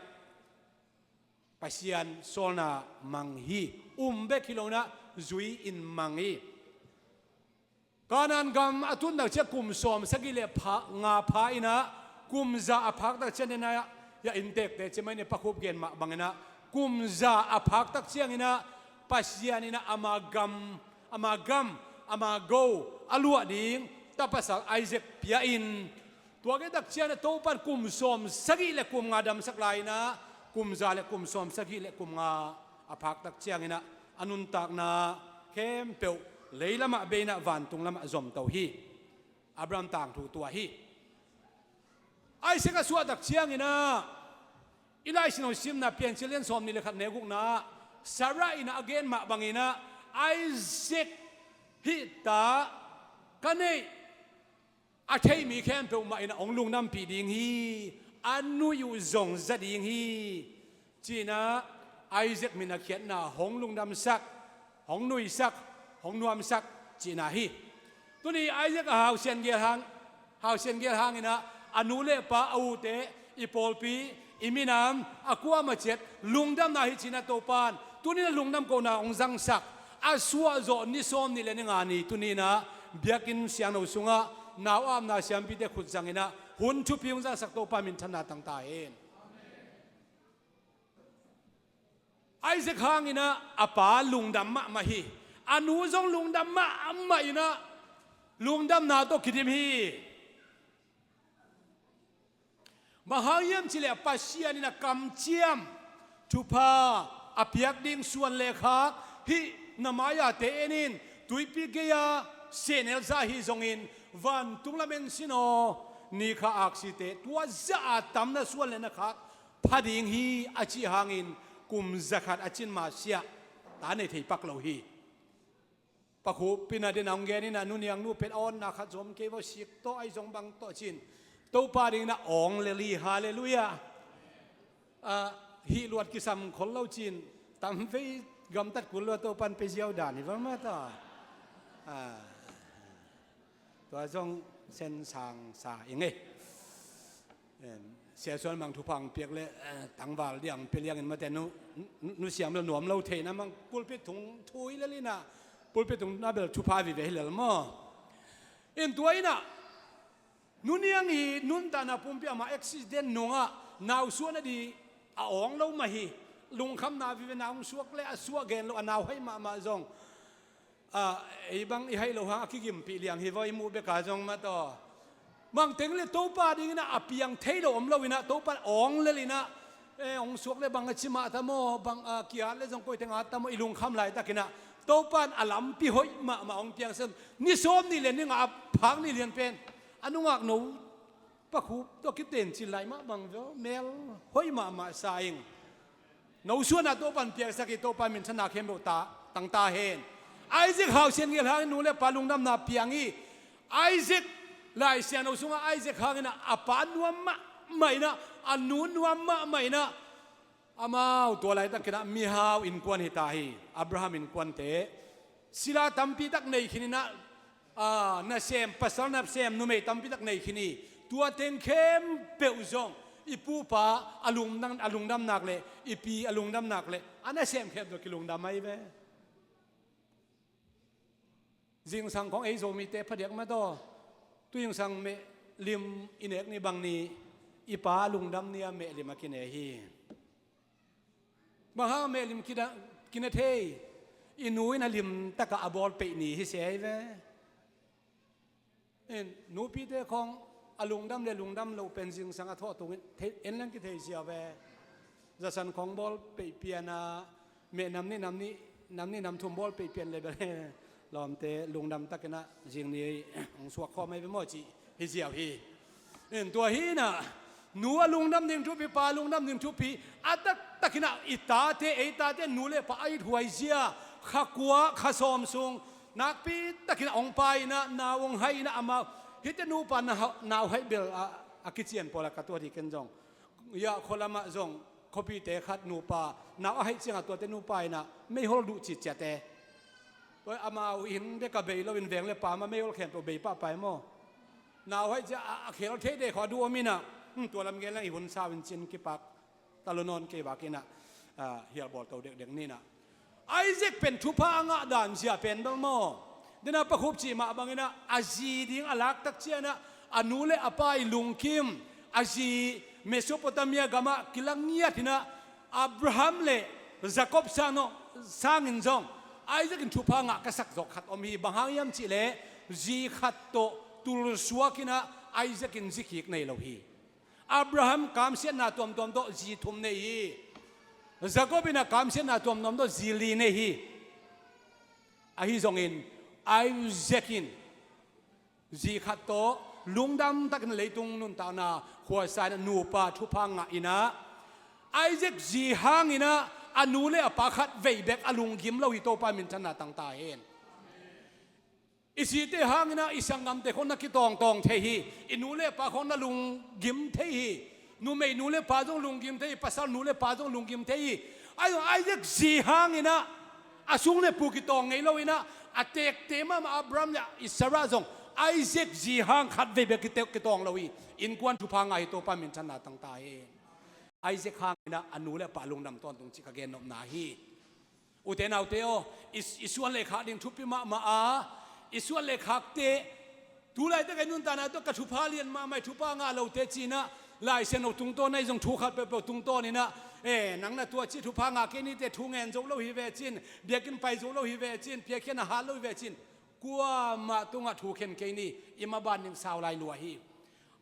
Pasian sawlna mang hi. Um bek hi lo inah zui in mang hi. Kanaan gam a tun tak ciang kum sawmsagih le pha, nga pha inah, kum za a phak tak ciang inah, ya inntekte ci mai ni, pakhup gen mah bang inah, kum za a phak tak ciang inah Pasian inah ama gam, ama gam, ama go a luah ding ta pasal Isaac pia in, tua khit tak ciang inah Topan kum sawmsagih le kum nga damsak lai inah, kum za le kum sawmsagih le kum nga a phak tak ciang inah a nuntakna khempeuh leilamah bei inah vantung lamah zomto hi. Abraham tangthu tua hi. Isaac a suah tak ciang inah i Lai Siangtho simna Piancil lian sawmnih le khat, neu gukna, Sarah inah a gen mah bang inah, Isaac hih ta ka neih a theih mi khempeuh mah inah hong lungdampih ding hi, a nuih uh zong za ding hi, ci inah Isaac min a khiatna hong lungdamsak, hong nuisak, hong nuamsak cihna hi. Tuni Isaac a hausian gel hang, hausian gel hang inah a nu le pa, a ute, i pawlpi, i minam, a kuamah ciat lungdamna hi ci inah Topan tuni inah lungdam kohna hong zangsak. A suahzawh ni sawmnih le ni nga ni tuni inah biakinn siangtho sungah nau apna siampite khut zang inah hun thupi hong zangsak Topa minthanna tang ta hen. Isaac hang inah a pa lungdam mahmah hi. A nu zong lungdam mahmah inah lungdamna tawh kidim hi. Bang hang hiam cihleh Pasian inah kamciam, thupha a piak ding suan le khak hih na mai-ate en in, tuipi gei-a sehnel za hi zongin vantung lam en sin aw, Ni kha aksite tua zah a tamna suan le na khak pha ding hi a cih hangin kum zakhat a cin masiah ta nei thei pak lo hi. Pakhup pi-in a den a hong gen in a, nu Niang nu pen a awnna khat zom kei vaw sik tawh ahi zong bang tawh cin Topa dingin a awng lel hi. Halleluiah. Ah, hih luat kisam khol lo cin tamvei gamtat kul lo a Topan pe ziau dan hi va mah ta. Ah, tua zong sen sang sa ing ei. Em, Sia Suan Mang thupha hong piak le, eh, tangval diang pe liangin mate nu, nu, nu siam lo nuam lo theihna mang pulpit thung thui lel in a, pulpit thung na bel thupha vive hi lel maw. In tua in a, nu Niang hi nuntakna pumpi ama accident nungah nausuah na di a awng lo mah hi. Lungkhamna vive, nau hong suak le a suah gen lo a nau haih mahmah zong. Ah, ei bang i haih loh hang a kigimpih liang hi vaw i muh bek a zong mah taw. Mang teng le Topa dingin a piang thei lo om lo in a, Topa awng lel in a, eh, hong suak le bang a ci mah ta maw, bang a kiat le zong koi teng a ta maw, i lungkham laitak in a, Topa in a lampi hoih mahmah hong piang sem. Ni sawm ni lian ni nga a phak ni lian pen a nungak no Pakhup tawh kitencin lai mah bang veu mel hoih mahmah sa ing. Nausuahna Topan piaksak hi. Topa minthanna khempeuh ta, tang ta hen. Isaac Hau Sian Ngel hangin nu le pa lungdamna piang hi. Isaac, Lai Siangtho sungah Isaac hangin a, a pa nuam mahmah in a, a nu nuam mahmah in a, amau tua laitakin a mihau innkuan hi ta hi. Abraham innkuante sila tampi tak nei khin in a, ah, nasem, pasal nasem, numei tampi tak nei khin hi. Tua teng khempeuh zong i pupa a lungdam, a lungdam nak le i pi a lungdam nak le a nasem khempeuh kilungdam ahi ve. Zingsang khong ei Zomite phadiak mah taw, tu zingsang mehlim i nek ni bang ni, i pa lungdam ni a mehlim a kine hi. Bang hang mehlim kida, kine thei, i nu in a limtakah a bawl peih ni hi se ahi ve. In, nupite khong a lungdam le lungdam loh pen zingsang a thawh tungin thei, en leng kithei ziau ve. Zasan khong bawl peih pian a, meh nam nih nam nih, nam nih nam thum bawl peih pian le bel lawmte lungdam takin a zing ni hong suak khawm ahi ve maw cih hi ziau hi. In tua hi in a, nu a lungdam ding thupi, pa a lungdam ding thupi, a taktakin a i tate, ei tate nu le pa a it huai zia, kha kua, kha sawm sung, nakpi takin a hong pai in a, nau hong hai in a amau, hihte nupa na ha-, nau haih bel a, a kician pawl a ka tuat hi ken zong. Ia khualamah zong khuapite khat nupa, nau a haih ciangah tuate nupa in a meihol duh citciate. Tua amau inn bek a bei loin veng le pam a meihol khempeuh bei pahpah hi maw. Nau haih ciang a, a khel thei dek khawh a duh om in a, hmm, tua lam gen leng i hun sau in cin kipak ta lo nawn kei bak in a, ah, hial bawl to dekdek ni in a. Isaac pen thupha a ngah dan zia pen bel maw. Dena pakhup cih mah bangin a, a zi ding a laktak ciang a, a nu le a pa i lungkim, a zi Mesopotamia gamah kilang ngiat in a, Abraham le Jacob sang, sangin zong Isaac in thupha ngah ka sak zawk khat om hi. Bang hang hiam cih leh zi khat tawh tulsuak in a Isaac in zi kik nei lo hi. Abraham kamsiatna tuamtuam tawh zi thum nei hi. Jacob in a kamsiatna tuamtuam tawh zi li nei hi. Ahi zongin Isaac in zi khat tawh lungdam takin leitung nuntakna khuasa in a nupa thupha ngah in a, Isaac zi hangin a, a nu le a pa khat vei bek a lunggim lo hi. Topa minthanna tang ta hen. I zite hangin a i sanggamte khong na kitawngtawng thei hi. I nu le pa khong na lunggim thei hi. Numei nu le pa zong lunggim thei hi. Pasal nu le pa zong lunggim thei hi. Ahi zong Isaac zi hangin a, a sung le pu kitawng ngei lo in a, a tekte mahmah Abraham le Sarah zong Isaac zi hang khat vei bek kite-, kitawng lo hi. Innkuan thupha ngah hi. Topa minthanna tang ta hi. Isaac hangin a, a nu le a pa lungdam tawntung cih ka gennopna hi. Ute naute aw, i, i suan le khak ding thupi mahmah a, i suan le khakte, tu laitak ei nuntakna tawh ka thupha lian mahmah, thupha ngah lote ci in a, Lai Siangtho tungtawn a i zong thu khat peuhpeuh tungtawn in a, eh, nang na tuah ci thupha ngah kei nite thu ngen zo lo hi ve cin, biakinn pai zo lo hi ve cin, piakkhiatna hat lo hi ve cin, kuamah tungah thu khen kei ni, i maban ding sau lai lua hi.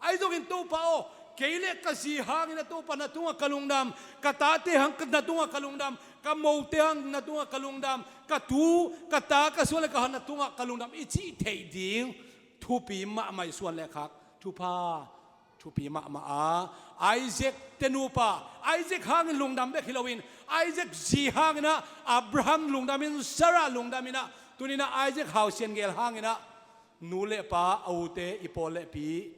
Ahi zongin Topa aw, kei le ka zi hangin a Topa na tungah ka lungdam, ka tate hang na tungah ka lungdam, ka mote hang na tungah ka lungdam, ka tu, ka ta, ka suan le ka hat na tungah ka lungdam i cih theih ding thupi mahmah i suan le khak thupha Thupi mahmah a, Isaac te nupa, Isaac hangin lungdam bek hi loin, Isaac zi hangin ah Abraham lungdamin, Sarah lungdamin ah, tuninah Isaac hausian gel hangin ah nu le pa, a ute, i pawl le pi,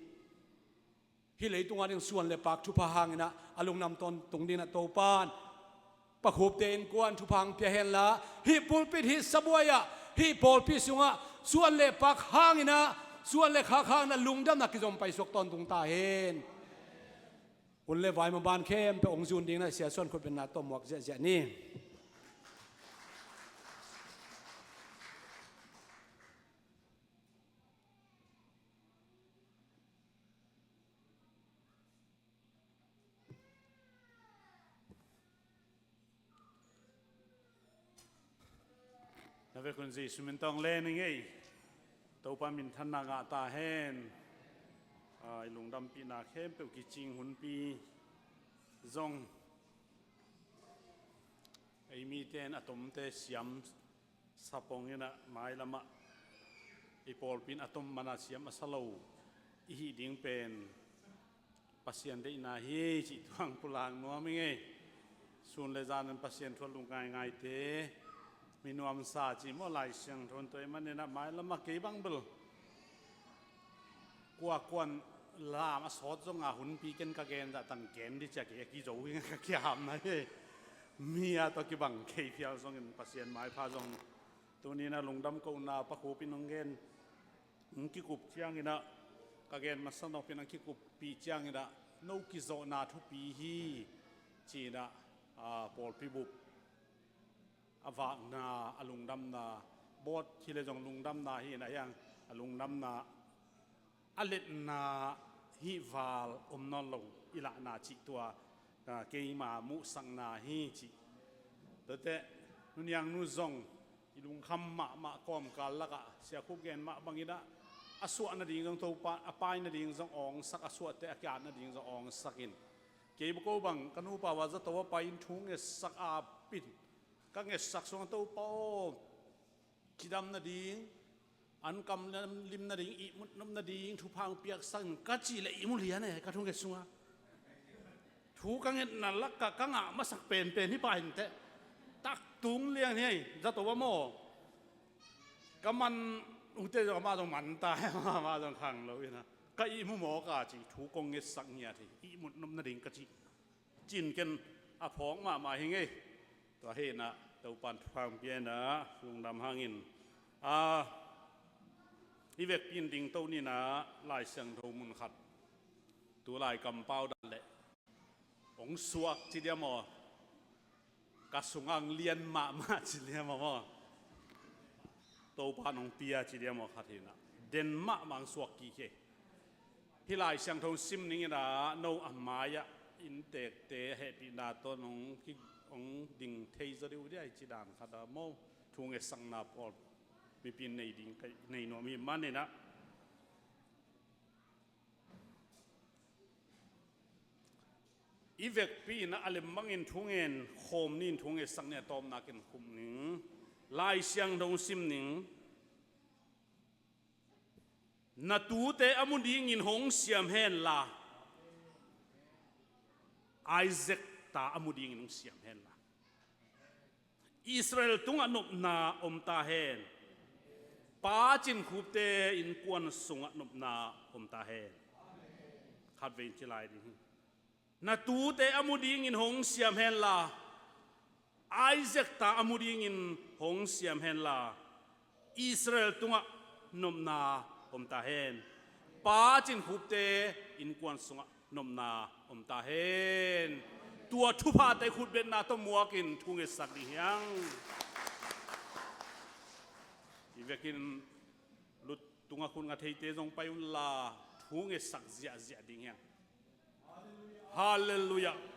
hih leitungah ding suan le pak thupha hangin ah a lungdam tawntung dingin ah Topan Pa Khupte innkuan thupha hong pia henla, hih pulpit, hih sabuai ah, hih pawlpi sungah suan le pak hangin ah, suan le khak hangin ah lungdamna kizom paisuak tawntung ta hen. Hun le vai maban khempeuh hong zun dingin ah Sia Suan khutbetna tawh muak ziahziah ni. Na vekun Jesu min tawh len ing ei. Topa minthanna ngah ta hen. A, i lungdampihna khempeuh kicing hunpi zong, ei mite in a tomte siam sapong inah mailamah i pawlpi in a tom mana siam a sa lo i hih ding pen Pasian deihna hi cih thu hong pulak nuam ing ei. Sun le zan in Pasian thu a lung ngaingaite mi nuamsa ci maw, Lai Siangtho in tua ahih maninah mailamah kei bang bel kua kuan lam a sawt zonga hunpi ken ka gen zah tan gen dih ci-a kei a kizo hi, ka kihamna hi. Mi a tawh kibang kei phial zongin Pasian maipha zong tuninah lungdam kohna Pa Khupin hong gen, hong kikup cianginah, ka gen masa nopin hong kikuppih cianginah no kizawhna thupi hi ci-inah, a, pawlpi bup a vakna, a lungdamna, bawt hi le zong lungdamna hi inah hiang, a lungdamna, a letna hih val om nawn lo i lahna cih tua, a, keima muhsakna hi cih. Tuate, nuniangnu zong i lungkham mahmah kawmkal lakah Sia Khup gen mah banginah a suah nading zong Topa, a pai nading zong awngsak, a suahte a kiat nading zong awngsak in. Kei bako bang ka nupa va zato a pai-in thu ngetsak a pin, ka ngetsak sungah Topa aw, cidam nading, an kam lim nading, ihmut nop nading thupha hong piaksak in ka cih leh ihmu lian e, ka thunget sungah. Thu ka ngetna lakah ka ngah masak penpen hi pah inteh. Taktung lian hi ei, zato va maw. Ka man ute zong amah zong man ta hi, amah zong khang lo inah. Ka ihmu mawk a cih thu kong ngetsak ngiat hi, ihmut nop nading ka cih. Cin ken a phawk mahmah hi ngei. Tua hi inah Topan thupha hong pia inah lungdam hangin, a, i vekpi in dingto ninah Lai Siangtho mun khat, tulai kampau dan leh hong suak ci diam aw, ka sungah hong lian mahmah ci diam aw maw. Topan hong pia ci diam aw, khat hi inah den mahmah hong suak kik hi. Hih Lai Siangtho sim ning inah no a mai-ah inntekte a hehpihna tawh hong ki, hong ding thei zaw dih uh diai ci dan khat a maw, thu ngetsakna pawl mipi in nei ding ka, nei nuam hi maninah i vekpi inah a lem bangin thu ngen khawm ni in thu ngetsak ni a tawpna ken khum ning. Lai Siangtho sim ning. Na tute a mu dingin hong siam henla, Isaac ta a mu dingin hong siam henla, Israel tungah nopna om ta hen. Pa Cin Khupte innkuan sungah nopna om ta hen. Khatvei in ci lai ding hi. Na tute a mu dingin hong siam henla, Isaac ta a mu dingin hong siam henla, Israel tungah nopna om ta hen. Pa Cin Khupte innkuan sungah nopna om ta hen. Tua thuphate khutbetna tawh muakin thu ngetsak ding hiang. I vekin lut tungah khut nga theite zong pai unla thu ngetsak ziahziah ding hiang. Halleluiah.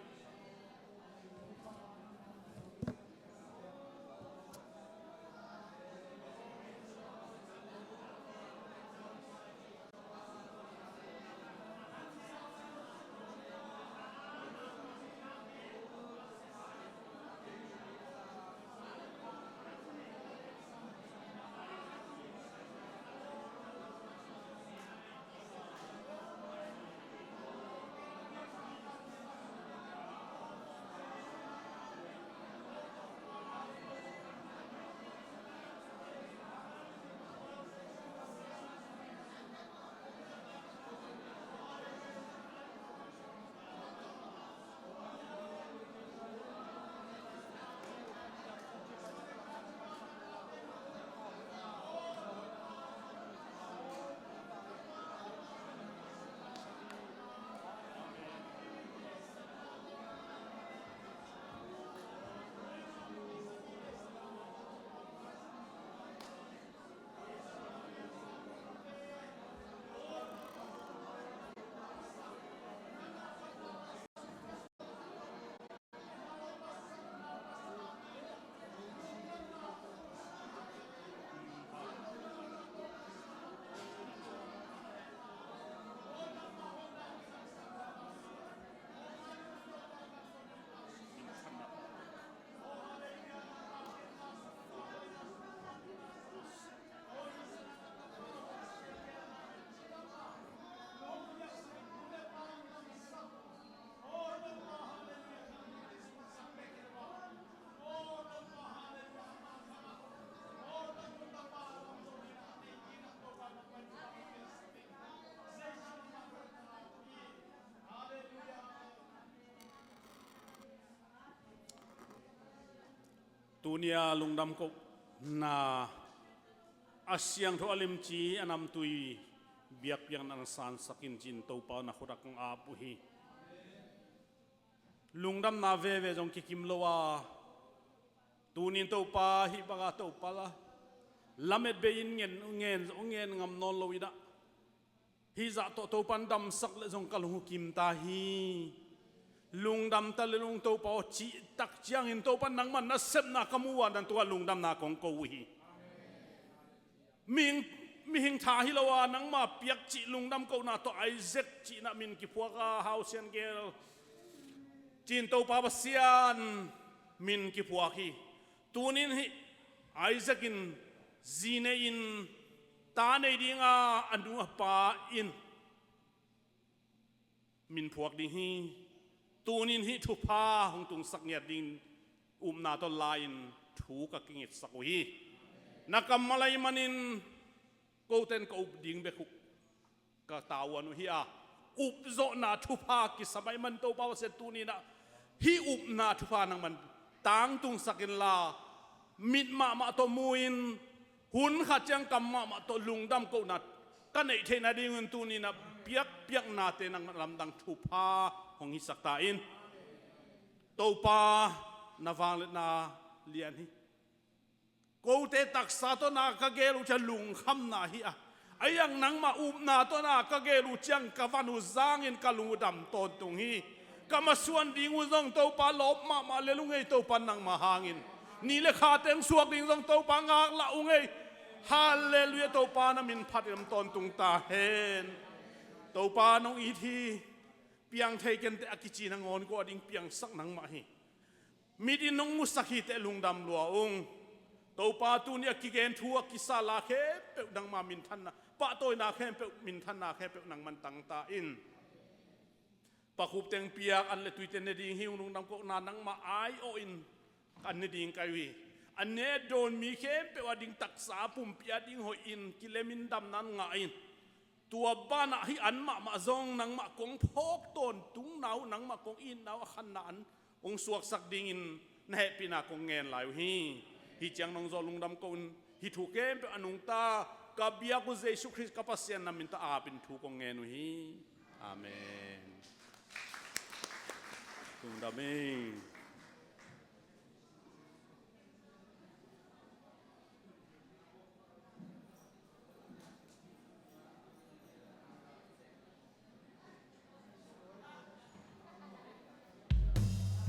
Tunia lungdam kohna a siangtho a limci a namtui biakpiakna na sansak in ci-in Topa na khut ah kong ap uh hi. Lungdamna veve zong kikim lo a, tunin Topa hih banga Topa la lamet bei in ngen, ngen, ngen ngam nawn lo in ah, hih zah tawh Topan damsak leh zong ka lung uh kim ta hi. Lungdam ta le lung Topa aw cih tak ciangin Topan nangman nasepna ka mu uh a, nan tungah lungdamna kong ko uh hi. Mihing, mihing tha hi lo a, nangma piak cih lungdam kohna tawh Isaac cihna min kiphuak a, hausian gel ci-in Topa Pasian min kiphuak hi. Tunin hih Isaac in zi nei in, ta nei dinga a nu a pa in min phuak ding hi. Tunin hih thupha hong tungsak ngiat dingin upna tawh la-in thu ka kingetsak uh hi. Na kammal ahih manin kote in ka up ding bek uh ka tavuan uh hi a, upzawhna thupha kisam ahih man Topa Pasian tunin ah hih upna thupha nangman tangtungsak inla, mit mahmah tawh mu-in, hun khat ciang kam mahmah tawh lungdam kohna ka neih theihna dingun tunin ah biakpiaknate nangman lamdang thupha hong hisak ta in. Topa, na vangliatna lian hi. Kote taksa tawh na ka gel uh ciang lungkhamna hi a, a iang nangmah upna tawh na ka gel uh ciang ka van uh zangin ka lung uh dam tawntung hi. Ka masuan ding uh zong Topa lawp mahmah lel ung ei, Topa nangmah hangin. Ni le kha teng suak ding zong Topa ngaklah ung ei. Halleluiah, Topa na min phat in om tawntung ta hen. Topa nong it hi. Piang thei kenteh a kici nangawn kua ding piangsak nangmah hi. Mit in nong musak hiteh lungdam lua ung. Topa tuni a kigen thu a kisa la khempeuh nangma minthanna, pahtawina khempeuh, minthanna khempeuh nangman tang ta in. Pakhup teng piak, an le tuite ne ding hi ung, lungdam kohna nangma ai-awh in an ne ding ka hi uh hi. A ne dawn mi khempeuh a ding taksa pumpi a ding hoih in kilem in damna an ngah in. Tua banah hih an mahmah zong nangmah kong phawk tawntungna uh, nangmah kong itna uh a khanna an hong suaksak dingin na hehpihna kong ngen lai uh hi. Hih ciang nong zawh lungdam ko un, hih thu khempeuh a nungta ka biak uh Jesu Khrist ka Pasian na min tawh apin thu kong ngen uh hi. Amen. Lungdam hi.